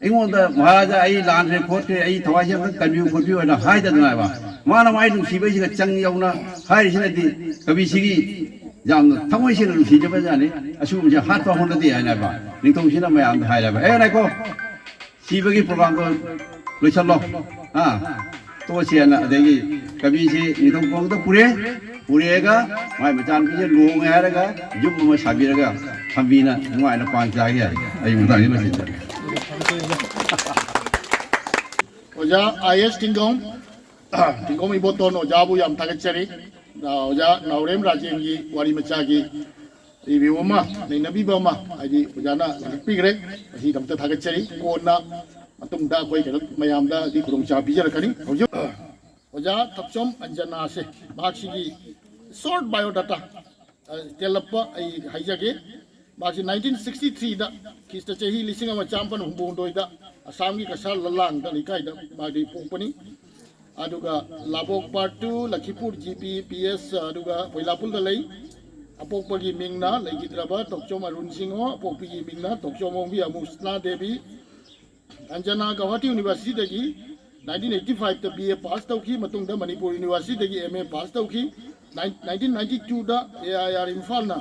ꯑꯩꯉꯣꯟꯗ ꯃꯍꯥꯔꯥꯖꯥ ꯑꯩ ꯂꯥꯟꯈ꯭ꯔꯦ ꯈꯣꯠꯈ꯭ꯔꯦ, ꯑꯩ ꯊꯋꯥꯏꯁꯦ ꯑꯝꯇ ꯀꯟꯕꯤꯌꯨ ꯈꯣꯠꯄꯤꯌꯨ" ꯍꯥꯏꯅ ꯍꯥꯏꯗꯗꯅ ꯍꯥꯏꯕ, ꯃꯥꯅ ꯃꯥꯏ ꯅꯨꯡꯁꯤꯕꯩꯁꯤꯒ ꯆꯪ ꯌꯧꯅ ꯍꯥꯏꯔꯤꯁꯤꯅꯗꯤ ꯀꯕꯤꯁꯤꯒꯤ ꯌꯥꯝꯅ ꯊꯃꯣꯏ ꯁꯦꯡꯅ ꯅꯨꯡꯁꯤꯖꯕ ꯖꯥꯠꯅꯤ꯫ ꯑꯁꯤꯒꯨꯝꯕꯁꯦ ꯍꯥꯠꯄ ꯍꯧꯅꯗꯦ ꯍꯥꯏꯅ ꯍꯥꯏꯕ꯫ ꯅꯤꯡꯊꯧꯁꯤꯅ ꯃꯌꯥꯝꯗ ꯍꯥꯏꯔꯦꯕ, "ꯑꯦ ꯉꯥꯏꯈꯣ, ꯁꯤꯕꯒꯤ ꯄ꯭ꯔꯣꯒ꯭ꯔꯥꯝꯗꯣ ꯂꯣꯏꯁꯜꯂꯣ, ꯑꯥ, ꯇꯣꯛꯑꯁꯦꯅ"꯫ ꯑꯗꯒꯤ ꯀꯕꯤꯁꯤ ꯅꯤꯡꯊꯧ ꯈꯣꯡꯗ ꯄꯨꯔꯦ, ꯄꯨꯔꯛꯑꯒ ꯃꯥꯏ ꯃꯆꯥꯅꯨꯄꯤꯁꯦ ꯂꯨꯍꯣꯡꯉꯦ ꯍꯥꯏꯔꯒ ꯌꯨꯝ ꯑꯃ ꯁꯥꯕꯤꯔꯒ ꯊꯝꯕꯤꯅ ꯅꯨꯡꯉꯥꯏꯅ ꯄꯥꯟ ꯆꯥꯈꯤ ꯍꯥꯏ꯫ ꯑꯩ ꯃꯇꯥꯡꯁꯤ ꯂꯣꯏꯁꯤꯟꯖꯔꯦ꯫ ꯑꯣꯖꯥ ꯑꯥꯏ ꯑꯦꯁ ꯊꯤꯡꯒꯣꯝ, ꯊꯤꯡꯒꯣꯝ ꯏꯕꯣꯇꯣꯟ ꯑꯣꯖꯥꯕꯨ ꯌꯥꯝ ꯊꯥꯒꯠꯆꯔꯤ꯫ ꯑꯣꯖꯥ ꯅꯥꯎꯔꯦꯝ ꯔꯥꯖꯦꯟꯒꯤ ꯋꯥꯔꯤ ꯃꯆꯥꯒꯤ ꯔꯤꯚꯤꯌꯨ ꯑꯃ, ꯅꯩꯅꯕꯤꯕ ꯑꯃ, ꯍꯥꯏꯗꯤ ꯑꯣꯖꯥꯅ ꯂꯥꯡꯈꯠꯄꯤꯈ꯭ꯔꯦ꯫ ꯃꯁꯤꯒꯤꯗꯃꯛꯇ ꯊꯥꯒꯠꯆꯔꯤ꯫ ꯀꯣꯟꯅ ꯃꯇꯨꯡꯗ ꯑꯩꯈꯣꯏ ꯀꯩꯅꯣ ꯃꯌꯥꯝꯗ ꯑꯗꯨꯒꯤ ꯈꯨꯗꯣꯡꯆꯥꯕ ꯄꯤꯖꯔꯛꯀꯅꯤ꯫ ꯍꯧꯖꯤꯛ ꯑꯣꯖꯥ ꯊꯛꯆꯣꯝ ꯑꯟꯖꯅꯥꯁꯦ, ꯃꯍꯥꯛꯁꯤꯒꯤ ꯁꯣꯔꯠ ꯕꯥꯏꯑꯣꯗꯥꯇꯥ, ꯑ, ꯇꯦꯜꯂꯞꯄ ꯑꯩ ꯍꯥꯏꯖꯒꯦ꯫ ꯃꯍꯥꯛꯁꯤ ꯅꯥꯏꯟꯇꯤꯟ ꯁꯤꯛꯁꯇꯤ ꯊ꯭ꯔꯤꯗ, ꯈ꯭ꯔꯤꯁꯇ ꯆꯍꯤ ꯂꯤꯁꯤꯡ ꯑꯃ ꯆꯥꯃꯥꯄꯟ ꯍꯨꯝꯐꯨ ꯍꯨꯝꯗꯣꯏꯗ ꯑꯁꯥꯝꯒꯤ ꯀꯁꯥꯔ ꯂꯂꯥꯡꯗ ꯂꯩꯀꯥꯏꯗ ꯃꯥꯗꯤ ꯄꯣꯛꯄꯅꯤ꯫ ꯑꯗꯨꯒ ꯂꯥꯕꯣꯛ part two, Lakhipur G P P S, ꯑꯗꯨꯒ ꯄꯣꯏꯂꯥꯄꯨꯜꯗ ꯂꯩ꯫ ꯑꯄꯣꯛꯄꯒꯤ ꯃꯤꯡꯅ ꯂꯩꯈꯤꯗ꯭ꯔꯕ ꯇꯣꯛꯆꯣꯝ ꯑꯔꯨꯟ ꯁꯤꯡꯍ, ꯑꯄꯣꯛꯄꯤꯒꯤ ꯃꯤꯡꯅ ꯇꯣꯛꯆꯣꯝ ꯑꯣꯡꯕꯤ ꯑꯃꯨꯁꯅꯥ ꯗꯦꯕꯤ꯫ ꯑꯟꯖꯅꯥ ꯒꯧꯍꯥꯇꯤ ꯌꯨꯅꯤꯚꯔꯁꯤꯇꯤꯗꯒꯤ ꯅꯥꯏꯟꯇꯤꯟ ꯑꯩꯠꯇꯤ ꯐꯥꯏꯚꯇ ꯕꯤ ꯑꯦ ꯄꯥꯁ ꯇꯧꯈꯤ, ꯃꯇꯨꯡꯗ ꯃꯅꯤꯄꯨꯔ ꯌꯨꯅꯤꯚꯔꯁꯤꯇꯤꯗꯒꯤ ꯑꯦꯝ ꯑꯦ ꯄꯥꯁ ꯇꯧꯈꯤ꯫ ꯅꯥꯏꯟ-, ꯅꯥꯏꯟꯇꯤꯟ ꯅꯥꯏꯟꯇꯤ ꯇꯨꯗ ꯑꯦ ꯑꯥꯏ ꯑꯥꯔ ꯏꯝꯐꯥꯜꯅ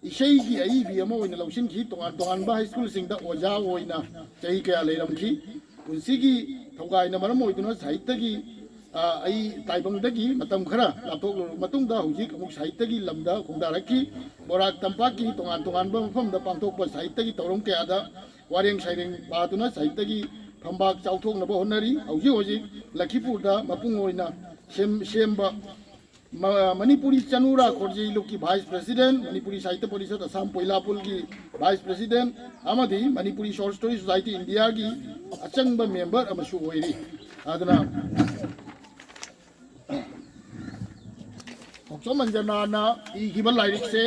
ꯏꯁꯩꯒꯤ ꯑꯏꯕꯤ ꯑꯃ ꯑꯣꯏꯅ ꯂꯧꯁꯤꯟꯈꯤ꯫ ꯇꯣꯉꯥꯟ ꯇꯣꯉꯥꯟꯕ ꯍꯥꯏ ꯁ꯭ꯀꯨꯜꯁꯤꯡꯗ ꯑꯣꯖꯥ ꯑꯣꯏꯅ ꯆꯍꯤ ꯀꯌꯥ ꯂꯩꯔꯝꯈꯤ꯫ ꯄꯨꯟꯁꯤꯒꯤ ꯊꯧꯒꯥꯏꯅ ꯃꯔꯝ ꯑꯣꯏꯗꯨꯅ ꯁꯥꯍꯤꯠꯇꯒꯤ, ꯑ, ꯑꯩ ꯇꯥꯏꯕꯪꯗꯒꯤ ꯃꯇꯝ ꯈꯔ ꯂꯥꯞꯊꯣꯛꯂꯨꯔꯕ ꯃꯇꯨꯡꯗ ꯍꯧꯖꯤꯛ ꯑꯃꯨꯛ ꯁꯥꯍꯤꯠꯇꯒꯤ ꯂꯝꯗ ꯈꯣꯡꯗꯥꯔꯛꯈꯤ꯫ ꯕꯣꯔꯥꯛ ꯇꯝꯄꯥꯛꯀꯤ ꯇꯣꯉꯥꯟ ꯇꯣꯉꯥꯟꯕ ꯃꯐꯝꯗ ꯄꯥꯡꯊꯣꯛꯄ ꯁꯥꯍꯤꯠꯇꯒꯤ ꯊꯧꯔꯝ ꯀꯌꯥꯗ ꯋꯥꯔꯦꯡ ꯁꯩꯔꯦꯡ ꯄꯥꯗꯨꯅ ꯁꯥꯍꯤꯠꯇꯒꯤ ꯐꯝꯕꯥꯛ ꯆꯥꯎꯊꯣꯛꯅꯕ ꯍꯣꯠꯅꯔꯤ꯫ ꯍꯧꯖꯤꯛ ꯍꯧꯖꯤꯛ ꯂꯈꯤꯄꯨꯔꯗ ꯃꯄꯨꯡ ꯑꯣꯏꯅ ꯁꯦꯝ-, ꯁꯦꯝꯕ ꯃ-, ꯃꯅꯤꯄꯨꯔꯤ ꯆꯅꯨꯔꯥ ꯈꯣꯔꯖꯤ ꯂꯨꯞꯀꯤ ꯚꯥꯏꯁ ꯄ꯭ꯔꯦꯁꯤꯗꯦꯟ, ꯃꯅꯤꯄꯨꯔꯤ ꯁꯥꯍꯤꯇ꯭ꯌ ꯄꯔꯤꯁꯠ ꯑꯁꯥꯝ ꯄꯣꯏꯂꯥꯄꯨꯜꯒꯤ ꯚꯥꯏꯁ ꯄ꯭ꯔꯦꯁꯤꯗꯦꯟ ꯑꯃꯗꯤ ꯃꯅꯤꯄꯨꯔꯤ ꯁꯣꯔꯠ ꯁ꯭ꯇꯣꯔꯤ ꯁꯣꯁꯥꯏꯇꯤ ꯏꯟꯗꯤꯌꯥꯒꯤ ꯑꯆꯪꯕ ꯃꯦꯝꯕꯔ ꯑꯃꯁꯨ ꯑꯣꯏꯔꯤ꯫ ꯑꯗꯨꯅ ꯊꯣꯛꯆꯣꯝ ꯑꯟꯖꯅꯥꯅ ꯏꯈꯤꯕ ꯂꯥꯏꯔꯤꯛꯁꯦ,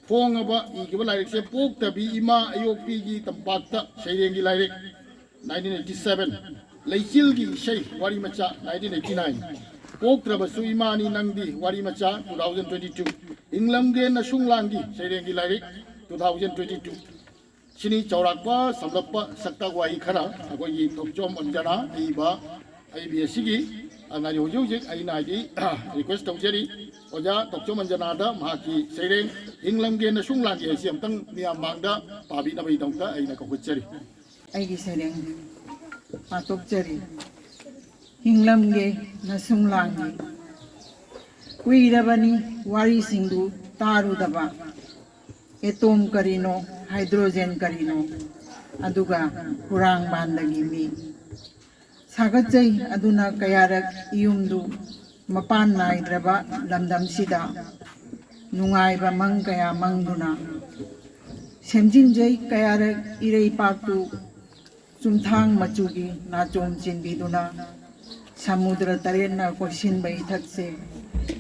ꯐꯣꯡꯉꯕ ꯏꯈꯤꯕ ꯂꯥꯏꯔꯤꯛꯁꯦ ꯄꯣꯛꯇꯕꯤ ꯏꯃꯥ ꯑꯌꯣꯛꯄꯤꯒꯤ ꯇꯝꯄꯥꯛꯇ ꯁꯩꯔꯦꯡꯒꯤ ꯂꯥꯏꯔꯤꯛ, ꯅꯥꯏꯟꯇꯤꯟ ꯑꯩꯠꯇꯤ ꯁꯚꯦꯟ꯫ ꯂꯩꯆꯤꯜꯒꯤ ꯏꯁꯩ ꯋꯥꯔꯤ ꯃꯆꯥ, nineteen eighty nine꯫ ꯄꯣꯛꯇ꯭ꯔꯕꯁꯨ ꯏꯃꯥꯅꯤ ꯅꯪꯗꯤ ꯋꯥꯔꯤ ꯃꯆꯥ, two thousand twenty two꯫ ꯍꯤꯡꯂꯝꯒꯦ ꯅꯁꯨꯡ ꯂꯥꯡꯒꯤ ꯁꯩꯔꯦꯡꯒꯤ ꯂꯥꯏꯔꯤꯛ, two thousand twenty two꯫ ꯁꯤꯅꯤ ꯆꯥꯎꯔꯥꯛꯄ ꯁꯝꯂꯞꯄ ꯁꯛꯇꯥꯛ ꯋꯥꯍꯩ ꯈꯔ꯫ ꯑꯩꯈꯣꯏꯒꯤ ꯊꯣꯛꯆꯣꯝ ꯑꯟꯖꯅꯥ ꯏꯕ ꯑꯩꯕꯤ ꯑꯁꯤꯒꯤ, ꯑ, ꯉꯥꯏ ꯍꯧꯖꯤꯛ ꯍꯧꯖꯤꯛ ꯑꯩꯅ ꯍꯥꯏꯗꯤ, request ꯇꯧꯖꯔꯤ, ꯑꯣꯖꯥ ꯊꯣꯛꯆꯣꯝ ꯑꯟꯖꯅꯥꯗ ꯃꯍꯥꯛꯀꯤ ꯁꯩꯔꯦꯡ ꯍꯤꯡꯂꯝꯒꯦ ꯅꯁꯨꯡ ꯂꯥꯡꯒꯦ ꯑꯁꯤ ꯑꯝꯇꯪ ꯃꯤꯌꯥꯝ ꯃꯥꯡꯗ ꯄꯥꯕꯤꯅꯕꯒꯤꯗꯃꯛꯇ ꯑꯩꯅ ꯀꯧꯈꯠꯆꯔꯤ꯫ ꯑꯩꯒꯤ ꯁꯩꯔꯦꯡ ꯄꯥꯊꯣꯛꯆꯔꯤ꯫ ꯍꯤꯡꯂꯝꯒꯦ ꯅꯁꯨꯡ ꯂꯥꯡꯒꯦ꯫ ꯀꯨꯏꯔꯕꯅꯤ ꯋꯥꯔꯤꯁꯤꯡꯗꯨ ꯇꯥꯔꯨꯗꯕ꯫ ꯑꯦꯇꯣꯝ ꯀꯔꯤꯅꯣ, ꯍꯥꯏꯗ꯭ꯔꯣꯖꯦꯟ ꯀꯔꯤꯅꯣ, ꯑꯗꯨꯒ ꯍꯨꯔꯥꯡꯕꯥꯟꯗꯒꯤ ꯃꯤ꯫ ꯁꯥꯒꯠꯆꯩ ꯑꯗꯨꯅ ꯀꯌꯥꯔꯛ ꯏꯌꯨꯝꯗꯨ ꯃꯄꯥꯟ ꯅꯥꯏꯗ꯭ꯔꯕ ꯂꯝꯗꯝꯁꯤꯗ ꯅꯨꯡꯉꯥꯏꯕ ꯃꯪ ꯀꯌꯥ ꯃꯪꯗꯨꯅ꯫ ꯁꯦꯝꯖꯤꯟꯖꯩ ꯀꯌꯥꯔꯛ ꯏꯔꯩꯄꯥꯛꯇꯨ ꯆꯨꯝꯊꯥꯡ ꯃꯆꯨꯒꯤ ꯅꯥꯆꯣꯝ ꯆꯤꯟꯕꯤꯗꯨꯅ꯫ ꯁꯃꯨꯗ꯭ꯔ ꯇꯔꯦꯠꯅ ꯀꯣꯏꯁꯤꯟꯕ ꯏꯊꯠꯁꯦ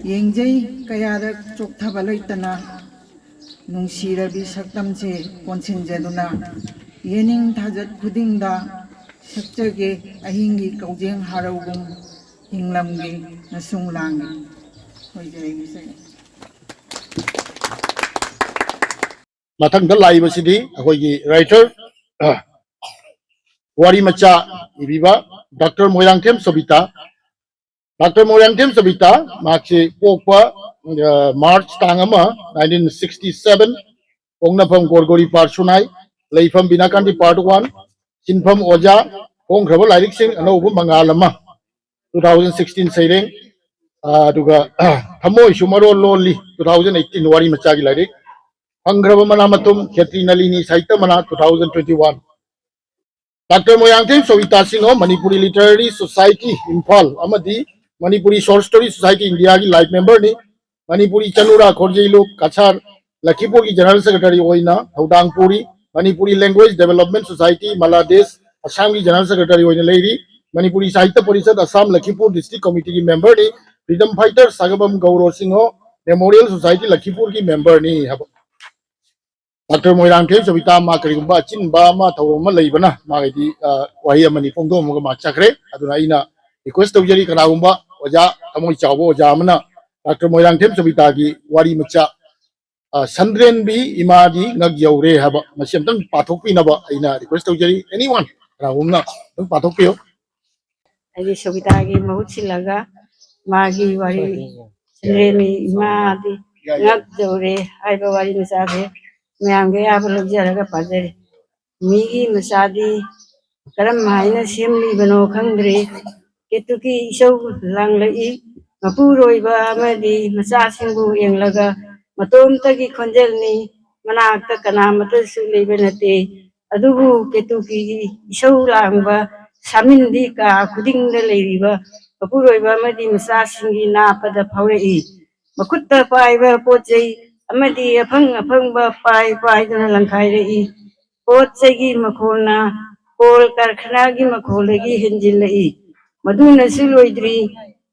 ꯌꯦꯡꯖꯩ ꯀꯌꯥꯔꯛ ꯆꯣꯛꯊꯕ ꯂꯩꯇꯅ꯫ ꯅꯨꯡꯁꯤꯔꯕꯤ ꯁꯛꯇꯝꯁꯦ ꯀꯣꯟꯁꯤꯟꯖꯗꯨꯅ ꯌꯦꯅꯤꯡ ꯊꯥꯖꯠ ꯈꯨꯗꯤꯡꯗ ꯁꯛꯆꯒꯦ ꯑꯍꯤꯡꯒꯤ ꯀꯧꯖꯦꯡ ꯍꯔꯧꯒꯨꯝ ꯍꯤꯡꯂꯝꯒꯦ ꯅꯁꯨꯡ ꯂꯥꯡꯒꯦ꯫ ꯍꯣꯏ, ꯌꯥꯏ, ꯌꯥꯏ꯫ ꯃꯊꯪꯗ ꯂꯥꯛꯏꯕꯁꯤꯗꯤ ꯑꯩꯈꯣꯏꯒꯤ writer, ꯑ, ꯋꯥꯔꯤ ꯃꯆꯥ ꯏꯕꯤꯕ ꯗꯥꯛꯇꯔ ꯃꯣꯏꯔꯥꯡꯊꯦꯝ ꯁꯣꯕꯤꯇꯥ꯫ ꯗꯥꯛꯇꯔ ꯃꯣꯏꯔꯥꯡꯊꯦꯝ ꯁꯣꯕꯤꯇꯥ, ꯃꯍꯥꯛꯁꯤ ꯄꯣꯛꯄ, ꯑ, March ꯇꯥꯡ ꯑꯃ, nineteen sixty seven, ꯄꯣꯛꯅꯐꯝ ꯒꯣꯔꯒꯣꯔꯤ ꯄꯥꯔ ꯁꯨꯅꯥꯏ, ꯂꯩꯐꯝ ꯕꯤꯅꯥꯀꯥꯟꯗꯤ ꯄꯥꯔꯠ ꯋꯥꯟ, ꯁꯤꯟꯐꯝ ꯑꯣꯖꯥ, ꯐꯣꯡꯈ꯭ꯔꯕ ꯂꯥꯏꯔꯤꯛꯁꯤꯡ ꯑꯅꯧꯕ ꯃꯉꯥꯜ ꯑꯃ, two thousand sixteen ꯁꯩꯔꯦꯡ, ꯑ, ꯑꯗꯨꯒ, ꯑ, ꯊꯃꯣꯏꯁꯨ ꯃꯔꯣꯜ ꯂꯣꯜꯂꯤ, two thousand eighteen ꯋꯥꯔꯤ ꯃꯆꯥꯒꯤ ꯂꯥꯏꯔꯤꯛ, ꯐꯪꯈ꯭ꯔꯕ ꯃꯅꯥ ꯃꯊꯨꯝ, ꯈꯦꯇ꯭ꯔꯤ ꯅꯂꯤꯅꯤ ꯁꯥꯍꯤꯇ꯭ꯌ ꯃꯅꯥ, two thousand twenty one꯫ Doctor Moirangthem Sobita Singh, Manipuri literary society Imphal ꯑꯃꯗꯤ ꯃꯅꯤꯄꯨꯔꯤ ꯁꯣꯔꯠ ꯁ꯭ꯇꯣꯔꯤ ꯁꯣꯁꯥꯏꯇꯤ ꯏꯟꯗꯤꯌꯥꯒꯤ ꯂꯥꯏꯐ ꯃꯦꯝꯕꯔꯅꯤ꯫ ꯃꯅꯤꯄꯨꯔꯤ ꯆꯅꯨꯔꯥ ꯈꯣꯔꯖꯩꯂꯨ ꯀꯁꯥꯔ ꯂꯈꯤꯄꯨꯔꯒꯤ ꯖꯦꯅꯔꯦꯜ ꯁꯦꯀ꯭ꯔꯦꯇꯔꯤ ꯑꯣꯏꯅ ꯊꯧꯗꯥꯡ ꯄꯨꯔꯤ꯫ ꯃꯅꯤꯄꯨꯔꯤ ꯂꯦꯡꯒ꯭ꯋꯦꯖ ꯗꯦꯕꯂꯞꯃꯦꯟ ꯁꯣꯁꯥꯏꯇꯤ, ꯃꯂꯥꯗꯦꯁ, ꯑꯁꯥꯝꯒꯤ ꯖꯦꯅꯔꯦꯜ ꯁꯦꯀ꯭ꯔꯦꯇꯔꯤ ꯑꯣꯏꯅ ꯂꯩꯔꯤ꯫ ꯃꯅꯤꯄꯨꯔꯤ ꯁꯥꯍꯤꯇ꯭ꯌ ꯄꯔꯤꯁꯠ ꯑꯁꯥꯝ ꯂꯈꯤꯄꯨꯔ ꯗꯤꯁꯇ꯭ꯔꯤꯛ ꯀꯃꯤꯇꯤꯒꯤ ꯃꯦꯝꯕꯔꯅꯤ꯫ Freedom fighter Sagabam Gouro Singh memorial society ꯂꯈꯤꯄꯨꯔꯒꯤ ꯃꯦꯝꯕꯔꯅꯤ ꯍꯥꯏꯕ꯫ ꯗꯥꯛꯇꯔ ꯃꯣꯏꯔꯥꯡꯊꯦꯝ ꯁꯕꯤꯇꯥ ꯃꯥ ꯀꯔꯤꯒꯨꯝꯕ ꯑꯆꯤꯟꯕ ꯑꯃ ꯊꯧꯔꯝ ꯑꯃ ꯂꯩꯕꯅ ꯃꯥꯒꯤꯗꯤ, ꯑ, ꯋꯥꯍꯩ ꯑꯃꯅꯤ ꯐꯣꯡꯗꯣꯛꯑꯝꯃꯒ ꯃꯥ ꯆꯠꯈ꯭ꯔꯦ꯫ ꯑꯗꯨꯅ ꯑꯩꯅ request ꯇꯧꯖꯔꯤ, ꯀꯅꯥꯒꯨꯝꯕ ꯑꯣꯖꯥ ꯊꯃꯣꯏ ꯆꯥꯎꯕ ꯑꯣꯖꯥ ꯑꯃꯅ ꯗꯥꯛꯇꯔ ꯃꯣꯏꯔꯥꯡꯊꯦꯝ ꯁꯕꯤꯇꯥꯒꯤ ꯋꯥꯔꯤ ꯃꯆꯥ, ꯑ, ꯁꯟꯗ꯭ꯔꯦꯟꯕꯤ ꯏꯃꯥꯗꯤ ꯉꯛ ꯌꯧꯔꯦ ꯍꯥꯏꯕ, ꯃꯁꯤ ꯑꯝꯇꯪ ꯄꯥꯊꯣꯛꯄꯤꯅꯕ ꯑꯩꯅ request ꯇꯧꯖꯔꯤ꯫ Anyone, ꯀꯅꯥꯒꯨꯝꯕꯅ ꯑꯗꯨꯝ ꯄꯥꯊꯣꯛꯄꯤꯌꯨ꯫ ꯍꯥꯏꯗꯤ ꯁꯣꯕꯤꯇꯥꯒꯤ ꯃꯍꯨꯠ ꯁꯤꯜꯂꯒ ꯃꯥꯒꯤ ꯋꯥꯔꯤ, ꯁꯟꯗ꯭ꯔꯦꯟꯕꯤ ꯏꯃꯥꯗꯤ ꯉꯛ ꯌꯧꯔꯦ ꯍꯥꯏꯕ ꯋꯥꯔꯤ ꯃꯆꯥꯁꯦ ꯃꯌꯥꯝꯒꯤ ꯑꯌꯥꯕ ꯂꯧꯖꯔꯒ ꯄꯥꯖꯔꯤ꯫ ꯃꯤꯒꯤ ꯃꯆꯥꯗꯤ ꯀꯔꯝ ꯍꯥꯏꯅ ꯁꯦꯝꯂꯤꯕꯅꯣ ꯈꯪꯗ꯭ꯔꯦ꯫ ꯀꯦꯇꯨꯀꯤ ꯏꯁꯧ ꯂꯥꯡꯂꯛꯏ꯫ ꯃꯄꯨꯔꯣꯏꯕ ꯑꯃꯗꯤ ꯃꯆꯥꯁꯤꯡꯕꯨ ꯌꯦꯡꯂꯒ ꯃꯇꯣꯝꯇꯒꯤ ꯈꯣꯟꯖꯦꯜꯅꯤ꯫ ꯃꯅꯥꯛꯇ ꯀꯅꯥꯃꯠꯇꯁꯨ ꯂꯩꯕ ꯅꯠꯇꯦ꯫ ꯑꯗꯨꯕꯨ ꯀꯦꯇꯨꯀꯤꯒꯤ ꯏꯁꯧ ꯂꯥꯡꯕ ꯁꯥꯃꯤꯟꯗꯤ ꯀꯥ ꯈꯨꯗꯤꯡꯗ ꯂꯩꯔꯤꯕ ꯃꯄꯨꯔꯣꯏꯕ ꯑꯃꯗꯤ ꯃꯆꯥꯁꯤꯡꯒꯤ ꯅꯥꯄꯗ ꯐꯥꯎꯔꯛꯏ꯫ ꯃꯈꯨꯠꯇ ꯄꯥꯏꯕ ꯄꯣꯠ ꯆꯩ ꯑꯃꯗꯤ ꯑꯐꯪ ꯑꯐꯪꯕ ꯄꯥꯏ ꯄꯥꯏꯗꯨꯅ ꯂꯪꯈꯥꯏꯔꯛꯏ꯫ ꯄꯣꯠ ꯆꯩꯒꯤ ꯃꯈꯣꯜꯅ ꯀꯣꯜ ꯀꯔꯈꯅꯥꯒꯤ ꯃꯈꯣꯜꯗꯒꯤ ꯍꯦꯟꯖꯤꯜꯂꯛꯏ꯫ ꯃꯗꯨꯅꯁꯨ ꯂꯣꯏꯗ꯭ꯔꯤ,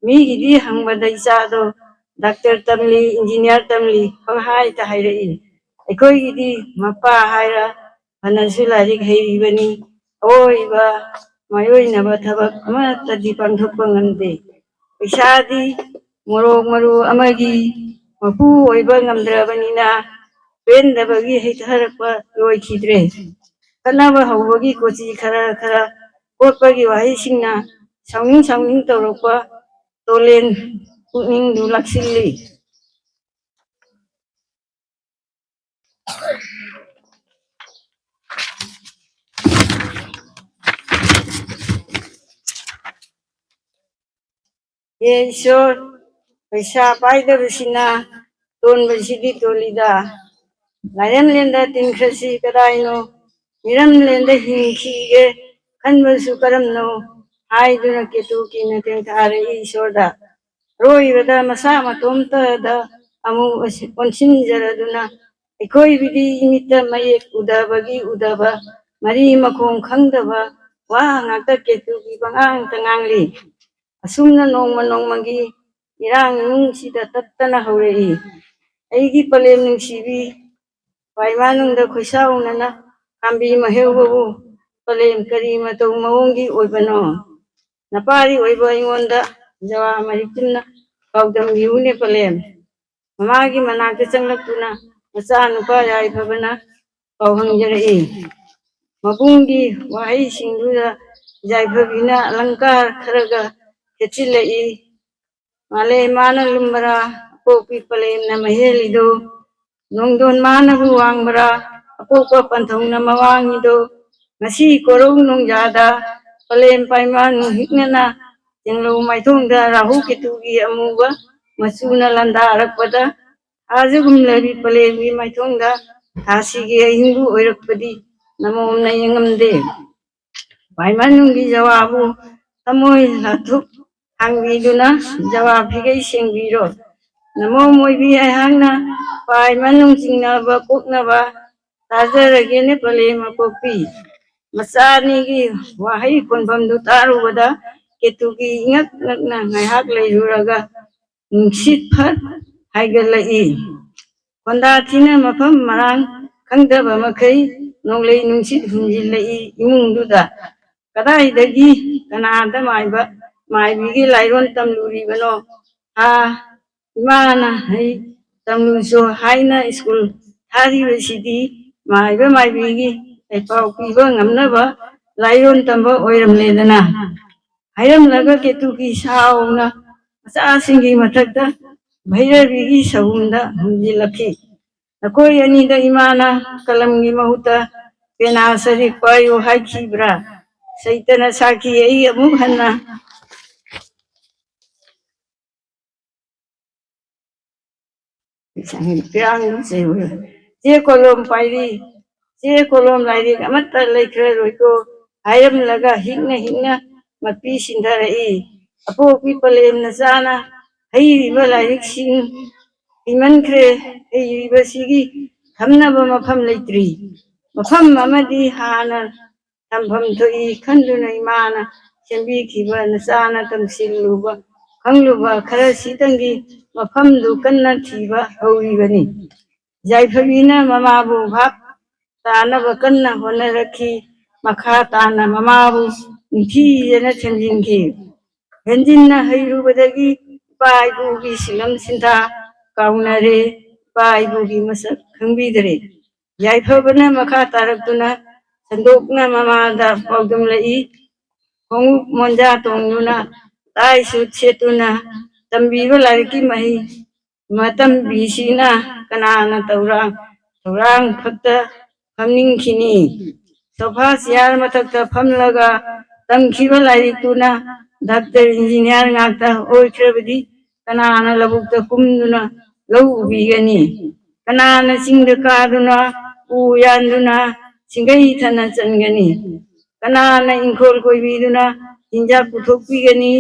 ꯃꯤꯒꯤꯗꯤ ꯍꯪꯕꯗ ꯏꯆꯥꯗꯣ ꯗꯥꯛꯇꯔ ꯇꯝꯂꯤ, ꯏꯟꯖꯤꯅꯤꯌꯥꯔ ꯇꯝꯂꯤ ꯄꯪꯍꯥꯏꯗ ꯍꯥꯏꯔꯛꯏ꯫ ꯑꯩꯈꯣꯏꯒꯤꯗꯤ ꯃꯄꯥ ꯍꯥꯏꯔ ꯐꯅꯁꯨ ꯂꯥꯏꯔꯤꯛ ꯍꯩꯔꯤꯕꯅꯤ, ꯑꯋꯣꯏꯕ ꯃꯥꯏꯑꯣꯏꯅꯕ ꯊꯕꯛ ꯑꯃꯠꯇꯗꯤ ꯄꯥꯡꯊꯣꯛꯄ ꯉꯝꯗꯦ꯫ ꯄꯩꯁꯥꯗꯤ ꯃꯣꯔꯣꯛ ꯃꯔꯨ ꯑꯃꯒꯤ ꯃꯄꯨ ꯑꯣꯏꯕ ꯉꯝꯗ꯭ꯔꯕꯅꯤꯅ ꯄꯦꯟꯗꯕꯒꯤ ꯍꯩꯊꯔꯛꯄ ꯂꯣꯏꯈꯤꯗ꯭ꯔꯦ꯫ ꯈꯠꯅꯕ ꯍꯧꯕꯒꯤ ꯀꯣꯆꯤ ꯈꯔ ꯈꯔ ꯀꯣꯠꯄꯒꯤ ꯋꯥꯍꯩꯁꯤꯡꯅ ꯁꯥꯎꯅꯤꯡ ꯁꯥꯎꯅꯤꯡ ꯇꯧꯔꯛꯄ ꯇꯣꯂꯦꯟ ꯄꯨꯛꯅꯤꯡꯗꯨ ꯂꯥꯛꯁꯤꯜꯂꯤ꯫ ꯍꯦ ꯏꯁꯣꯔ, ꯄꯩꯁꯥ ꯄꯥꯏꯗꯕꯁꯤꯅ ꯇꯣꯟꯕꯁꯤꯗꯤ ꯇꯣꯜꯂꯤꯗ꯫ ꯂꯥꯏꯔꯦꯝꯂꯦꯟꯗ ꯇꯤꯟꯈ꯭ꯔꯁꯤ ꯀꯗꯥꯏꯅꯣ, ꯃꯤꯔꯝꯂꯦꯟꯗ ꯍꯤꯡꯈꯤꯒꯦ ꯈꯟꯕꯁꯨ ꯀꯔꯝꯅꯣ ꯍꯥꯏꯗꯨꯅ ꯀꯦꯇꯨꯀꯤꯅ ꯇꯦꯡꯊꯥꯔꯛꯏ ꯏꯁꯣꯔꯗ꯫ ꯑꯔꯣꯏꯕꯗ ꯃꯁꯥ ꯃꯇꯣꯝꯇꯗ ꯑꯃꯨꯛ ꯑꯣꯟꯁꯤꯟꯖꯔꯗꯨꯅ ꯑꯩꯈꯣꯏꯕꯨꯗꯤ ꯏꯃꯤꯠꯇ ꯃꯌꯦꯛ ꯎꯗꯕꯒꯤ ꯎꯗꯕ, ꯃꯔꯤ ꯃꯈꯣꯡ ꯈꯪꯗꯕ ꯋꯥ ꯉꯥꯛꯇ ꯀꯦꯇꯨꯒꯤ ꯄꯉꯥꯡꯇ ꯉꯥꯡꯂꯤ꯫ ꯑꯁꯨꯝꯅ ꯅꯣꯡꯃ ꯅꯣꯡꯃꯒꯤ ꯏꯔꯥꯡ ꯏꯃꯨꯡꯁꯤꯗ ꯇꯠꯇꯅ ꯍꯧꯔꯛꯏ꯫ ꯑꯩꯒꯤ ꯄꯂꯦꯝ ꯅꯨꯡꯁꯤꯕꯤ, ꯄꯥꯏꯃꯥꯅꯨꯡꯗ ꯈꯣꯏꯁꯥꯎꯅꯅ ꯈꯥꯝꯕꯤ ꯃꯍꯦꯎꯕꯕꯨ ꯄꯂꯦꯝ ꯀꯔꯤ ꯃꯇꯧ ꯃꯑꯣꯡꯒꯤ ꯑꯣꯏꯕꯅꯣ? ꯅꯄꯥꯔꯤ ꯑꯣꯏꯕ ꯑꯩꯉꯣꯟꯗ ꯖꯋꯥ ꯃꯔꯤꯛ ꯆꯨꯝꯅ ꯄꯥꯎꯗꯝꯕꯤꯌꯨꯅꯦ ꯄꯂꯦꯝ꯫ ꯃꯃꯥꯒꯤ ꯃꯅꯥꯛꯇ ꯆꯪꯂꯛꯇꯨꯅ ꯃꯆꯥꯅꯨꯄꯥ ꯌꯥꯏꯐꯕꯅ ꯄꯥꯎ ꯍꯪꯖꯔꯛꯏ꯫ ꯃꯕꯨꯡꯒꯤ ꯋꯥꯍꯩꯁꯤꯡꯗꯨꯗ ꯌꯥꯏꯐꯕꯤꯅ ꯑꯂꯪꯀꯥꯔ ꯈꯔꯒ ꯊꯦꯠꯆꯤꯜꯂꯛꯏ꯫ ꯃꯥꯂꯦꯝ ꯃꯥꯅ ꯂꯨꯝꯕꯔꯥ, ꯑꯄꯣꯛꯄꯤ ꯄꯂꯦꯝꯅ ꯃꯍꯦꯜꯂꯤꯗꯣ? ꯅꯣꯡꯗꯣꯟ ꯃꯥꯅꯕꯨ ꯋꯥꯡꯕꯔꯥ, ꯑꯄꯣꯛꯄ ꯄꯟꯊꯧꯅ ꯃꯋꯥꯡꯉꯤꯗꯣ? ꯉꯁꯤ ꯀꯣꯔꯧ ꯅꯣꯡꯖꯥꯗ ꯄꯂꯦꯝ ꯄꯥꯏꯃ ꯅꯨꯡꯍꯤꯛꯅꯅ ꯇꯦꯡꯂꯧ ꯃꯥꯏꯊꯣꯡꯗ ꯔꯥꯍꯨ ꯀꯦꯇꯨꯒꯤ ꯑꯃꯨꯕ ꯃꯆꯨꯅ ꯂꯥꯟꯗꯥꯔꯛꯄꯗ, ꯊꯥꯖꯒꯨꯝꯂꯕꯤ ꯄꯂꯦꯝꯒꯤ ꯃꯥꯏꯊꯣꯡꯗ ꯊꯥꯁꯤꯒꯤ ꯑꯍꯤꯡꯕꯨ ꯑꯣꯏꯔꯛꯄꯗꯤ ꯅꯃꯣꯝꯅ ꯌꯦꯡꯉꯝꯗꯦ꯫ ꯄꯥꯏꯃꯅꯨꯡꯒꯤ ꯖꯋꯥꯕꯨ ꯊꯃꯣꯏ ꯂꯥꯊꯨꯞ ꯍꯥꯡꯕꯤꯗꯨꯅ ꯖꯋꯥ ꯐꯤꯒꯩ ꯁꯦꯡꯕꯤꯔꯣ꯫ ꯅꯃꯣꯝ ꯑꯣꯏꯕꯤ ꯑꯩꯍꯥꯛꯅ ꯄꯥꯏꯃꯅꯨꯡ ꯆꯤꯡꯅꯕ ꯀꯣꯛꯅꯕ ꯇꯥꯖꯔꯒꯦꯅꯦ ꯄꯂꯦꯝ ꯑꯄꯣꯛꯄꯤ꯫ ꯃꯆꯥ ꯑꯅꯤꯒꯤ ꯋꯥꯍꯩ ꯈꯣꯟꯐꯝꯗꯨ ꯇꯥꯔꯨꯕꯗ ꯀꯦꯇꯨꯒꯤ ꯏꯉꯛ ꯉꯛꯅ ꯉꯥꯏꯍꯥꯛ ꯂꯩꯔꯨꯔꯒ ꯅꯨꯡꯁꯤꯠ ꯐꯠ ꯍꯥꯏꯒꯠꯂꯛꯏ꯫ ꯈꯣꯟꯗꯥ ꯊꯤꯅ ꯃꯐꯝ ꯃꯔꯥꯡ ꯈꯪꯗꯕ ꯃꯈꯩ ꯅꯣꯡꯂꯩ ꯅꯨꯡꯁꯤꯠ ꯍꯨꯝꯖꯤꯜꯂꯛꯏ ꯏꯃꯨꯡꯗꯨꯗ꯫ ꯀꯗꯥꯏꯗꯒꯤ ꯀꯅꯥꯗ ꯃꯥꯏꯕ ꯃꯥꯏꯕꯤꯒꯤ ꯂꯥꯏꯔꯣꯟ ꯇꯝꯂꯨꯔꯤꯕꯅꯣ? ꯑꯥ, ꯏꯃꯥꯅ ꯍꯩ ꯇꯝꯂꯨꯁꯨ ꯍꯥꯏꯅ ꯁ꯭ꯀꯨꯜ ꯊꯥꯔꯤꯕꯁꯤꯗꯤ ꯃꯥꯏꯕ ꯃꯥꯏꯕꯤꯒꯤ ꯂꯩꯄꯥꯎ ꯄꯤꯕ ꯉꯝꯅꯕ ꯂꯥꯏꯔꯣꯟ ꯇꯝꯕ ꯑꯣꯏꯔꯝꯂꯦꯗꯅ꯫ ꯍꯥꯏꯔꯝꯂꯒ ꯀꯦꯇꯨꯀꯤ ꯁꯥꯎꯅ ꯃꯆꯥꯁꯤꯡꯒꯤ ꯃꯊꯛꯇ ꯚꯩꯔꯕꯤꯒꯤ ꯁꯍꯨꯝꯗ ꯍꯨꯝꯖꯤꯜꯂꯛꯈꯤ꯫ ꯅꯈꯣꯏ ꯑꯅꯤꯗ ꯏꯃꯥꯅ ꯀꯂꯝꯒꯤ ꯃꯍꯨꯠꯇ ꯄꯦꯅꯥ ꯁꯔꯤꯛ ꯄꯥꯏꯌꯨ ꯍꯥꯏꯈꯤꯕ꯭ꯔꯥ? ꯁꯩꯇꯅ ꯁꯥꯈꯤ꯫ ꯑꯩ ꯑꯃꯨꯛ ꯍꯟꯅ ꯄꯤꯔꯥꯡ ꯅꯨꯡꯁꯤꯕ ꯆꯦ ꯀꯣꯂꯣꯝ ꯄꯥꯏꯔꯤ꯫ ꯆꯦ ꯀꯣꯂꯣꯝ ꯂꯥꯏꯔꯤꯛ ꯑꯃꯠꯇ ꯂꯩꯈ꯭ꯔꯔꯣꯏꯀꯣ ꯍꯥꯏꯔꯝꯂꯒ ꯍꯤꯛꯅ ꯍꯤꯛꯅ ꯃꯄꯤ ꯁꯤꯟꯊꯔꯛꯏ꯫ ꯑꯄꯣꯛꯄꯤ ꯄꯂꯦꯝꯅ ꯆꯥꯅ ꯍꯩꯔꯤꯕ ꯂꯥꯏꯔꯤꯛꯁꯤꯡ ꯍꯩꯃꯟꯈ꯭ꯔꯦ꯫ ꯍꯩꯔꯤꯕꯁꯤꯒꯤ ꯊꯝꯅꯕ ꯃꯐꯝ ꯂꯩꯇ꯭ꯔꯤ꯫ ꯃꯐꯝ ꯑꯃꯗꯤ ꯍꯥꯟꯅ ꯊꯝꯐꯝ ꯊꯣꯛꯏ ꯈꯟꯗꯨꯅ ꯏꯃꯥꯅ ꯁꯦꯝꯕꯤꯈꯤꯕ ꯅꯆꯥꯅ ꯇꯝꯁꯤꯜꯂꯨꯕ ꯈꯪꯂꯨꯕ ꯈꯔꯁꯤꯇꯪꯒꯤ ꯃꯐꯝꯗꯨ ꯀꯟꯅ ꯊꯤꯕ ꯍꯧꯔꯤꯕꯅꯤ꯫ ꯌꯥꯏꯐꯕꯤꯅ ꯃꯃꯥꯕꯨ ꯚꯥꯞ ꯇꯥꯅꯕ ꯀꯟꯅ ꯍꯣꯠꯅꯔꯛꯈꯤ꯫ ꯃꯈꯥ ꯇꯥꯅ ꯃꯃꯥꯕꯨ ꯅꯤꯡꯊꯤꯖꯅ ꯊꯦꯝꯖꯤꯟꯈꯤ꯫ ꯍꯦꯟꯖꯤꯟꯅ ꯍꯩꯔꯨꯕꯗꯒꯤ ꯏꯄꯥ ꯏꯄꯨꯒꯤ ꯁꯤꯟꯅꯝ ꯁꯤꯟꯊꯥ ꯀꯥꯎꯅꯔꯦ, ꯏꯄꯥ ꯏꯄꯨꯒꯤ ꯃꯁꯛ ꯈꯪꯕꯤꯗꯔꯦ꯫ ꯌꯥꯏꯐꯕꯅ ꯃꯈꯥ ꯇꯥꯔꯛꯇꯨꯅ ꯁꯟꯗꯣꯛꯅ ꯃꯃꯥꯗ ꯄꯥꯎꯗꯝꯂꯛꯏ꯫ ꯈꯣꯡꯎꯞ ꯃꯣꯟꯖꯥ ꯇꯣꯡꯗꯨꯅ, ꯇꯥꯏ ꯁꯨꯠ ꯁꯦꯠꯇꯨꯅ ꯇꯝꯕꯤꯕ ꯂꯥꯏꯔꯤꯛꯀꯤ ꯃꯍꯩ ꯃꯇꯝꯕꯤꯁꯤꯅ ꯀꯅꯥꯅ ꯇꯧꯔꯥꯡ ꯊꯧꯔꯥꯡ ꯈꯛꯇ ꯐꯝꯅꯤꯡꯈꯤꯅꯤ? ꯁꯣꯐꯥ ꯆꯤꯌꯥꯔ ꯃꯊꯛꯇ ꯐꯝꯂꯒ ꯇꯝꯈꯤꯕ ꯂꯥꯏꯔꯤꯛꯇꯨꯅ ꯗꯥꯛꯇꯔ ꯏꯟꯖꯤꯅꯤꯌꯥꯔ ꯉꯥꯛꯇ ꯑꯣꯏꯈ꯭ꯔꯕꯗꯤ ꯀꯅꯥꯅ ꯂꯧꯕꯨꯛꯇ ꯀꯨꯝꯗꯨꯅ ꯂꯧ ꯎꯕꯤꯒꯅꯤ? ꯀꯅꯥꯅ ꯆꯤꯡꯗ ꯀꯥꯗꯨꯅ ꯎ ꯌꯥꯟꯗꯨꯅ ꯁꯤꯡꯒꯩ ꯊꯟꯅ ꯆꯟꯒꯅꯤ? ꯀꯅꯥꯅ ꯏꯪꯈꯣꯜ ꯀꯣꯏꯕꯤꯗꯨꯅ ꯆꯤꯟꯖꯥꯛ ꯄꯨꯊꯣꯛꯄꯤꯒꯅꯤ?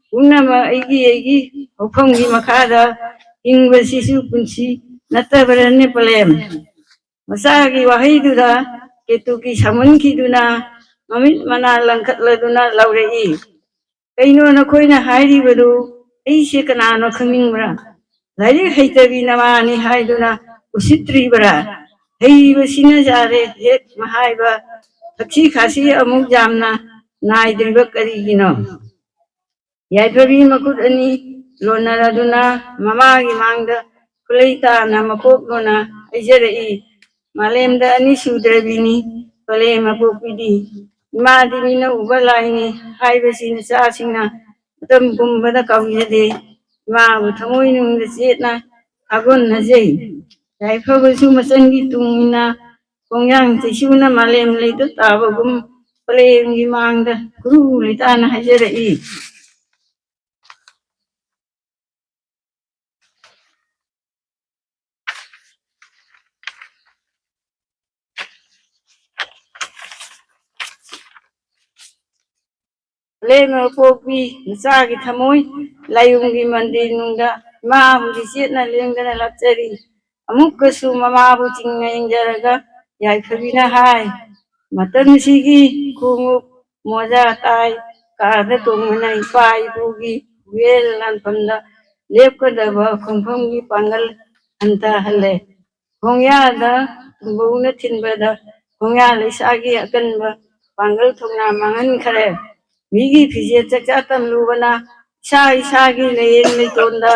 ꯄꯨꯝꯅꯃꯛ ꯑꯩꯒꯤ ꯑꯩꯒꯤ ꯍꯧꯐꯝꯒꯤ ꯃꯈꯥꯗ ꯍꯤꯡꯕꯁꯤꯁꯨ ꯄꯨꯟꯁꯤ ꯅꯠꯇꯕ꯭ꯔꯅꯦ ꯄꯂꯦꯝ? ꯃꯆꯥꯒꯤ ꯋꯥꯍꯩꯗꯨꯗ ꯀꯦꯇꯨꯀꯤ ꯁꯥꯃꯨꯟꯈꯤꯗꯨꯅ ꯃꯃꯤꯠ ꯃꯅꯥ ꯂꯪꯈꯠꯂꯗꯨꯅ ꯂꯥꯎꯔꯛꯏ꯫ "ꯀꯩꯅꯣ ꯅꯈꯣꯏꯅ ꯍꯥꯏꯔꯤꯕꯗꯨ? ꯑꯩꯁꯦ ꯀꯅꯥꯅꯣ ꯈꯪꯅꯤꯡꯕ꯭ꯔꯥ? ꯂꯥꯏꯔꯤꯛ ꯍꯩꯇꯕꯤ ꯅꯃꯥꯅꯤ ꯍꯥꯏꯗꯨꯅ ꯎꯁꯤꯠꯇ꯭ꯔꯤꯕ꯭ꯔꯥ? ꯍꯩꯕꯁꯤꯅ ꯌꯥꯔꯦ ꯍꯦꯛ ꯃꯍꯥꯏꯕ ꯊꯛꯁꯤ ꯈꯥꯁꯤ ꯑꯃꯨꯛ ꯌꯥꯝꯅ ꯅꯥꯏꯗ꯭ꯔꯤꯕ ꯀꯔꯤꯒꯤꯅꯣ?" ꯌꯥꯏꯐꯕꯤ ꯃꯈꯨꯠ ꯑꯅꯤ ꯂꯣꯟꯅꯔꯗꯨꯅ ꯃꯃꯥꯒꯤ ꯃꯥꯡꯗ ꯈꯨꯂꯩ ꯇꯥꯅ ꯃꯀꯣꯛ ꯂꯣꯟꯅ ꯍꯥꯏꯖꯔꯛꯏ꯫ ꯃꯥꯂꯦꯝꯗ ꯑꯅꯤ ꯁꯨꯗ꯭ꯔꯕꯤꯅꯤ ꯄꯂꯦꯝ ꯑꯄꯣꯛꯄꯤꯗꯤ꯫ ꯏꯃꯥꯗꯤ ꯃꯤꯅ ꯎꯕ ꯂꯥꯏꯅꯤ ꯍꯥꯏꯕꯁꯤ ꯅꯆꯥꯁꯤꯡꯅ ꯃꯇꯝ ꯄꯨꯝꯕꯗ ꯀꯥꯎꯖꯗꯦ꯫ ꯏꯃꯥꯕꯨ ꯊꯃꯣꯏꯅꯨꯡꯗ ꯆꯦꯠꯅ ꯊꯥꯒꯣꯟꯅꯖꯩ꯫ ꯌꯥꯏꯐꯕꯁꯨ ꯃꯆꯟꯒꯤ ꯇꯨꯡ ꯏꯟꯅ ꯈꯣꯡꯌꯥꯡ ꯆꯩꯁꯨꯅ ꯃꯥꯂꯦꯝ ꯂꯩꯇ ꯇꯥꯕꯒꯨꯝ ꯄꯂꯦꯝꯒꯤ ꯃꯥꯡꯗ ꯈꯨꯔꯨ ꯂꯩꯇꯥꯅ ꯍꯥꯏꯖꯔꯛꯏ꯫ ꯂꯦꯝꯅ ꯄꯣꯛꯄꯤ ꯃꯆꯥꯒꯤ ꯊꯃꯣꯏ ꯂꯥꯏꯌꯨꯝꯒꯤ ꯃꯟꯗꯤꯔꯅꯨꯡꯗ ꯏꯃꯥꯕꯨ ꯆꯦꯠꯅ ꯂꯦꯡꯗꯅ ꯂꯥꯠꯆꯔꯤ꯫ ꯑꯃꯨꯛꯀꯁꯨ ꯃꯃꯥꯕꯨ ꯆꯤꯡꯅ ꯌꯦꯡꯖꯔꯒ ꯌꯥꯏꯐꯕꯤꯅ ꯍꯥꯏ, "ꯃꯇꯝꯁꯤꯒꯤ ꯈꯣꯡꯎꯞ ꯃꯣꯖꯥ ꯇꯥꯏ ꯀꯥꯗ ꯇꯣꯡꯕꯅ ꯏꯄꯥ ꯏꯄꯨꯒꯤ ꯋꯦꯜ ꯂꯥꯟꯐꯝꯗ ꯂꯦꯞꯀꯗꯕ ꯈꯣꯡꯐꯝꯒꯤ ꯄꯥꯡꯒꯜ ꯍꯟꯊꯍꯜꯂꯦ꯫ ꯈꯣꯡꯌꯥꯗ ꯇꯨꯝꯕꯧꯅ ꯊꯤꯟꯕꯗ ꯈꯣꯡꯌꯥ ꯂꯩꯁꯥꯒꯤ ꯑꯀꯟꯕ ꯄꯥꯡꯒꯜ ꯊꯧꯅꯥ ꯃꯥꯡꯍꯟꯈ꯭ꯔꯦ꯫ ꯃꯤꯒꯤ ꯐꯤꯖꯦꯠ ꯆꯥꯛꯆꯥ ꯇꯝꯂꯨꯕꯅ ꯏꯁꯥ ꯏꯁꯥꯒꯤ ꯂꯥꯏꯌꯦꯡ ꯂꯩꯇꯣꯟꯗ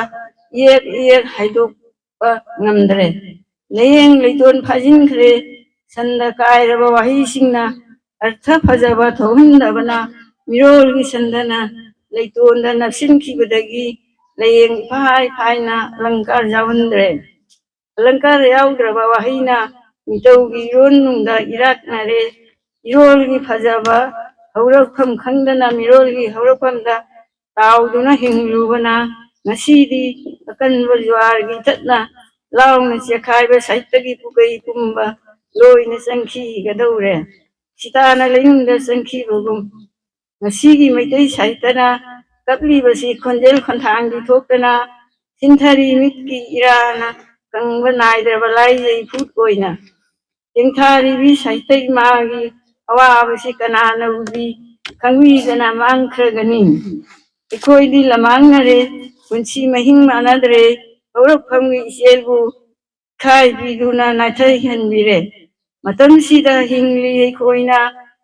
ꯏꯌꯦꯛ ꯏꯌꯦꯛ ꯍꯥꯏꯗꯣꯛꯄ ꯉꯝꯗ꯭ꯔꯦ꯫ ꯂꯥꯏꯌꯦꯡ ꯂꯩꯇꯣꯟ ꯐꯥꯖꯤꯟꯈ꯭ꯔꯦ꯫ ꯁꯟꯗ ꯀꯥꯏꯔꯕ ꯋꯥꯍꯩꯁꯤꯡꯅ ꯑꯔꯊ ꯐꯖꯕ ꯊꯣꯛꯍꯟꯗꯕꯅ ꯃꯤꯔꯣꯜꯒꯤ ꯁꯟꯗꯅ ꯂꯩꯇꯣꯟꯗ ꯅꯞꯁꯤꯟꯈꯤꯕꯗꯒꯤ ꯂꯥꯏꯌꯦꯡ ꯏꯐꯥꯏ ꯐꯥꯏꯅ ꯑꯂꯪꯀꯥꯔ ꯌꯥꯎꯍꯟꯗ꯭ꯔꯦ꯫ ꯑꯂꯪꯀꯥꯔ ꯌꯥꯎꯗ꯭ꯔꯕ ꯋꯥꯍꯩꯅ ꯃꯤꯇꯧꯒꯤ ꯏꯔꯣꯟ ꯅꯨꯡꯗ ꯏꯔꯥꯛꯅꯔꯦ꯫ ꯏꯔꯣꯜꯒꯤ ꯐꯖꯕ ꯍꯧꯔꯛꯐꯝ ꯈꯪꯗꯅ ꯃꯤꯔꯣꯜꯒꯤ ꯍꯧꯔꯛꯐꯝꯗ ꯇꯥꯎꯗꯨꯅ ꯍꯤꯡꯂꯨꯕꯅ ꯉꯁꯤꯗꯤ ꯑꯀꯟꯕ ꯖꯨꯋꯥꯔꯒꯤ ꯏꯊꯠꯅ ꯂꯥꯎꯅ ꯆꯦꯛꯈꯥꯏꯕ ꯁꯥꯍꯤꯠꯇꯒꯤ ꯄꯨꯀꯩ ꯄꯨꯝꯕ ꯂꯣꯏꯅ ꯆꯪꯈꯤꯒꯗꯧꯔꯦ꯫ ꯁꯤꯇꯥꯅ ꯂꯩꯅꯨꯡꯗ ꯆꯪꯈꯤꯕꯒꯨꯝ ꯉꯁꯤꯒꯤ ꯃꯩꯇꯩ ꯁꯥꯍꯤꯠꯇꯅ ꯀꯞꯂꯤꯕꯁꯤ ꯈꯣꯟꯖꯦꯜ ꯈꯣꯟꯊꯥꯡꯗꯤ ꯊꯣꯛꯇꯅ ꯁꯤꯟꯊꯔꯤ ꯃꯤꯠꯀꯤ ꯏꯔꯥꯅ ꯀꯪꯕ ꯅꯥꯏꯗ꯭ꯔꯕ ꯂꯥꯏꯖꯩ ꯏꯐꯨꯠ ꯑꯣꯏꯅ ꯇꯦꯡꯊꯥꯔꯤꯕꯤ ꯁꯥꯍꯤꯇ ꯏꯃꯥꯒꯤ ꯑꯋꯥꯕꯁꯤ ꯀꯅꯥꯅ ꯎꯕꯤ ꯈꯪꯕꯤꯗꯅ ꯃꯥꯡꯈ꯭ꯔꯒꯅꯤ꯫ ꯑꯩꯈꯣꯏꯗꯤ ꯂꯃꯥꯡꯅꯔꯦ, ꯄꯨꯟꯁꯤ ꯃꯍꯤꯡ ꯃꯥꯟꯅꯗ꯭ꯔꯦ, ꯍꯧꯔꯛꯐꯝꯒꯤ ꯏꯆꯦꯜꯕꯨ ꯈꯥꯏꯕꯤꯗꯨꯅ ꯅꯥꯊꯩꯍꯟꯕꯤꯔꯦ꯫ ꯃꯇꯝꯁꯤꯗ ꯍꯤꯡꯂꯤ ꯑꯩꯈꯣꯏꯅ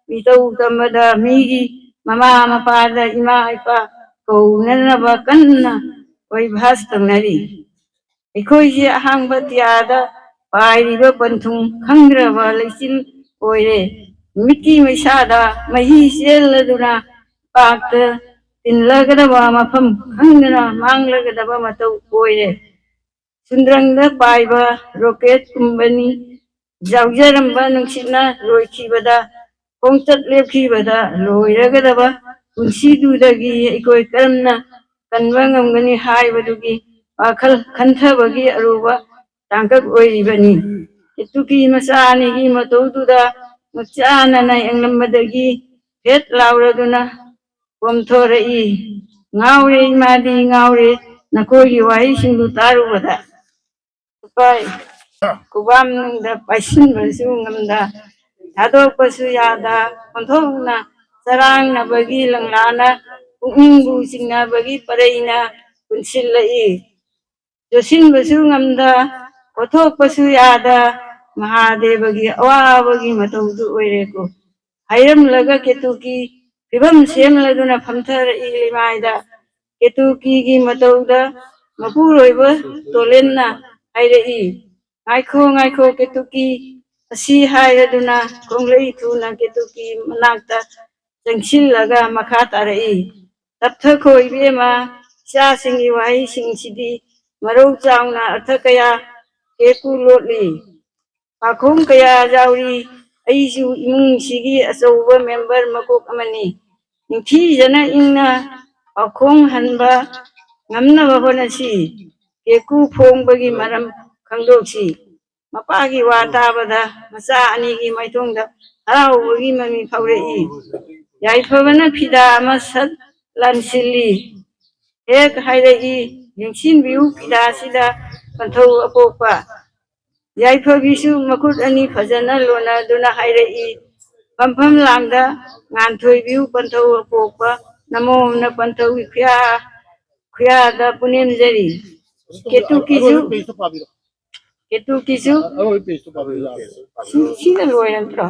ꯃꯤꯇꯧ ꯇꯝꯕꯗ ꯃꯤꯒꯤ ꯃꯃꯥ ꯃꯄꯥꯗ ꯏꯃꯥ ꯏꯄꯥ ꯀꯧꯅꯅꯕ ꯀꯟꯅ ꯋꯥꯏꯚꯥꯁ ꯇꯧꯅꯔꯤ꯫ ꯑꯩꯈꯣꯏꯁꯦ ꯑꯍꯥꯡꯕ ꯑꯇꯤꯌꯥꯗ ꯄꯥꯏꯔꯤꯕ ꯄꯟꯊꯨꯡ ꯈꯪꯗ꯭ꯔꯕ ꯂꯩꯆꯤꯜ ꯑꯣꯏꯔꯦ꯫ ꯅꯨꯃꯤꯠꯀꯤ ꯃꯩꯁꯥꯗ ꯃꯍꯤ ꯆꯦꯜꯂꯗꯨꯅ ꯄꯥꯛꯇ ꯇꯤꯜꯂꯒꯗꯕ ꯃꯐꯝ ꯈꯪꯗꯅ ꯃꯥꯡꯂꯒꯗꯕ ꯃꯇꯧ ꯑꯣꯏꯔꯦ꯫ ꯆꯨꯝꯗ꯭ꯔꯪꯗ ꯄꯥꯏꯕ ꯔꯣꯀꯦꯠꯀꯨꯝꯕꯅꯤ꯫ ꯌꯥꯎꯖꯔꯝꯕ ꯅꯨꯡꯁꯤꯠꯅ ꯂꯣꯏꯈꯤꯕꯗ ꯈꯣꯡꯆꯠ ꯂꯦꯞꯈꯤꯕꯗ ꯂꯣꯏꯔꯒꯗꯕ ꯄꯨꯟꯁꯤꯗꯨꯗꯒꯤ ꯑꯩꯈꯣꯏ ꯀꯔꯝꯅ ꯀꯟꯕ ꯉꯝꯒꯅꯤ ꯍꯥꯏꯕꯗꯨꯒꯤ ꯋꯥꯈꯜ ꯈꯟꯊꯕꯒꯤ ꯑꯔꯨꯕ ꯇꯥꯡꯀꯛ ꯑꯣꯏꯔꯤꯕꯅꯤ꯫ ꯏꯇꯨꯀꯤ ꯃꯆꯥ ꯑꯅꯤꯒꯤ ꯃꯇꯧꯗꯨꯗ ꯃꯆꯥꯅꯅ ꯌꯦꯡꯂꯝꯕꯗꯒꯤ ꯐꯦꯠ ꯂꯥꯎꯔꯗꯨꯅ ꯄꯣꯝꯊꯣꯔꯛꯏ꯫ ꯉꯥꯎꯔꯦ ꯏꯃꯥꯗꯤ ꯉꯥꯎꯔꯦ ꯅꯈꯣꯏꯒꯤ ꯋꯥꯍꯩꯁꯤꯡꯗꯨ ꯇꯥꯔꯨꯕꯗ꯫ ꯈꯨꯄꯥꯏ ꯈꯨꯕꯥꯝꯅꯨꯡꯗ ꯄꯥꯏꯁꯤꯟꯕꯁꯨ ꯉꯝꯗ, ꯊꯥꯗꯣꯛꯄꯁꯨ ꯌꯥꯗ, ꯑꯣꯟꯊꯣꯛꯅ ꯆꯔꯥꯡꯅꯕꯒꯤ ꯂꯪꯂꯥꯅ ꯄꯨꯛꯅꯤꯡꯕꯨ ꯆꯤꯡꯅꯕꯒꯤ ꯄꯔꯩꯅ ꯄꯨꯟꯁꯤꯜꯂꯛꯏ꯫ ꯆꯣꯠꯁꯤꯟꯕꯁꯨ ꯉꯝꯗ, ꯄꯣꯊꯣꯛꯄꯁꯨ ꯌꯥꯗ ꯃꯍꯥꯗꯦꯕꯒꯤ ꯑꯋꯥꯕꯒꯤ ꯃꯇꯧꯗꯨ ꯑꯣꯏꯔꯦꯀꯣ꯫ ꯍꯥꯏꯔꯝꯂꯒ ꯀꯦꯇꯨꯀꯤ ꯐꯤꯕꯝ ꯁꯦꯝꯂꯗꯨꯅ ꯐꯝꯊꯔꯛꯏ ꯂꯩꯃꯥꯏꯗ꯫ ꯀꯦꯇꯨꯀꯤꯒꯤ ꯃꯇꯧꯗ ꯃꯄꯨꯔꯣꯏꯕ ꯇꯣꯂꯦꯟꯅ ꯍꯥꯏꯔꯛꯏ, "ꯉꯥꯏꯈꯣ, ꯉꯥꯏꯈꯣ, ꯀꯦꯇꯨꯀꯤ!" ꯑꯁꯤ ꯍꯥꯏꯔꯗꯨꯅ ꯈꯣꯡꯂꯩ ꯊꯨꯅ ꯀꯦꯇꯨꯀꯤ ꯃꯅꯥꯛꯇ ꯆꯪꯁꯤꯜꯂꯒ ꯃꯈꯥ ꯇꯥꯔꯛꯏ, "ꯇꯞꯊꯈꯣ ꯏꯕꯦꯝꯃ, ꯏꯆꯥꯁꯤꯡꯒꯤ ꯋꯥꯍꯩꯁꯤꯡꯁꯤꯗꯤ ꯃꯔꯧ ꯆꯥꯎꯅ ꯑꯔꯊ ꯀꯌꯥ ꯀꯦꯀꯨ ꯂꯣꯠꯂꯤ꯫ ꯄꯥꯈꯣꯡ ꯀꯌꯥ ꯌꯥꯎꯔꯤ꯫ ꯑꯩꯁꯨ ꯏꯃꯨꯡꯁꯤꯒꯤ ꯑꯆꯧꯕ ꯃꯦꯝꯕꯔ ꯃꯀꯣꯛ ꯑꯃꯅꯤ꯫ ꯅꯤꯡꯊꯤꯖꯅ ꯏꯪꯅ ꯄꯥꯈꯣꯡ ꯍꯟꯕ ꯉꯝꯅꯕ ꯍꯣꯠꯅꯁꯤ꯫ ꯀꯦꯀꯨ ꯐꯣꯡꯕꯒꯤ ꯃꯔꯝ ꯈꯪꯗꯣꯛꯁꯤ꯫" ꯃꯄꯥꯒꯤ ꯋꯥ ꯇꯥꯕꯗ ꯃꯆꯥ ꯑꯅꯤꯒꯤ ꯃꯥꯏꯊꯣꯡꯗ ꯍꯔꯥꯎꯕꯒꯤ ꯃꯃꯤ ꯐꯥꯎꯔꯛꯏ꯫ ꯌꯥꯏꯐꯕꯅ ꯐꯤꯗꯥ ꯑꯃ ꯁꯠ ꯂꯥꯟꯁꯤꯜꯂꯤ꯫ ꯍꯦꯛ ꯍꯥꯏꯔꯛꯏ, "ꯌꯦꯡꯁꯤꯟꯕꯤꯌꯨ, ꯐꯤꯗꯥꯁꯤꯗ ꯄꯟꯊꯧ ꯑꯄꯣꯛꯄ꯫" ꯌꯥꯏꯐꯕꯤꯁꯨ ꯃꯈꯨꯠ ꯑꯅꯤ ꯐꯖꯅ ꯂꯣꯟꯅꯗꯨꯅ ꯍꯥꯏꯔꯛꯏ, "ꯐꯝꯐꯝ ꯂꯥꯡꯗ ꯉꯥꯟꯊꯣꯏꯕꯤꯌꯨ, ꯄꯟꯊꯧ ꯑꯄꯣꯛꯄ, ꯅꯃꯣꯝꯅ ꯄꯟꯊꯧꯒꯤ ꯈꯨꯌꯥ ꯈꯨꯌꯥꯗ ꯄꯨꯅꯦꯝꯖꯔꯤ꯫" ꯀꯦꯇꯨꯀꯤꯁꯨ, ꯀꯦꯇꯨꯀꯤꯁꯨ, ꯁꯤ-, ꯁꯤꯅ ꯂꯣꯏꯔ ꯅꯠꯇ꯭ꯔꯣ?